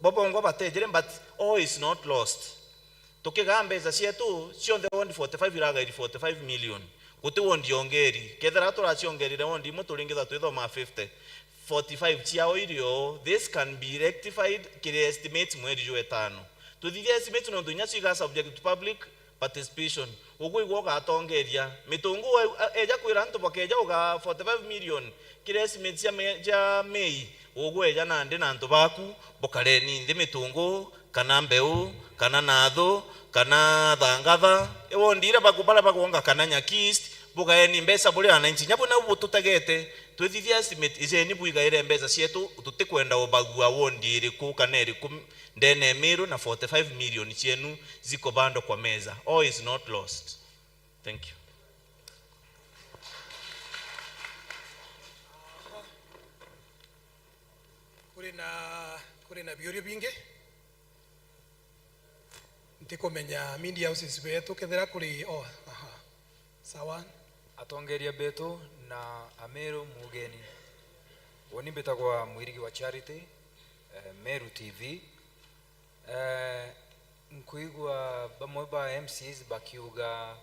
bobongwa batejere, but all is not lost. Tukigaa mbeca cietu cionthe, ward forty-five iragairi forty-five million. Guti ward yongeri. Kethira turaciongerire ward imwe, turingitha twithoma fifty. Forty-five ciao irio, this can be rectified kiri estimate mweri jwa etano. Tuthithia estimate nontu inya ciga subject to public participation. Ugwe igwe ugatongeria. Mitungu e-, e-, eja kwira antu bakeja uga forty-five million kiri estimate cia me-, cia Mei. Ugwe eja nandi na antu baku, bukareni nthi mitungu, kana mbeu, kana nathu, kana thangatha. Iwondire baku-, baria bagwonga kana nyaki East, bugaeni mbeca buri wananchi. Nyabu nau bututegete, twithithia estimate, ijeni bwigaire mbeca cietu, tutikwenda ubagua wondi iriku kana iriku ndene ya Meru na forty-five million cienu zikubandwa kwa meza. All is not lost. Thank you. Kuri na, kuri na biuria bingi. Ntikumenya media houses betu kethira kuri, oh, aha. Sawa. Atongeria betu na Ameru mugeni. Uni mbitagwa Mwirigi wa Charity, eh, Meru T V. Eh, nkwigua bamwe ba M C As bakiuga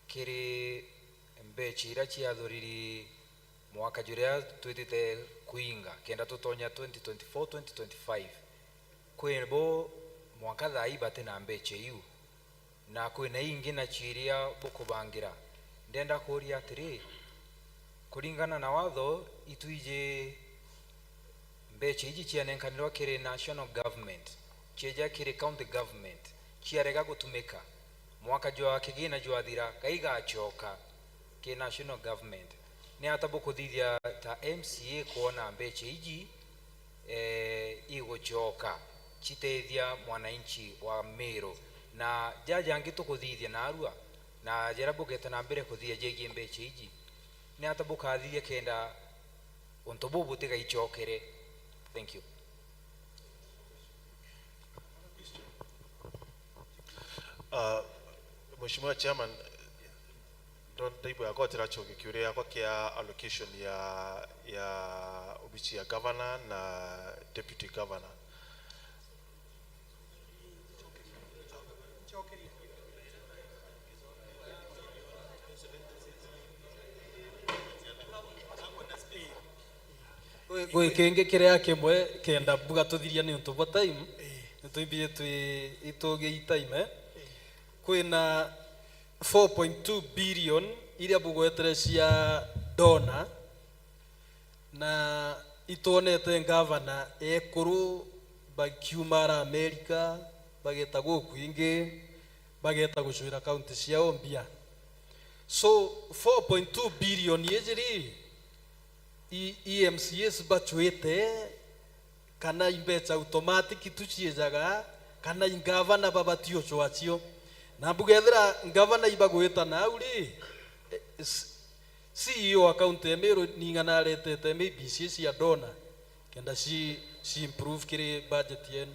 kiri mbecha iria ciathuriri mwaka juria twitite kuinga kenda tutonya twenty twenty-four, twenty twenty-five, kwi bo mwanka thaa ii bati na mbecha iu, na kwina ingi nacio iria bukubangira. Ndenda kuuria atiri, kuringana na watho, itwiji mbecha iji cianenkanirwa kiri national government, cieja kiri county government, ciarega gutumika, mwaka jwa kigina jwathira, gaigacoka ki national government. Ni ata bukuthithia ta M C A kwona mbecha iji, eh, igucoka citethia mwananchi wa Meru? Na jaja jangi tukuthithia narua, na jaria bugeta na mbere kuthithia jegie mbecha iji, ni ata bukathithia kenda untu buu butigaicokere? Thank you. Uh, Mheshimiwa Chairman, ndo ndaigua yakwa tiracokia kiuria yakwa kia allocation ya, ya obici ya governor na deputy governor. Gwi kingi kiria kimwe kenda mbuga tuthiria niuntu bwa time, nitwimbirie twi itugi i time, eh? Kwina four point two billion iria bugwetere cia donor, na itwonete ngavana ekuru bakiuma ara America, bageta guku ingi, bageta gucwira kaunti ciao mbia. So, four point two billion iji ri, i, i M C As bacwite, kana i mbeca automatic tu ciejaga, kana i ngavana babati ucwa cio? Na mbuga ethira ngavana ibagwita nau ri, eh, s-, C E O wa county ya Meru ning'ana aretete maybe cia, cia donor, kenda ci, ci improve kiri budget yenu.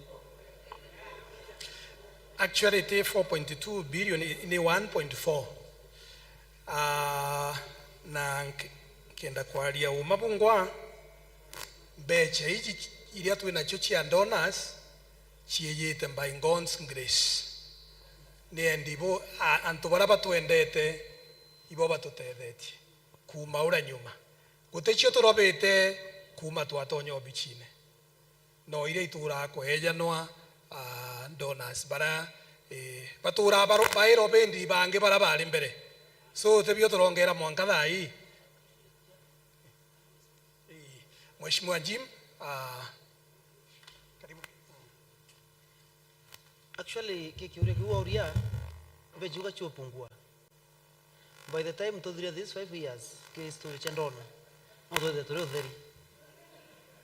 Actually, ti four point two billion, ni one point four. Ah, na nk-, nkenda kwaria uma bungwa, mbecha iji iria twi nacio cia donors ciiyite by God's grace. Ni endi bo, a-, antu baria batwendete ibo batutethetie kuuma uria nyuma. Guticio turobite kuuma twatonya obichine. No iria ituraa kwejanwa, ah, donors bara, eh, baturaa baro-, bairo bendi bangi bara bari mbere. So, tibio turongera mwanka thaa ii. Mheshimiwa Jim, ah, karibu. Actually, ki kiuria kiu wauria, mbejuga ciupungua. By the time tuthiria these five years, ki story cia ndona, no twithire turi utheri.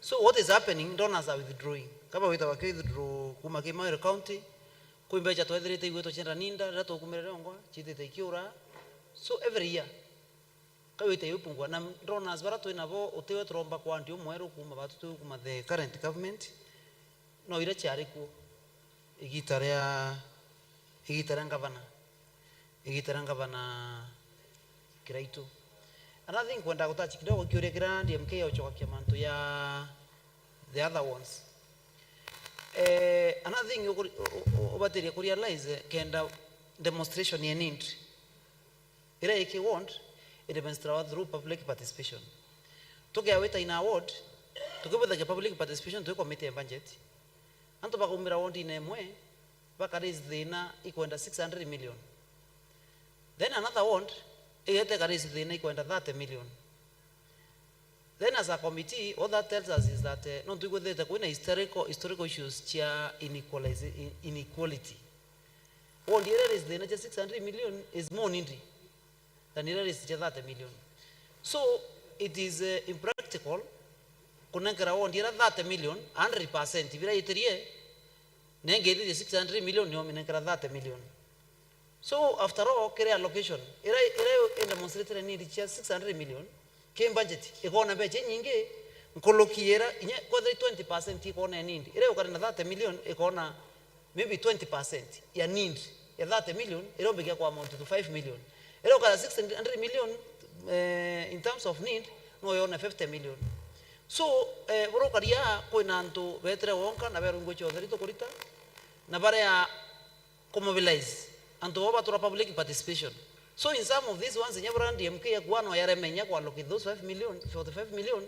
So what is happening, donors are withdrawing. Kaba wita waki withdraw kuma Kimaere County, kwi mbeca twethirite igwe tucienda ninda, riria tukumire riongwa, ciitite ikiura. So every year, kawite yupungua. Na donors bara twi nabo, utiwe turomba kwandi umweru kuma batu twi kuma the current government. No iria ciari kuo igita ria, igita ria ngavana, igita ria ngavana Kiraitu. Another thing kwenda gutachi kidogo kiuria kira D M K ya uchokakia mantu ya the other ones. Eh, another thing ukuri- u- u- ubatiria kurealize, eh, kenda demonstration ya need. Iria iki ward, it demonstrawa through public participation. Tukea wita in a ward, tukibuthagia public participation twi committee ya budget. Antu bakaumira ward ine imwe, baka raise thina ikwenda six hundred million. Then another ward, igete ika raise thina ikwenda thirty million. Then as a committee, what that tells us is that, eh, nontu igwithite kwina historical, historical issues cia inequalize-, i- inequality. Ward iria raise thina cia six hundred million is more needy than iria raise cia thirty million. So it is, eh, impractical kunenkera ward iria thirty million, hundred percent biria yitirie, nengeithirie six hundred million nio minenkera thirty million. So after all, kiri allocation iria, iria indemonstratire need cia six hundred million ki budget, ikona mbeca inyingi nkuruki iria inya kwethira twenty percent ikona ya need. Iria ukari na thirty million ikona maybe twenty percent ya need ya thirty million, iria umbikia kwa amount to five million. Iria ukara six hundred million, eh, in terms of need, no yone fifty million. So, eh, burukaria kwina antu betire wonka na berungwe ciothe ritu kurita, na baria kumobilize antu baba batura public participation. So in some of these ones, inya bura D M K ya kuano yaremenya ku allocate those five million, forty-five million,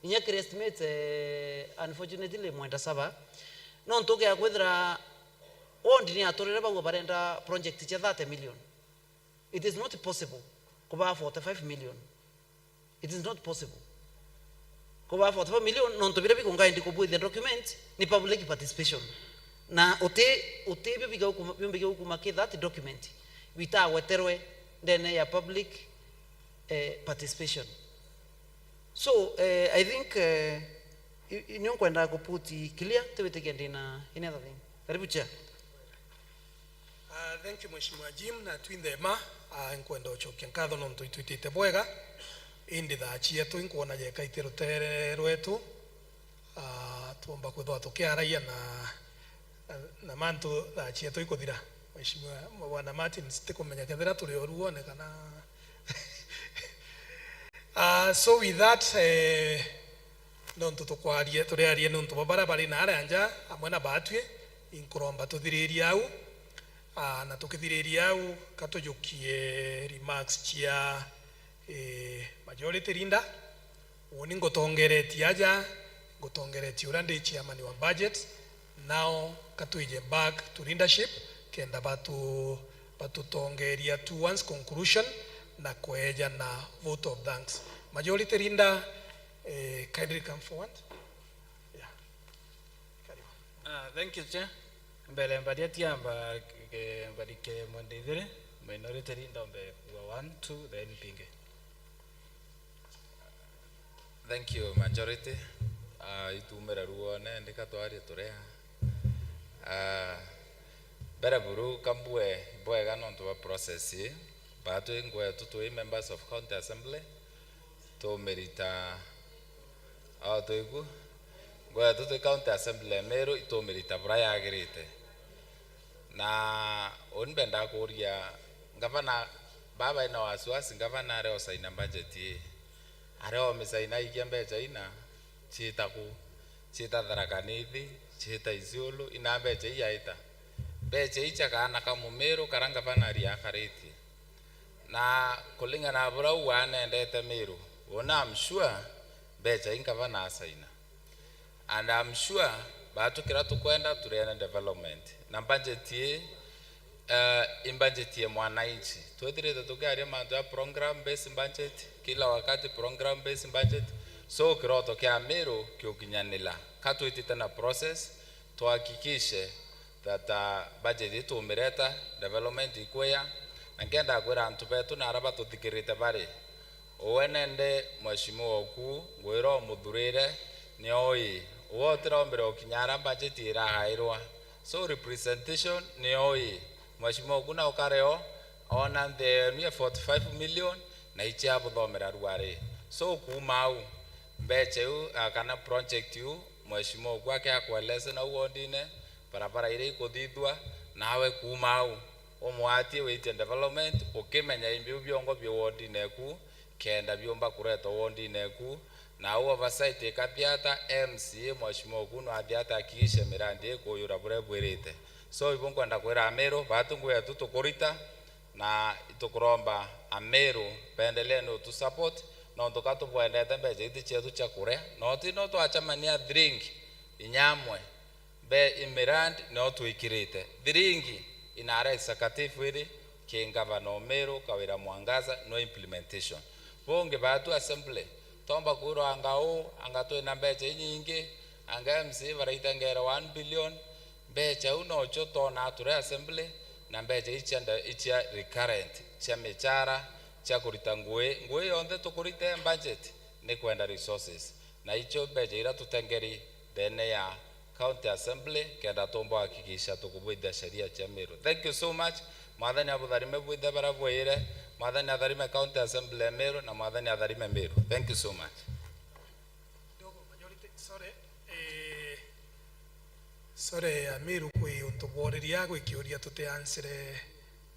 inya kiri estimate, eh, unfortunately mwenda saba. No ntuke ya kwithira ward ni aturire bau barenda project cia thirty million. It is not possible kuba forty-five million. It is not possible. Kuba forty-five million, nontu biria bikunga indi kubwithia document ni public participation. Na uti, uti bio biga ukuma, biumbiga ukuma ki that document, bitagweterwe ndene ya public, eh, participation. So, eh, I think, eh, i- i- nio nkwenda ku put clear, tiwitikia ndina any other thing. Karibu, Chair. Ah, thank you, Mheshimiwa Jim, na twinthe ma, ah, nkwenda ucokia nkatho nontu itwitite bwega. Indi thaa cietu inkwona jekaite rutere rwetu. Ah, twomba kwithwa tukiaragia na, na, na mantu thaa cietu ikuthira. Mheshimiwa Bwana Martin, tikumenya kethira turi oru wone kana Ah, so with that, eh, nontu tukwaria, turiaria nontu bwa baria bari na aria nja, amwe na batwi, inkuromba tuthiririe au, ah, na tukithiriria au, ka tujukie remarks cia, eh, majority leader. Uuni ngutongeretie aja, ngutongeretie uria ndi chairman wa budget, now ka twije back to leadership, kenda batu, batutongeria towards conclusion na kweja na vote of thanks. Majority leader, eh, kindly come forward. Yeah. Karibu. Ah, thank you, Chair. Mbere mbaria tiamba ke- mbarike mwende ithiri, minority leader ombe kuwa one, two, then mpinge. Thank you, majority. Ah, itumire ruone, ndika twarie turea. Ah, mbere buru kambue bwega nontu bwa process ii. Batwi ngwetu twi members of county assembly, tumirita, ao twiku, ngwetu twi county assembly ya Meru, itumirita bura yagirite. Na uni mbendaa kuuria ngavana, baba ina wasiwasi, ngavana aria usaina budget ii, aria omisaina aikia mbeca ina, ciita ku? Ciita Tharaka Nithi, ciita Isiolo, ina mbeca ii aita? Mbeca ii cia kaana ka Mumiru karia ngavana aria akaritie? Na kulingana na buria uu anendete Miru, una I'm sure mbeca ii ngavana asaina. And I'm sure batu kiria tukwenda turiene development. Na budget ii, eh, i budget ya mwananchi. Twithirite tukiaria mantu ya program based budget, kila wakati program based budget. So, kiroto kia Meru kiukinyanira, ka twitite na process, tuhakikishe that, uh, budget ii tumireta, development ikwia, na nkenda kwira antu betu na aria batuthikirite bari, uwe nende mheshimiwa oku, ngwira umuthurire, ni oi. Uwe utirombire ukinya aria budget irahairwa. So, representation ni oi. Mheshimiwa oku na ukare o, ona nthi yenu ya forty-five million, na ichia buthomera ruari. So, kuuma au, mbecha iu, ah, kana project iu, mheshimiwa oku ake akueleze nau wodine, barabara iria ikuthithua, nawe kuuma au, umwatie witie development, ukimenya imbiu biongo bi wodine eku, kenda biumba kuretwa wodine eku, na au oversight ikathia ata, M C A mheshimiwa oku no athia ata akikishe mirandi ikuyura buria bwirite. So, ibu nkwenda kwira Ameru, batu ngugi yetu tukurita, na itukuromba Ameru, bendelee no tu support, nontu ka tubwendete mbecha iti cietu cia kuria, no ti no twachamania thiringi inya amwe, mbe imirandi no twikirite thiringi ina ara executive iri ki ngavana o Meru, Kawira Mwangaza, no implementation. Bungi batu assembly, tomba kwirwa anga u, anga twina mbecha inyingi, anga M C A baraita ngere one billion, mbecha u nocio twonaa turi assembly, na mbecha iu cia nda-, icia recurrent, cia michara, cia kurita ngui. Ngui yonthe tukurita budget ni kwenda resources. Na icio mbecha iria tutengeri ndene ya County Assembly, kenda tumba kuhakikisha tukubwithia sheria cia Meru. Thank you so much. Mwathani abutharime bwithe baria bwire. Mwathani atharime County Assembly ya Meru, na Mwathani atharime Meru. Thank you so much. Kidogo, majority, sorry. Eh, sorry, Amiru, kwi untu bworeria gwi kiuria tutiansire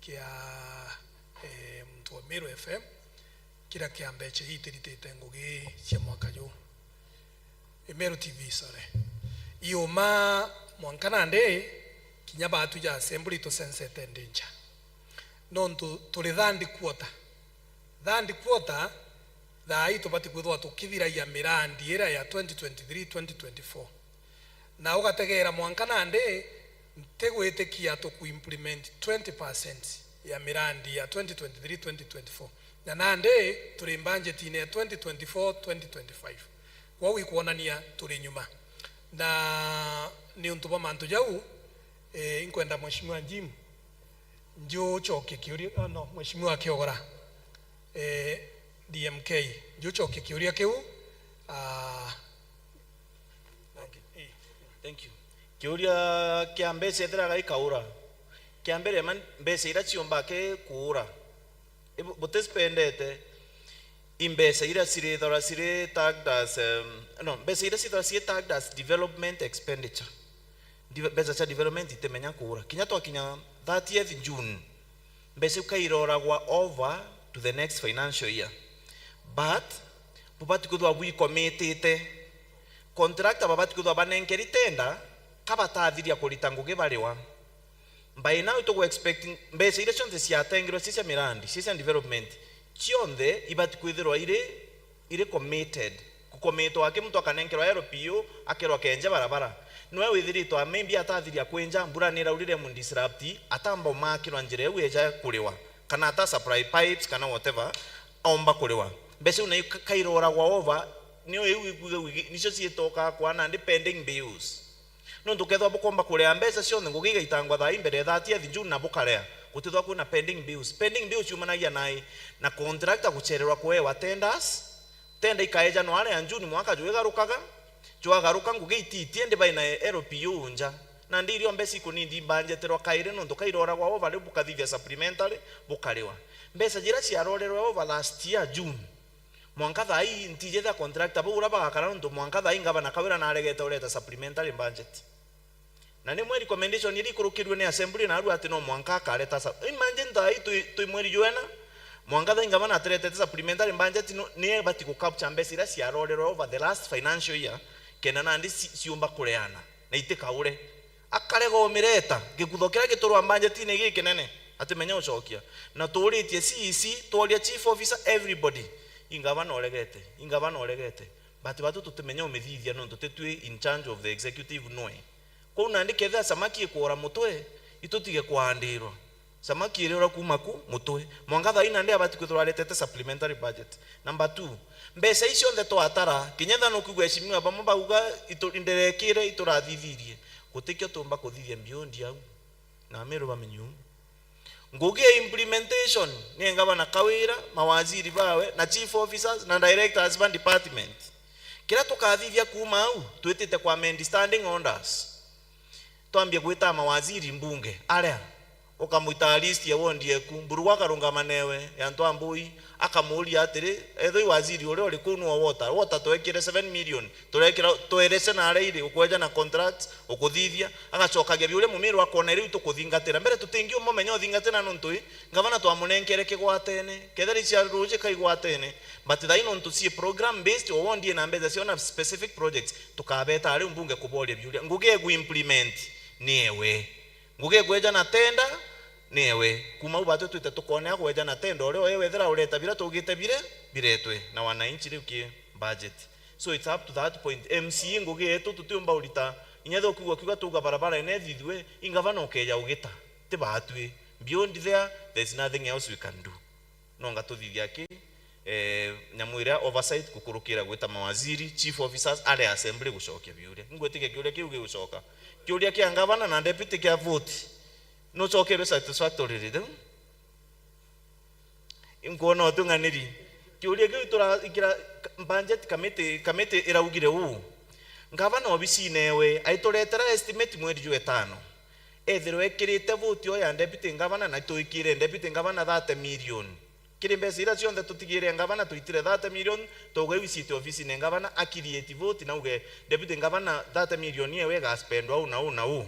kia, eh, muntu wa Meru F M, kiria kia mbecha ii itiritite ngugi cia mwaka juu. Eh, Meru T V, sorry. Iuma mwanka nandi, kinya batu ja assembly tusensete danger. Nontu turi third quarter. Third quarter, thaa ii tubati kwithirwa tukithiragia mirandi iria ya twenty twenty-three, twenty twenty-four. Na ugategeera mwanka nandi, ntigwitikia tuku implement twenty percent ya mirandi ya twenty twenty-three, twenty twenty-four. Na nandi turi budgetine ya twenty twenty-four, twenty twenty-five. Kwou ikwonania turi nyuma. Na niuntu bwa mantu jau, eh, inkwenda Mheshimiwa Jim, njucokie kiuria, oh no, Mheshimiwa Kiogora, eh, D M K, njucokie kiuria kiu, ah, okay, eh. Thank you. Kiuria kia mbeca ethiraga ikaura. Kia mbere, man-, mbeca iria ciumbake kuura, ibu-, butizipendete, i mbeca iria cirithora ciri tagged as, um, no, mbeca iria cithora ciri tagged as development expenditure. Dive-, mbeca cia development itimenya kuura. Kinya twakinya thirtieth June, mbeca iu kairoragwa over to the next financial year. But bubati kwithirwa bwikomitite. Contractor babati kwithirwa banenkeri tender ka batathiria kurita ngugi bariwa. By now, tugu expect mbeca iria cionthe ciatengerwe cia, cia mirandi, cia, cia development, cionthe ibati kwithirwa iri, iri committed. Kukomitwa aki muntu akanenkerwa L P O, akerwa kenja barabara. Niwe withiritwe maybe atathiria kwinja, mbura ni iraurire mu disrupt, atamba umakirwa njira iu eja kuriwa, kana ata supply pipes, kana whatever, aumba kuriwa. Mbeca iu nayo ka-, kairoragwa over, niyo iu ikwithagwa igi-, nicio ciitokaa kwa nandi pending bills. Nontu kethirwa bukomba kurea mbeca cionthe, ngugi igaitangwa thaa ii mbere ya thirtieth June na bukarea, gutithwa kwina pending bills. Pending bills ciumanagia nai? Na contractor guchererwa kuewa tenders, tender ikaeja no aria ya June mwaka jwigarukaga, jwagaruka ngugi itiitie indi baina L P O nja. Nandi irio mbeca ikunindi imbanjeterwa kairi nontu kairoragwa over riu bukathithia supplementary, bukariwa. Mbeca jiria ciarorerwe over last year June, mwanka thaa ii ntijethia contractor bau uria bagakara nontu mwanka thaa ii ngavana Kawira naregete ureta supplementary budget. Na nimwe recommendation iria ikurukirue ni assembly naarua ati no mwanka akareta sa-, imagine thaa ii twi, twi mweri jwena, mwanka thaa ii ngavana atiretete supplementary budget, no, ni ebati gu capture mbeca iria ciarorerwe over the last financial year, kenda nandi ci-, ciumba kureana na itikaure. Akarega umireta, gikutho kiria giturwa budgetine gikinene, atimenya ucokia. Na tuuritie C E C, tworia chief officer, everybody. Ingavana uregete, ingavana uregete. But batu tutimenya umithithia nontu titwi in charge of the executive nwe. Kwou nandi kethira samaki ikuura mutwe, itutige kuandirwa. Samaki iriura kuuma ku mutwe. Mwanka thaa ina ndi abati kwithirwa aretete supplementary budget. Number two, mbeca ici cionthe twatara, kinya ethira nukwigua eshimiwa bamwe bauga, "Itu-, ndirekire, iturathithirie." Gutikio tumba kuthithia beyond au. Na Ameru bamenye uu. Ngugi ya implementation ni ngavana Kawira, mawaziri bawe, na chief officers, na directors ba department. Kiria tukathithia kuuma au, twitite kwa amend standing orders. Twambie gwita mawaziri mbunge, aria ukamwita list ya ward yeku, Mburugu akarungama newe, ya antu a Mbui, akamuuria atiri, "Ethwe i waziri uria uri kuu nuwe wota, wota twekire seven million, turekira, twerese na aria iri, ukweja na contract, ukuthithia." Agacokagia biuria Mumiru akona riu tukuthingatira. Mbere tutingiuma umenya uthingatira nontu i, ngavana twamunenkere kigwatene, kethira i cia ruuji ka igwatene, but thaai nontu cii program based, o ward ina mbeca cio na specific projects, tukabeta riu mbunge kuboria biuria. Ngugi ya ku implement ni ewe. Ngugi ikweja na tenda ni ewe. Kuuma u batwi twite tukonea kweja na tenda uria uye wethira ureta bira tugite bire, biretwe na wananchi riu ki budget. So it's up to that point. M C A ngugi yetu tutiumba urita. Inya ethira ukiuga ukiuga tuga barabara ene ithithue, i ngavana ukeja ugita. Ti batwi. Beyond there, there's nothing else we can do. Nonga tuthithia ki, eh, nyamu iria oversight gukurukira gwita mawaziri, chief officers, ari assembly gucokia biuria. Ngwitikia kiuria kiu gigucoka. Kiuria kia ngavana na deputy kia vote. Nucokerwe satisfactorily riu? Inkwona utung'aniri. Kiuria kiu tura-, ikira budget committee, committee iraugire uu. Ngavana obisine ewe, aituretera estimate mweri jwa etano. Ethirwa ekirite vote yo ya deputy ngavana, na twikire deputy ngavana thirty million. Kiri mbeca iria cionthe tutigire ngavana, twitire thirty million, twauga iu iciite ofisine ngavana, a create vote, na auge deputy ngavana thirty million yewe igaspendwa uu na uu na uu.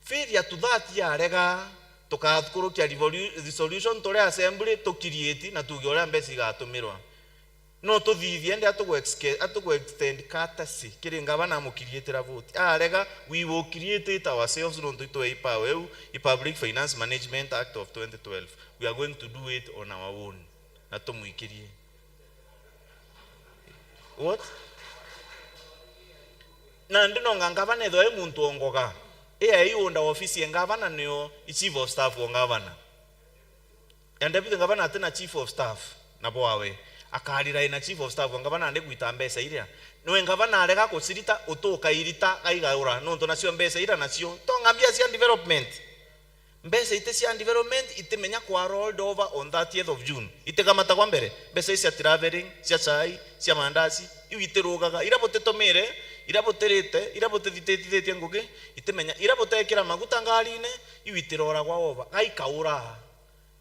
Failure to that yarega, tukakurukia revolu-, resolution turi assembly, tu create na tuuge uria mbeca igatumirwa. No tuthithie ndi atugu exke-, atugu extend courtesy kiri ngavana amukiriitira vote. Arega, we will create it ourselves nontu itwe i power eu, i Public Finance Management Act of twenty twelve. We are going to do it on our own. Na tumwikirie. What? Na ndinonga ngavana ethwa e muntu o ngoga. Ia iunda ofisi ya ngavana nio i chief of staff o ngavana. Ya deputy ngavana atina chief of staff, na bwawe akarira ina chief of staff, ngavana ande gwita mbeca iria. Nwe ngavana arega kucirita, utuka irita, gaigaura, nontu nacio mbeca iria nacio. Tonga mbia cia development. Mbeca ite cia development, itimenya kwa rolled over on thirtieth of June. Itikamatagwa mbere, mbeca ici cia travelling, cia chai, cia mandazi, iu itirugaga. Ira butitumire, ira butirite, ira butithitithitie ngugi, itimenya. Ira butekira maguta ngarine, iu itiroragwa over. Gaikaura.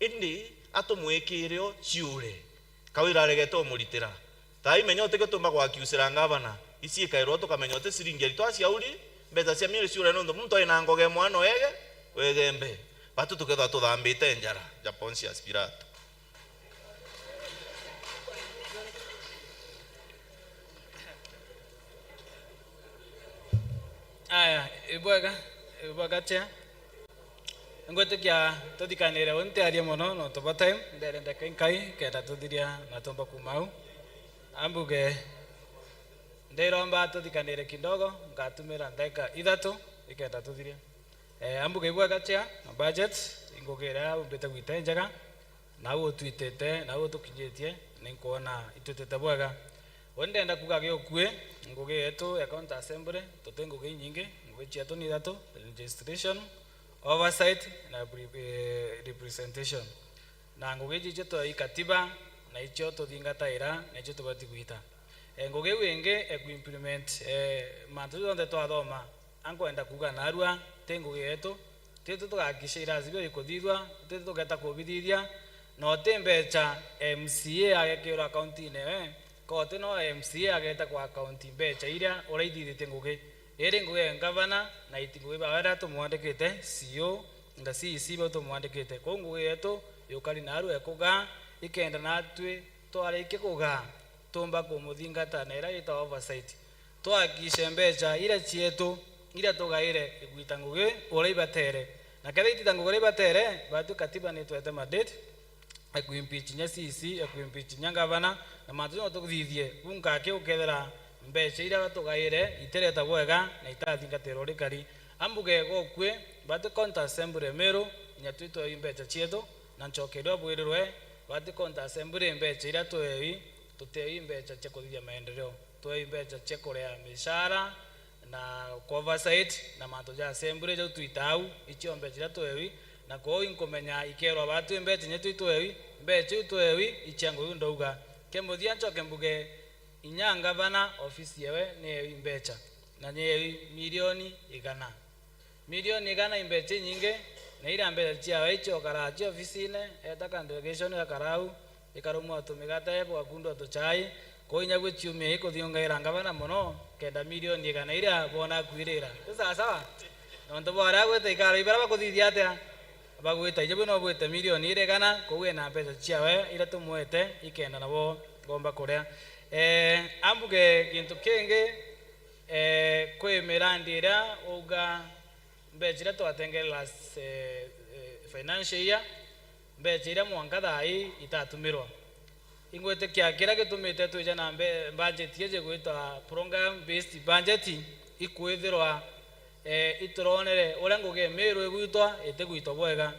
Indi atumwikire o ciure. Kawira aregete umuritira. Thaai menya utikio tumba gwakiucira ngavana. Ici ikairwa tukamenya uti ciringi eritwa ciauri, mbeca cia miuri ciure nontu muntu aina ngoge mwana wege, wegembe. Batu tukethwa tuthambite njara, ja Pontius Pilato. Aya, ibwega, ibwega chair. Ngwitikia tuthikanire uu ntiarie mono nontu bwa time, ndere ndeka inkai kenda tuthiria na tumba kuuma au. Ambuge, ndiromba tuthikanire kidogo, ngatumira ndeka ithatu ikenda tuthiria. Eh, ambuge ibwega chair, na budget, ingugi iria umbite gwita injega, nau utwitite, nau utukinyitie, ninkwona itwitite bwega. Uu ndenda kuuga giukui, ngugi yetu ya County Assembly, tuti ngugi inyingi, ngugi cietu ni ithatu: registration, oversight na repre-, eh, representation. Na ngugi iji icio twa-, i katiba, na icio tuthingataira, na icio tubati gwita. Eh, ngugi iu ingi ya ku implement, eh, mantu jau jonthe twathoma, ankwenda kuuga narua, ti ngugi yetu, titu tugakisha irasi bio ikuthithua, titu tugeta kubithithia, na uti mbeca M C A agekirwa akaunti-ini ewe, ka uti no M C A ageta kwa akaunti mbeca iria uraithithitie ngugi. Iri ngugi ya ngavana na iti ngugi bawe aria tumwandikite, C O na C E C bau tumwandikite. Kwou ngugi yetu yukari narua ikugaa, ikenda natwi twarikia kugaa, tumba kumuthingata na iria yitawa oversight. Twakishe mbeca iria cietu, iria tugaire igwita ngugi uria ibatere. Na kethira itita ngugi uria ibatere, batwi katiba nitwete mandate ya ku impeach inya C E C, ya ku impeach inya ngavana, na mantu jau no tuthithie. Buu nkaki ukethira mbeca iria batugaire itireta bwega na itathingatirwa uria ikari. Ambuge gokue, bati county assembly Meru, inya twitwewi mbecha cietu, na nchokeria bwirirwe, bati county assembly mbecha iria twewi, tutewi mbecha cia kuthithia maendeleo, twewi mbecha cia kurea mishara, na ku oversight, na mantu ja assembly jau twita au, icio mbecha iria twewi, na kwou inkumenya ikerwa batu mbecha inya twitwewi, mbecha iu twewi, icia ngugi ndauga. Kia muthia nchoke mbuge, inya ngavana ofisi yewe niewi mbecha, na niewi milioni igana. Milioni igana i mbecha inyingi, na iria mbecha ciawe icio okaraa cio ofisine, eta ka delegation gakara au, ikarumwa tumigate, bugakundwa tuchai, kwou inya gwi ciumia ikuthiungaira ngavana mono, kenda milioni igana iria boona akwirira. Ti sawa sawa? Nontu bwa aria agwite ikaro ibaria bakuthithia atia? Bagwita ijo bwi no bwite milioni iri igana, kwou ena mbecha ciawe iria tumwete, ikenda nabo bomba kuria. Eh, ambuge gintu kingi, eh, kwi mirandi iria uga mbecha iria twatengere last, eh, eh, financial year, mbecha iria mwanka thaa ii itatumirwa. Ingwitikia kiria gitumite twija na mbe-, budget iji gwitwa program based budget, ikwithirwa, eh, ituronere uria ngugi ya Meru igwitwa, itigwitwa bwega.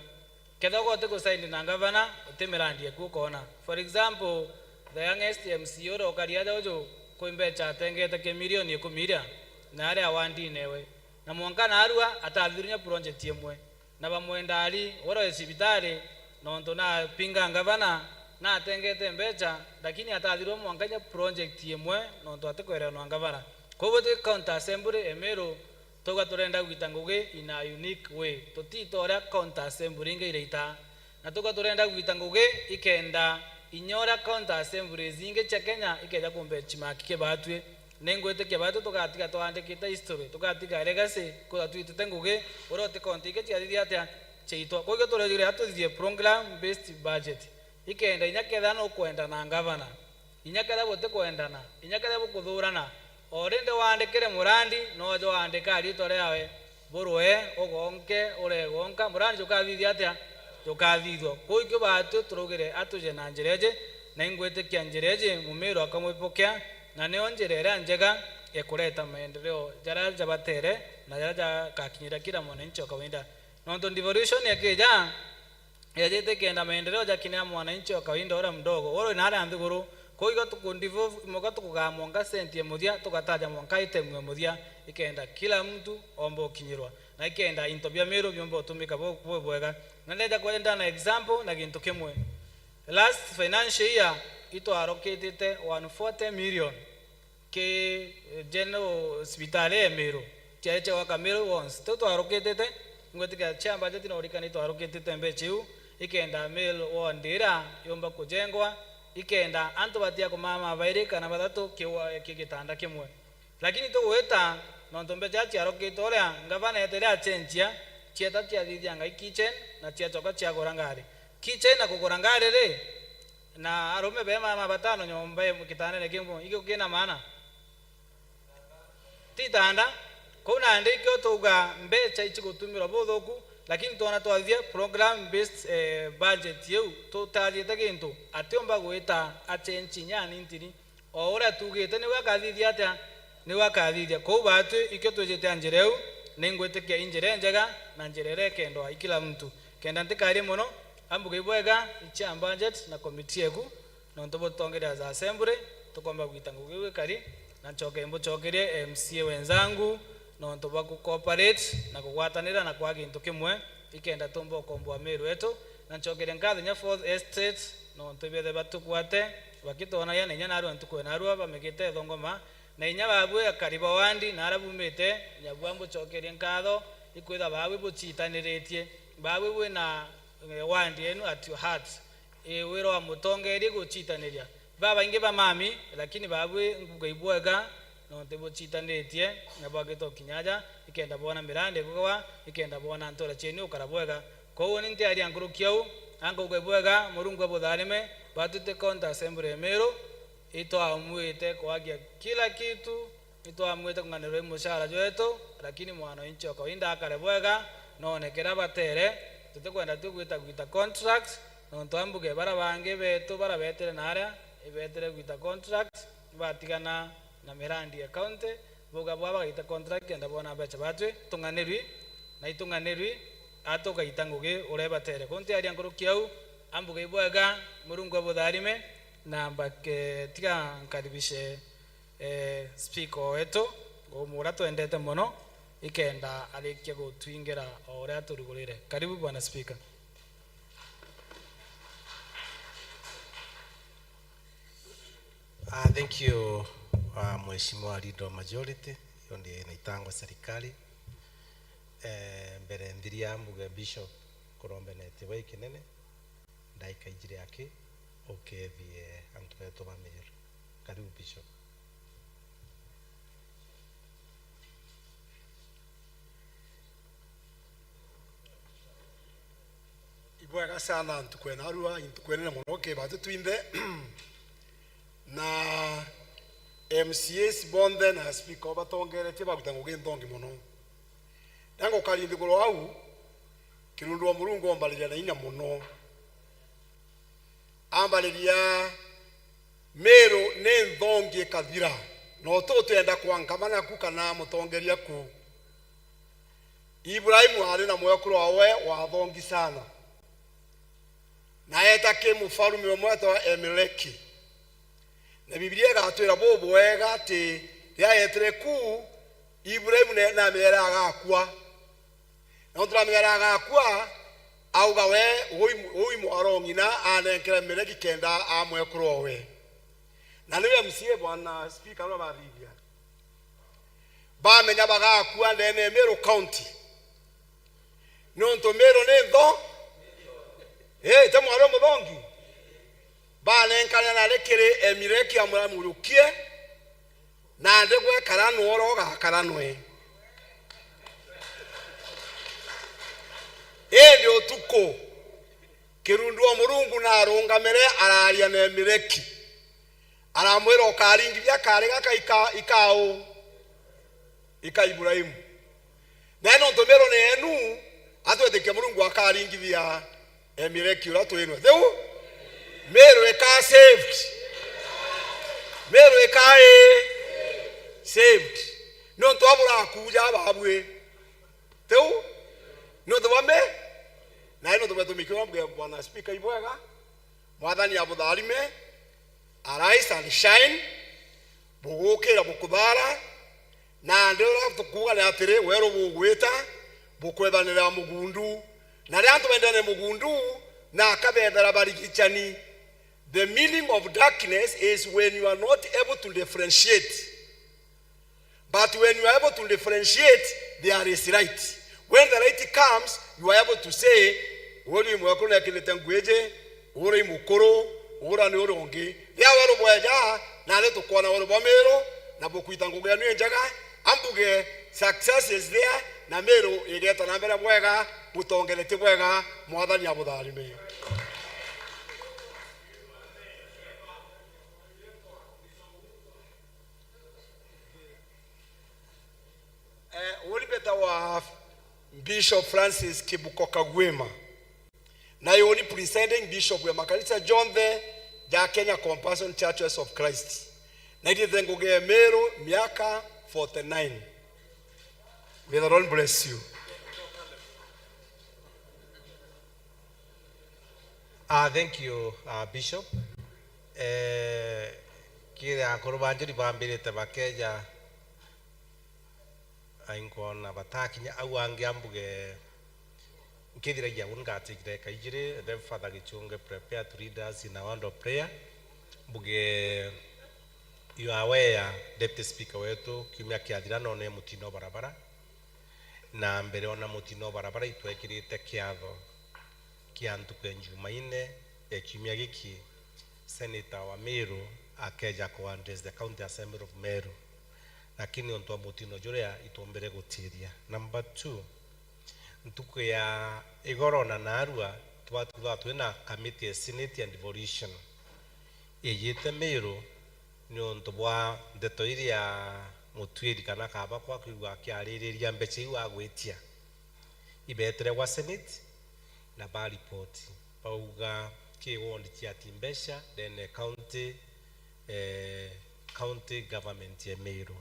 Kethira uga utigusaini na ngavana, uti mirandi eku ukoona. For example, the youngest M C A uria ukari aja uju, kwi mbecha atengete kia milioni ikumi iria, na ari awandine ewe. Na mwanka naarua atathithirwe inya project imwe. Na bamwenda ari, uria wi cibitari, nontu napinga ngavana, natengete mbecha, lakini atathithirwe mwanka inya project imwe, nontu atikwerewa na ngavana. Kwou twi county assembly e Meru, twauga turenda gwita ngugi in a unique way. Tutita uria county assembly ingi iraita. Na tuga turenda gwita ngugi ikenda inya uria county assemblies ingi cia Kenya ikeja ku benchmark ki batwi. Ningwitikia batwi tugatiga twandikite history, tugatiga legacy, kwithirwa twitite ngugi uria uti county ingi ciathithia atia ciaitwa. Kwou tureejire tuthithie program based budget. Ikenda inya kethira nukwenda na ngavana, inya kethira butikwendana, inya kethira bukuthurana, o rindi waandikire murandi, nooja waandika riitwa riawe, burwe, ugonke, uregonka, murandi jukathithia atia? Jukathithua. Kwou ikio batwi turaugire atuje na njira iji, na ingwitikia njira iji Mumiru akamwipokea, na niyo njira iria njega ya kureta maendeleo jaria jabatere na jaria jagakinyiria kila mwananchi wa kawaida. Nontu devolution ikija, yajite kenda maendeleo jakinya mwananchi wa kawaida uria mdogo, uria wi naria nthiguru. Kwou igo tuku devolve, mwanka tukugaa mwanka senti ya muthia, tugataja mwanka item ya muthia, ikenda kila mtu omba ukinyirwa, na ikenda into bia Meru biomba utumika bu-, bubwega. Na ndeja kwenda na example na gintu kimwe. Last financial year, itwarokitite one forty million ki, eh, general hospitali ya Meru, ciari cia gwaka Meru wonsi. Tiu twarukitite, ngwitikia chair budget no urikane twarukitite mbecha iu, ikenda Meru ward ira yumba kujengwa, ikenda antu batiga kumama bairi kana bathatu ki wa-, ki gitanda kimwe. Lakini tugwita, nontu mbecha ciarukite uria, ngavana etere acenjia, cieta ciathithia ngai kitchen, na ciacoka ciagura ngari. Kitchen na kugura ngari ri, na arume be mama batano nyomba imwe kitandene kimwe, ikio kina maana? Ti tanda. Kou nandi ikio tuuga mbecha icigutumirwa buthuku, lakini twona twathithia program based, eh, budget iu, tutajite gintu, atiumba gwita achenji inya anintini. O uria tuugite niwe akathithia atia? Niwe akathithia. Kou batwi, ikio twijite a njira iu, ningwitikia i njira injega na njira iria ikendwa i kila muntu. Kenda ntikarie mono, ambuge ibwega, i chair budget na committee eku, nontu bututongeria as assembly, tukomba gwita ngugi iu ikari, na nchoke mbuchokerie M C A wenzangu, nontu bwa ku cooperate na kugwatanira na kwa gintu kimwe, ikenda tumba ukomboa Meru etu, na nchokerie nkatho inya Fourth Estate, nontu ibethe batukwate, bakitwonagia na inya narua ntuku ya narua bamigite thongoma, na inya babui akari ba wandi na aria bumite, inya bua mbucokerie nkatho, ikwitha babui bucitaniritie, babui bwina, eh, wandi yenu at your heart. Ii, wira wa mutongeria gucitaniria. Babaingi ba mami, lakini babui nguga ibwega, nontu bucitanitie, na bwagite ukinya aja, ikenda bwona mirandi ikugwa, ikenda bwona ntura cienu ukara bwega. Kwou ni ntiaria nkuruki au, ankauga ibwega, Murungu abutharime, batwite county assembly ya Meru, itwamwite kwagia kila kitu, itwamwite kung'anirwa i mushara jwetu, lakini mwananchi o kawaida akare bwega, none kiria batere, tutikwenda tu gwita gwita contract, nontu ambuge bara bangi betu bara betire naria, ibetire gwita contract, batigana na mirandi ya county, Bauga bwa bagaita contract kenda boona mbeca. Batwi tung'anirwi, na itung'anirwi, atugaita ngugi uria ibatere. Kuntiaria nkuruki au, ambuge ibwega, Murungu abutharime, na mbake tiga nkaribishe, eh, speaker wetu, uria twendete mono, ikenda arikia gutwingira o uria aturugurire. Karibu, Bwana Speaker. Ah, thank you, ah, Mheshimiwa Leader of Majority, yo ndi na itango serikali. Eh, mbere nthiria mbuge Bishop, kurombenetie bwa ikinene, ndaika ijiri aki, ukethie antu betu ba Meru. Karibu, Bishop. Ibwega sana ntuku ena arua, ntuku enene mono ki batu twinthe. Na M C As bonthe na speaker batongeretie baruta ngugi nthongi mono. Na ngukari nthiguru au, Kirundu wa Murungu ombariria na inya mono. Ambariria, Meru ni nthongi ikathira, na uti utwenda kwa ngavana ku kana mutongeria ku. Ibrahimu ari na mwekuru wawe wathongi sana, na eeta ki mufarume umwe etagwa Emeleki. Na Bibilia igatwira bubwega ati riria eetire ku, Ibrahimu ne-, namenyere agakua. Na untu namenyere agakua, auga we, ui, ui mwarong'ina anenkere Emeleki kenda amwekuru owe. Na niu M C A, Bwana Speaker, aria bathithia. Bamenya bagakua ndene ya Meru County. Niuntu Meru ni ntho-, ii, ti mwari umuthongi. Banenkana nari kiri Emeleki amuramurukie, na ndigwa ekara nwe uria ugakara nwe. Indi utuku, Kirundu wa Murungu narungamire araria na Emeleki. Aramwira, ukaringithia kari gaka ika, ika u? Ika Ibrahimu. Na nontu Meru ni enu, atwitikia Murungu akaringithia Emeleki uria twinwe. Thiu? Meru ika saved. Meru ika i saved. Nontu aburakuja babwi. Thiu? Nontu bwa me-, na nontu bwa tumikirwa mbuge Bwana Speaker ibwega. Mwathani abutharime, arise and shine, bugukira bukuthara, na ndi uria tukuuga ni atiri, weru bugwita, bukwethanira mugundu, na riria antu bendene mugundu, na akabethera barigicani. The meaning of darkness is when you are not able to differentiate. But when you are able to differentiate, there is light. When the light comes, you are able to say, "Uri mwekuru nekinite nguiji, uri mukuru, ura ni uri ungi." Riria weru bweja, nari tukwona weru bwa Meru, na bukwita ngugi yenu injega, ambuge, success is there, na Meru igeta na mbere bwega, butongeretie bwega, Mwathani abutharime. Eh, uni mbetagwa Bishop Francis Kibuko Kagwima. Na uni presiding bishop ya makanisa jonthe ja Kenya Compassion Churches of Christ. Na ithite ngugi ya Meru miaka forty-nine. May the Lord bless you. Ah, thank you, ah, Bishop. Eh, kiri akuru banjuri bambirite bakeja, ai, nkwona batakinya au angi ambuge, nkithiragia uu ngatigire kaijiri, then Father Gichunge prepare to lead us in a word of prayer. Mbuge, you are aware, Deputy Speaker wetu, kiumia kiathira none mutino barabara. Na mbere ona mutino barabara itwekirite kiatho kia ntuku ya Jumaine ya kiumia giki, Senator wa Meru akeja ku address the County Assembly of Meru, lakini untu wa mutino juria itumbire gutiria. Number two, ntuku ya igoro na narua twathithwa twina committee ya Senate ya devolution ijite Meru, niuntu bwa ndeto iria mutwiri kana kaba kwa kwigua akiaririria mbeca iu agwitia. Ibetire gwa Senate na ba report, bauga ki ward cia ti mbeca ndene county, eh, county government ya Meru.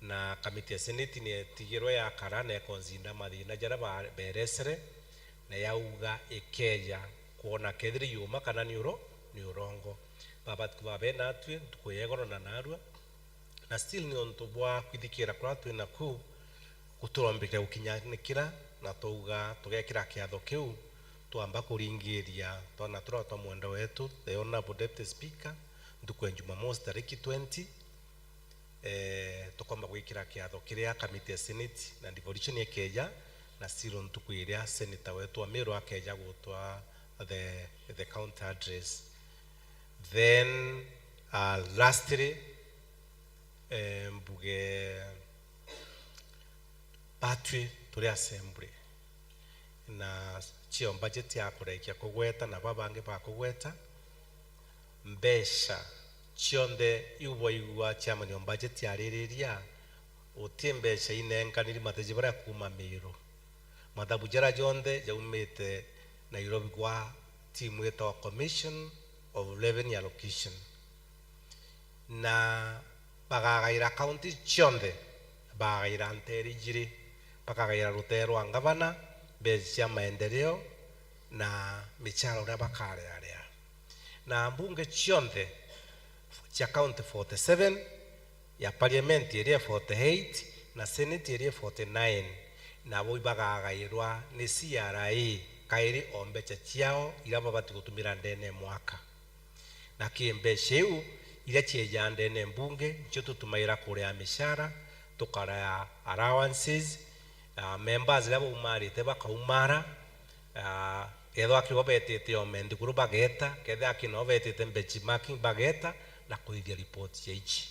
Na kamiti ya Senate ni etigirwe yakara na ikonzinda mathina jaria ba-, beresere, na yauga ikeeja kwona kethira i uma kana ni uro-, ni urongo. Babatiku babe natwi ntuku ya igoro na narua, na still ni untu bwa kwithikira kuria twi naku, guturombikira gukinyanikira, na twauga tugekira kiatho kiu, twamba kuringiria twana turia twa mwenda wetu, the Honourable Deputy Speaker, ntuku ya Jumamosi tariki twenty, eh, tukomba gwikira kiatho kiria kamiti ya Senate na devolution ikeeja, na still ntuku iria senator wetu wa Meru akeeja gutwa the, the county address. Then, uh, lastly, eh, mbuge batwi turi assembly, na cio budget ya kurekia kugweta na babangi bakugweta, mbeca cionthe iu bwaigua chairman wa budget aririria, uti mbeca inenkaniri mateji baria kuuma Meru. Mathabu jaria jonthe jaumite Nairobi gwa timu itagwa Commission of Revenue Allocation. Na bagagaira kaunti cionthe, bagagaira nteere ijiri, bakagaira rutere rwa ngavana, mbeca cia maendeleo, na michara uria bakarearea. Na mbunge cionthe cia kaunti forty seven, ya parliament iria forty eight, na senate iria forty nine, nabo ibagagairwa ni C R A kairi o mbeca ciao iria babati gutumira ndene ya mwaka. Na ki mbeca iu iria ciejaa ndene mbunge, nicio tutumagira kuria micara, tukaria allowances, ah, members riria baumarite bakaumara, ah, kethira akiri bo betite o menthikuru bageta, kethira akiri nao betite benchmarking bageta, na kuthithia report ya ici.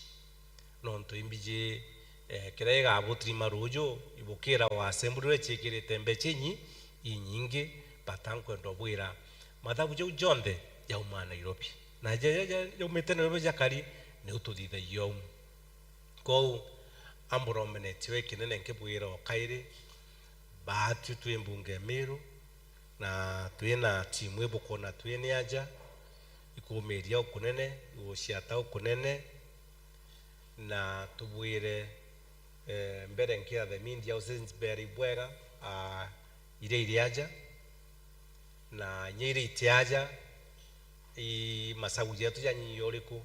Nontu imbiji, eh, kiria igabutiri maruju, ibukira wa assembly uria ciikirite mbeca inyi-, inyingi, bata nkwenda ubwira, mathabu jau jonthe jaumaa Nairobi. Na ja-, ja-, ja-, jaumite Nairobi jakari, niu tuthithagia uu. Kwou, amburomenetio ikinene nkibwira o kairi, baatwi twi mbunge ya Meru, na twina timu ibukwona twi ni aja, ikuumiria ukunene, iguciata ukunene, na tubwire, eh, mbere nkira the media houses mbere ibwega, ah, iria iri aja, na inya iria iti aja, i masagu jetu janyiia uriku?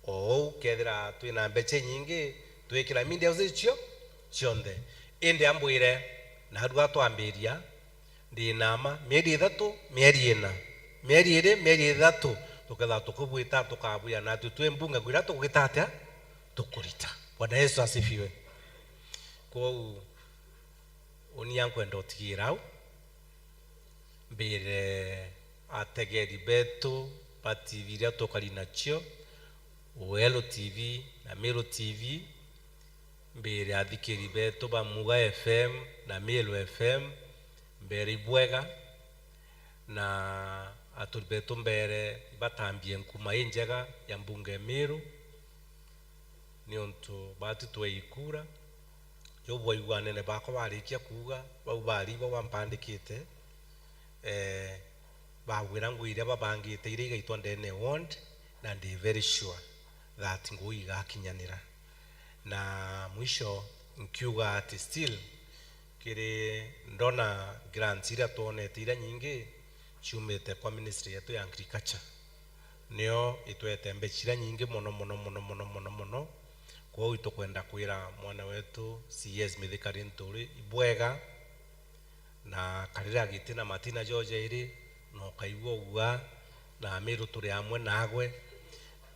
O uu, kethira twina mbeca inyingi, twikira media houses cio cionthe. Indi ambwire, narua twambiria, ndi na mma, mieri ithatu, mieri ina, mieri iri, mieri ithatu, tukethirwa tukubwita, tukabwira, natwi twi mbunge kwira tukugita atia? Tukurita. Bwana Yesu asifiwe. Kwou, uni ankwenda utigira au, mbire ategeri betu ba T V iria tukari nacio, Welu T V na Meru T V, mbere athikiri betu ba Muga F M na Meru F M, mbere ibwega, na aturi betu mbere ibatambie nkuma injega ya mbunge ya Meru, niuntu batu twei kura. Jau bwaigua anene bakwa barikia kuuga, bau bari bo bampandikite, eh, bagwira ngui iria babangite iria igaitwa ndene ya ward, na ndi very sure that ngui igakinyanira. Na mwisho nkiuga ati still kiri ndona grants iria twonete iria nyingi ciumite kwa ministry yetu ya agriculture, nio itwete mbeca iria nyingi mono, mono, mono, mono, mono, mono. Kwou itukwenda kwira mwana wetu C S Mithika Linturi ibwega, na karira giti na matina joja iri, na ukaigua ugua, na Amiru turi amwe nagwe,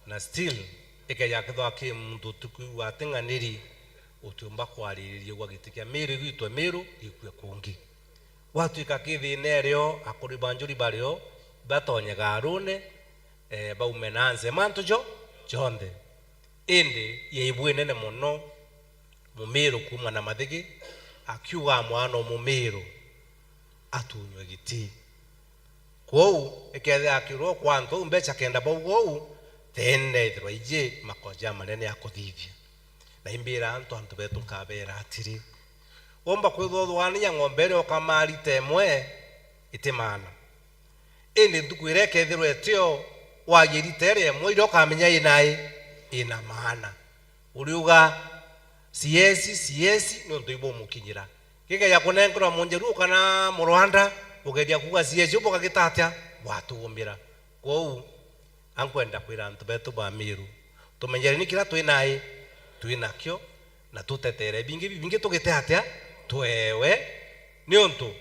na still, ikeja kethirwa ki muntu utikwigua ating'aniri, utiumba kwaririria ugwa giti kia Miru gitwe Miru gikue kungi. Gwatuika ki thina irio, akuri ba njuri bario, batonye garune, eh, baume na nze mantu jo, jonthe. Indi yaibu inene mono, Mumiru kuuma na Mathigi, akiuga mwana o Mumiru atunywe giti. Kwou, ikethira akirwo kwa antu au mbeca kenda bauga uu, then ethirwa iji makoja manene ya kuthithia. Na imbira antu, antu betu nkabera atiri, umba kwithwa uthugania ng'ombe iria ukamarita imwe iti maana. Indi ntuku iria ikethirwa itio, wagia irita iria imwe iria ukamenya inai, ina maana. Uriuga, Siesi, siesi, niuntu ibumukinyira. Gikeja kunenkerwa Munjeru kana Murwanda, ugeria kuuga siesi, bugagita atia? Bwatuumira. Kwou, ankwenda kwira antu betu ba Miru, tumenyereni kiria twi nai, twi nakio, na tutetere bingi bibingi tugite atia? Twewe, niuntu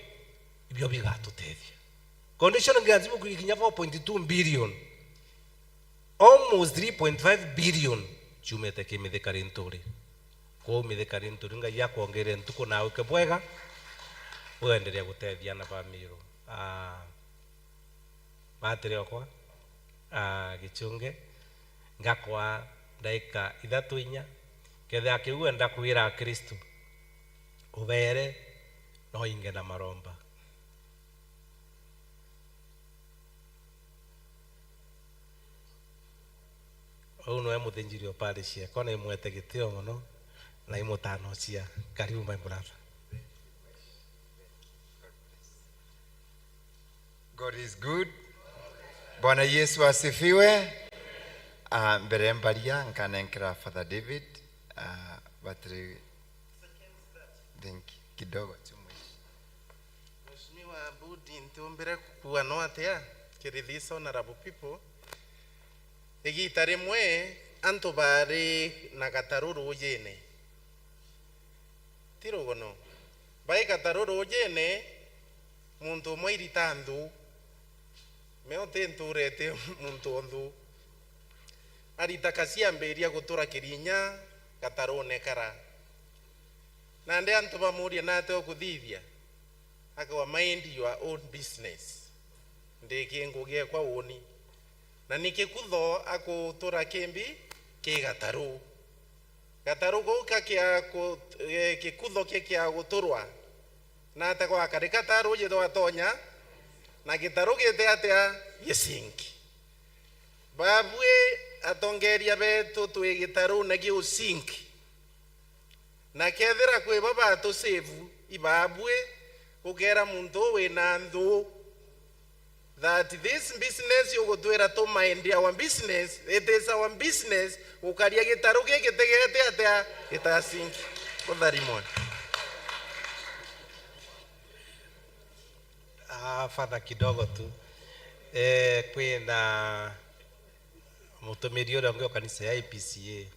ibio bigatutethia. Conditional grants buku ikinya four point two billion, almost three point five billion ciumite ki Mithika Linturi. Kwou Mithika Linturi, Ngai akwongere ntuku na wike bwega, uenderea gutethia ana ba Miru. Ah, batiri okwa, ah, Gichunge, ngakwa ndaika ithatu inya, kethira kiu wenda kwira Akristu, ubere no inge na maromba. Uu niwe muthinjiri o parish yeekwa, na imwete gitio mono, na imutanocia. Karibu, my brother. God is good. Bwana Yesu asifiwe. Ah, mbere mbaria, nkanenkera Father David, ah, batiri Thank you. Kidogo tu, mwishi. Mheshimiwa Budi, ntiumbire kukua no atia kiri these honorable people. Igita rimwe antu baari na gataru ruujine. Ti rugono. Bai gataru ruujine, muntu umwe airita nthu. Me uti nturete muntu o nthu. Arita kaciambiria gutura Kirinya gatarune kara. Nandi antu bamuuria, "Nate ukuthithia?" Akauga, "Mind your own business. Ndi ki ngugi ekwa uuni." Na ni kikutho akutura kimbi ki gataru. Gataru kau kakia ku-, eh, gikutho kikia guturwa, na ate gwakarika ta ruuji rwatonya, na gitaru gite atia? Gisinki. Babui atongeria betu twi gitarune giu sinki. Na kethira kwi bo batusevu, ibabui gukeera muntu uu wina nthu that this business ugutwira to mind our business, it is our business gukaria gitaru giki tigete atia? Gitasinki. Utharimwe. Ah, Father, kidogo tu. Eh, kwina mutumiri uria ungi wa kanisa ya I P C A.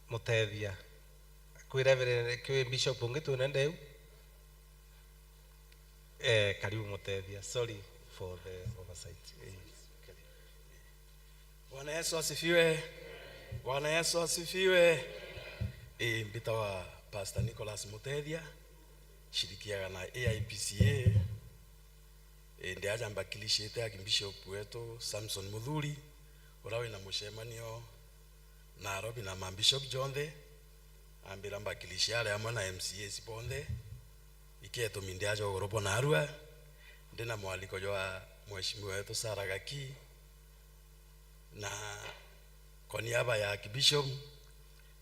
Mutethia. Kwi Reverend, kwi Bishop ungi twinende u? Eh, karibu Mutethia. Sorry for the oversight. Eh, karibu. Bwana Yesu asifiwe. Bwana Yesu asifiwe. Eh, mbitawa Pastor Nicholas Mutethia, shirikiaga na A I P C A. Indi aja mbakilishite Archbishop wetu Samson Muthuri, uria wina mucemanio Nairobi na mabishop jonthe, ambira mbakilishe ari amwe na M C As bonthe. Iketumi ndi aja ugoro bwa narua, ndi na mwaliko jwa Mheshimiwa wetu Sarah Gaki, na kwa niaba ya Archbishop,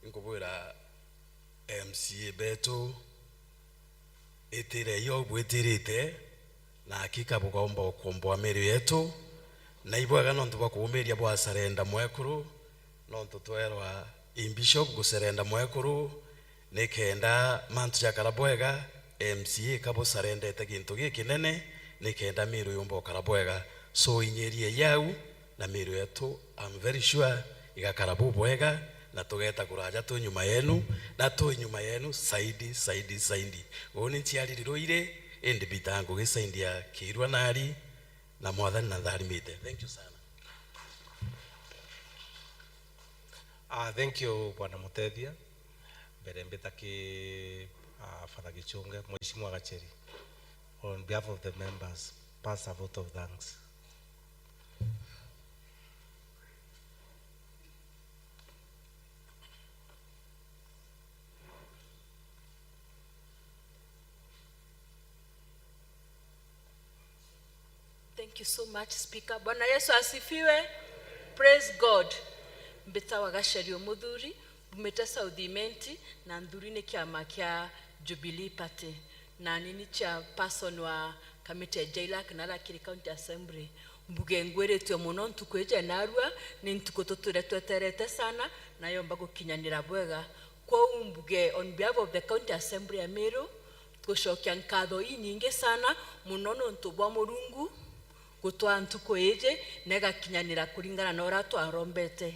inkubwira M C A betu, itirei o bwitirite, na hakika bukaumba ukomboa miiri yetu. Na ibwega nontu bwa kuumiria bwasarenda mwekuru, nontu twerwa i Bishop gusarenda mwekuru, nikenda mantu jakara bwega, M C A kabusarendete gintu gikinene, nikenda miiri yumba ukara bwega. So, inyiriei au, na miiri yetu, I'm very sure, igakara bubwega, na tugeta kuraja twi nyuma yenu, na twi nyuma yenu saidi, saidi, saidi. Uuni nciariri Ruiri, indi mbitaga ngugi saidi ya Kiirua nari, na Mwathani na ntharimite. Thank you sana. Ah, thank you, Bwana Mutethia. Mbere mbita ki, ah, Father Gichunge, Mheshimiwa Gacheri. On behalf of the members, pass a vote of thanks. Thank you so much, Speaker. Bwana Yesu asifiwe. Praise God. Mbitawa Gacherio Muthuri, mbumite South Imenti, na nthuri ni kiama kia Jubilee Party. Na ni ni chairperson wa kamiti ya JLAC na aria kiri County Assembly. Mbuge ngwiritue mono ntuku iji ya narua, ni ntuku tutwire tweterete sana, na yomba gukinyanira bwega. Kwou mbuge on behalf of the County Assembly ya Meru, gucokia nkatho inyingi sana mono nontu bwa Murungu gutwaa ntuku iji na igakinyanira kuringana na uria twarombete.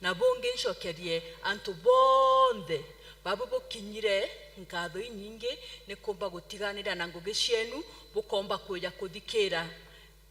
Na bungi ncokerie antu bonthe babu bukinyire nkatho inyingi ni kumba gutiganira na ngugi cienu bukomba kuja kuthikira,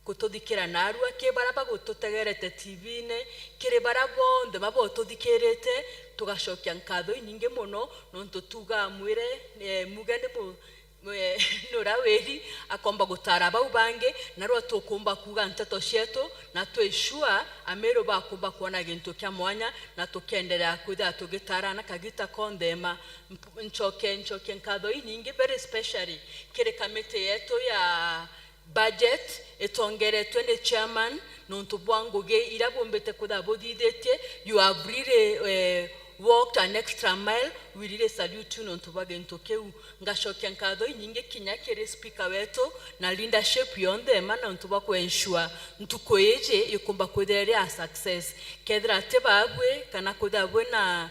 kututhikira narua, ki baria bagututegerete T V-ini, kiri baria bonthe babotuthikirite, tugacokia nkatho inyingi mono nontu tuugaa mwire, eh, muge ni mu-, mwe-, nuria wiri akomba gutara bau bangi, narua tukumba kuuga nteto cietu, na twi sure Ameru bakumba kwona gintu kia mwanya, na tukenderea kwithira tugitarana kagita konthe ma. Mp-, ncoke, ncoke nkatho inyingi, very specially kiri kamiti yetu ya budget itongeretwe ni chairman, nontu bwa ngugi iria bumbite kwithira buthithitie. You have really, eh, walked an extra mile. We really salute you nontu bwa gintu kiu. Ngacokia nkatho inyingi kinya kiri speaker wetu na leadership yonthe ema nontu bwa kuensure ntuku iji ikumba kwithira iri a success. Kethira ti babui kana kwithira bwina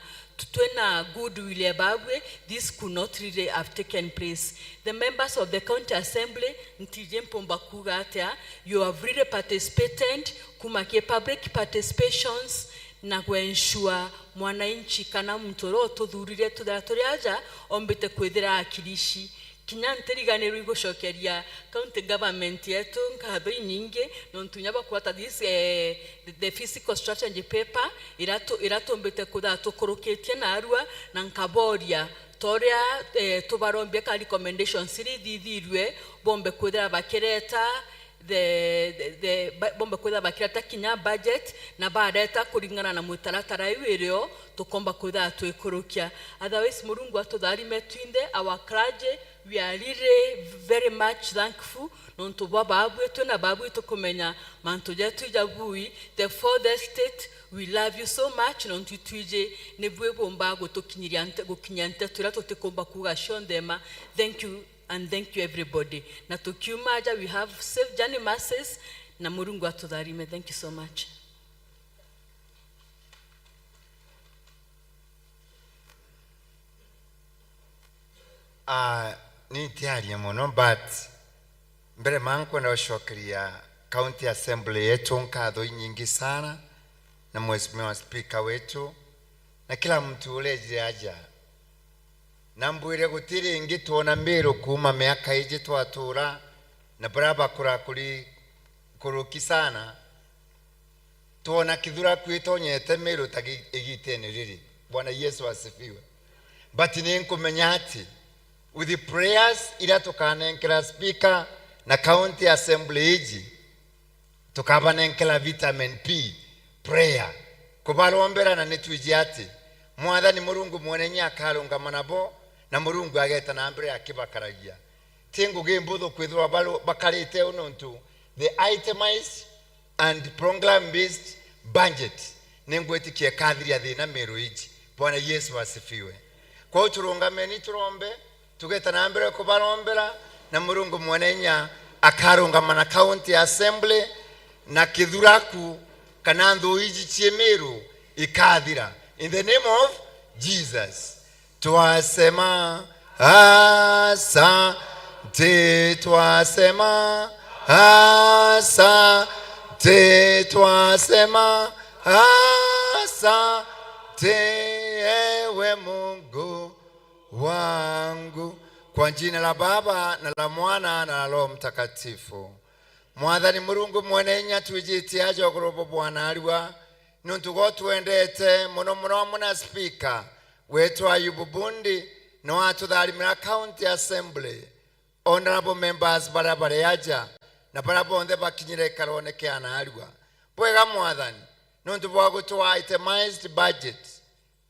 twina goodwill ya babui, this could not really have taken place. The members of the County Assembly, ntiji mpumba kuuga atia, you have really participated kuma ki public participations na kuensure mwananchi kana muntu uria ututhurire tuthira turi aja ombite kwithira akirici. Kinya ntiriganirwe igucokeria county government yetu nkatho inyingi, nontu inya bakwata this, eh, the, the physical strategy paper, ira tu-, ira tumbite kwithira tukurukitie narua, na nkaboria, ta uria, eh, tubarombia ka recommendations iria ithithirue, bombe kwithira bakireta, the, the, the, ba-, bombe kwithira bakireta kinya budget, na bareta kuringana na mutaratara iu irio, tukomba kwithira twikurukia. Otherwise, Murungu atutharime twinthe, our clergy, we are really very much thankful nontu bwa babui, twina babui tukumenya mantu jetu ijabui. The fourth estate, we love you so much nontu itwiji nibui bumba gutukinyiria nte-, gukinyia nteto iria tutikumba kuuga cionthe ma. Thank you and thank you everybody. Na tukiuma aja, we have safe journey masses, na Murungu atutharime. Thank you so much. Ah, ni ntiarie mono, but mbere ma nkwenda gucokeria County Assembly yetu nkatho inyingi sana, na Mheshimiwa Speaker wetu, na kila mtu urejire aja. Na mbwire guti ringi twona Meru kuuma miaka iji twatura, na baria bakura kuri kuruki sana, twona Kithuraku itonyete Meru ta gi-, igitene riri. Bwana Yesu asifiwe. But ni nkumenya ati with the prayers iria tukanenkera speaker na county assembly iji, tukabanenkera vitamin P, prayer, kubarombera, na nitwiji ati Mwathani Murungu mwene inya akarungama nabo, na Murungu ageta na mbere akibakaragia. Ti ngugi mbuthu kwithirwa baru-, bakarite uu, nontu the itemized and program based budget ningwitikia ikathiria thina Meru iji. Bwana Yesu asifiwe. Kwou turungameni turombe, tugeta na mbere kubarombera, na Murungu mwene inya akarungama na county assembly, na Kithuraku kana nthu iji cie Meru ikathira. In the name of Jesus. Twasema asante, twasema asante, twasema asante, ewe Mungu wangu. Kwa jina la Baba, na la Mwana, na la Roho Mtakatifu. Mwathani Murungu mwene inya, twijitie aja iguru bwa bwanarua, niuntu gwe utwendete mono mono, amwe na speaker wetu Ayubu Bundi, na watutharimira county assembly, honorable members baria bari aja, na baria bonthe bakinyire gikarone kia narua. Bwega Mwathani, niuntu bwa gutwaa itemized budget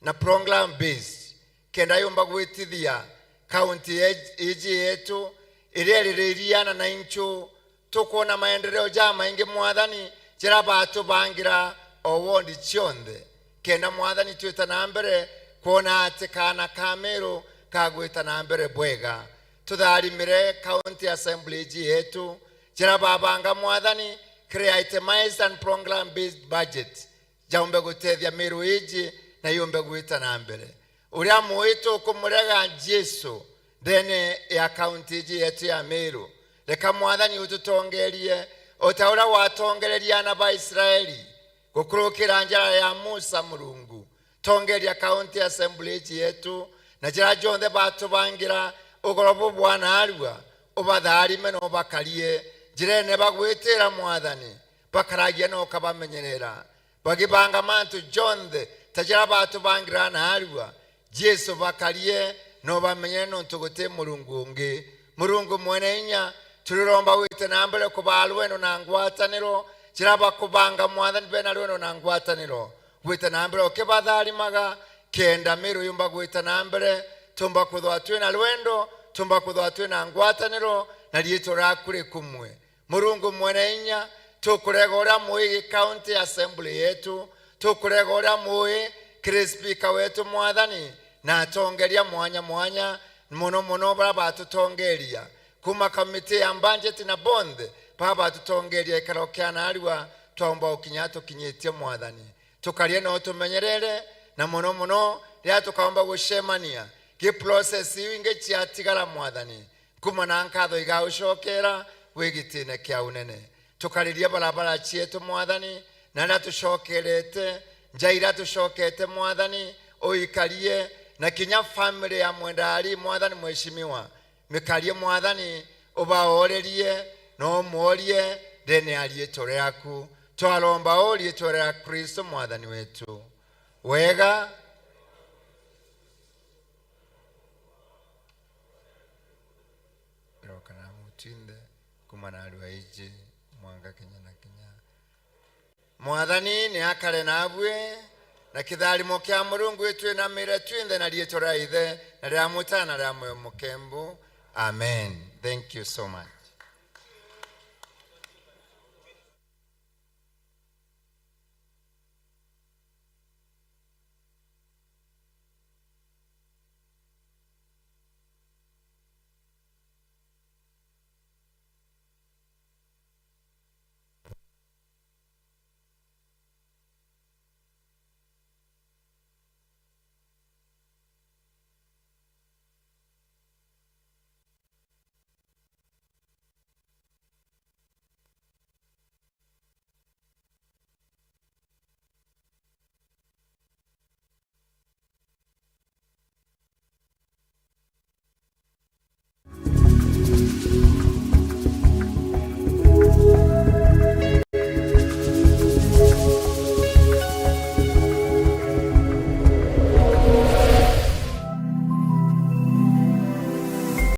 na program based, kenda yumba gwitithia county ye-, iji yetu iria iririria na nainchu tukwona maendeleo jamaingi, Mwathani, jaria batubangira o ward cionthe, kenda, Mwathani, twita na mbere kwona ati kaana ka Meru kagwita na mbere bwega. Tutharimire county assembly iji yetu, jaria babanga, Mwathani, kiri itemized and program based budget, jaumbe gutethia Meru iji na yumbe gwita na mbere. Uria mui tukumurega Jesu ndene ya kaunti iji yetu ya Meru. Reka Mwathani ututongerie, o ta uria watongererie aana ba Israeli gukurukira njara ya Musa Murungu. Tongeria County Assembly iji yetu, na jiria jonthe batubangira ugoro bubwa naarua, ubatharime na ubakarie njirene bagwitira Mwathani, bakaragia na ukabamenyerera. Bagibanga mantu jonthe ta jiria batubangira naarua, Jesu bakarie na ubamenyerere nontu guti Murungu ungi. Murungu mwene inya, turiromba wite na mbere kubaa rwendo na ngwataniro, jiria bakubanga Mwathani bena rwendo na ngwataniro. Gwita na mbere ukibatharimaga, kenda Meru yumba gwita na mbere, tumba kwithwa twina rwendo, tumba kwithwa twina ngwataniro, na riitwa riaku rikumwe. Murungu mwene inya, tukurega uria mui County Assembly yetu, tukurega uria mui kiri speaker wetu Mwathani, na atongeria mwanya mwanya, mono mono baria batutongeria kuma kamiti ya budget na bonthe, baba batutongeria ikaro kia naarua, twaumba gukinya tukinyitie Mwathani. Tukarie na utumenyerere, na mono mono riria tukaumba gucemania, ki process iu ingi ciatigara Mwathani, nkuma na nkatho igaucokera wi gitine kia unene. Tukaririe barabara cietu Mwathani, na aria tucokerete, nja iria tucokete Mwathani, uikarie, na kinya family ya mwenda ari Mwathani mweshimiwa, mikarie Mwathani, ubaorerie, na umworie ndene ya riitwa riaku. Twaromba uu riitwa ria Kristo Mwathani wetu. Wega. Iroka na mutwinthe, kuma na arua iji, mwanka kinya na kinya. Mwathani ni akare naabui, na kitharimo kia Murungu itwinamire twinthe na riitwa ria Ithe, na ria Mutana, na ria Muyo Mukembu. Amen. Thank you so much.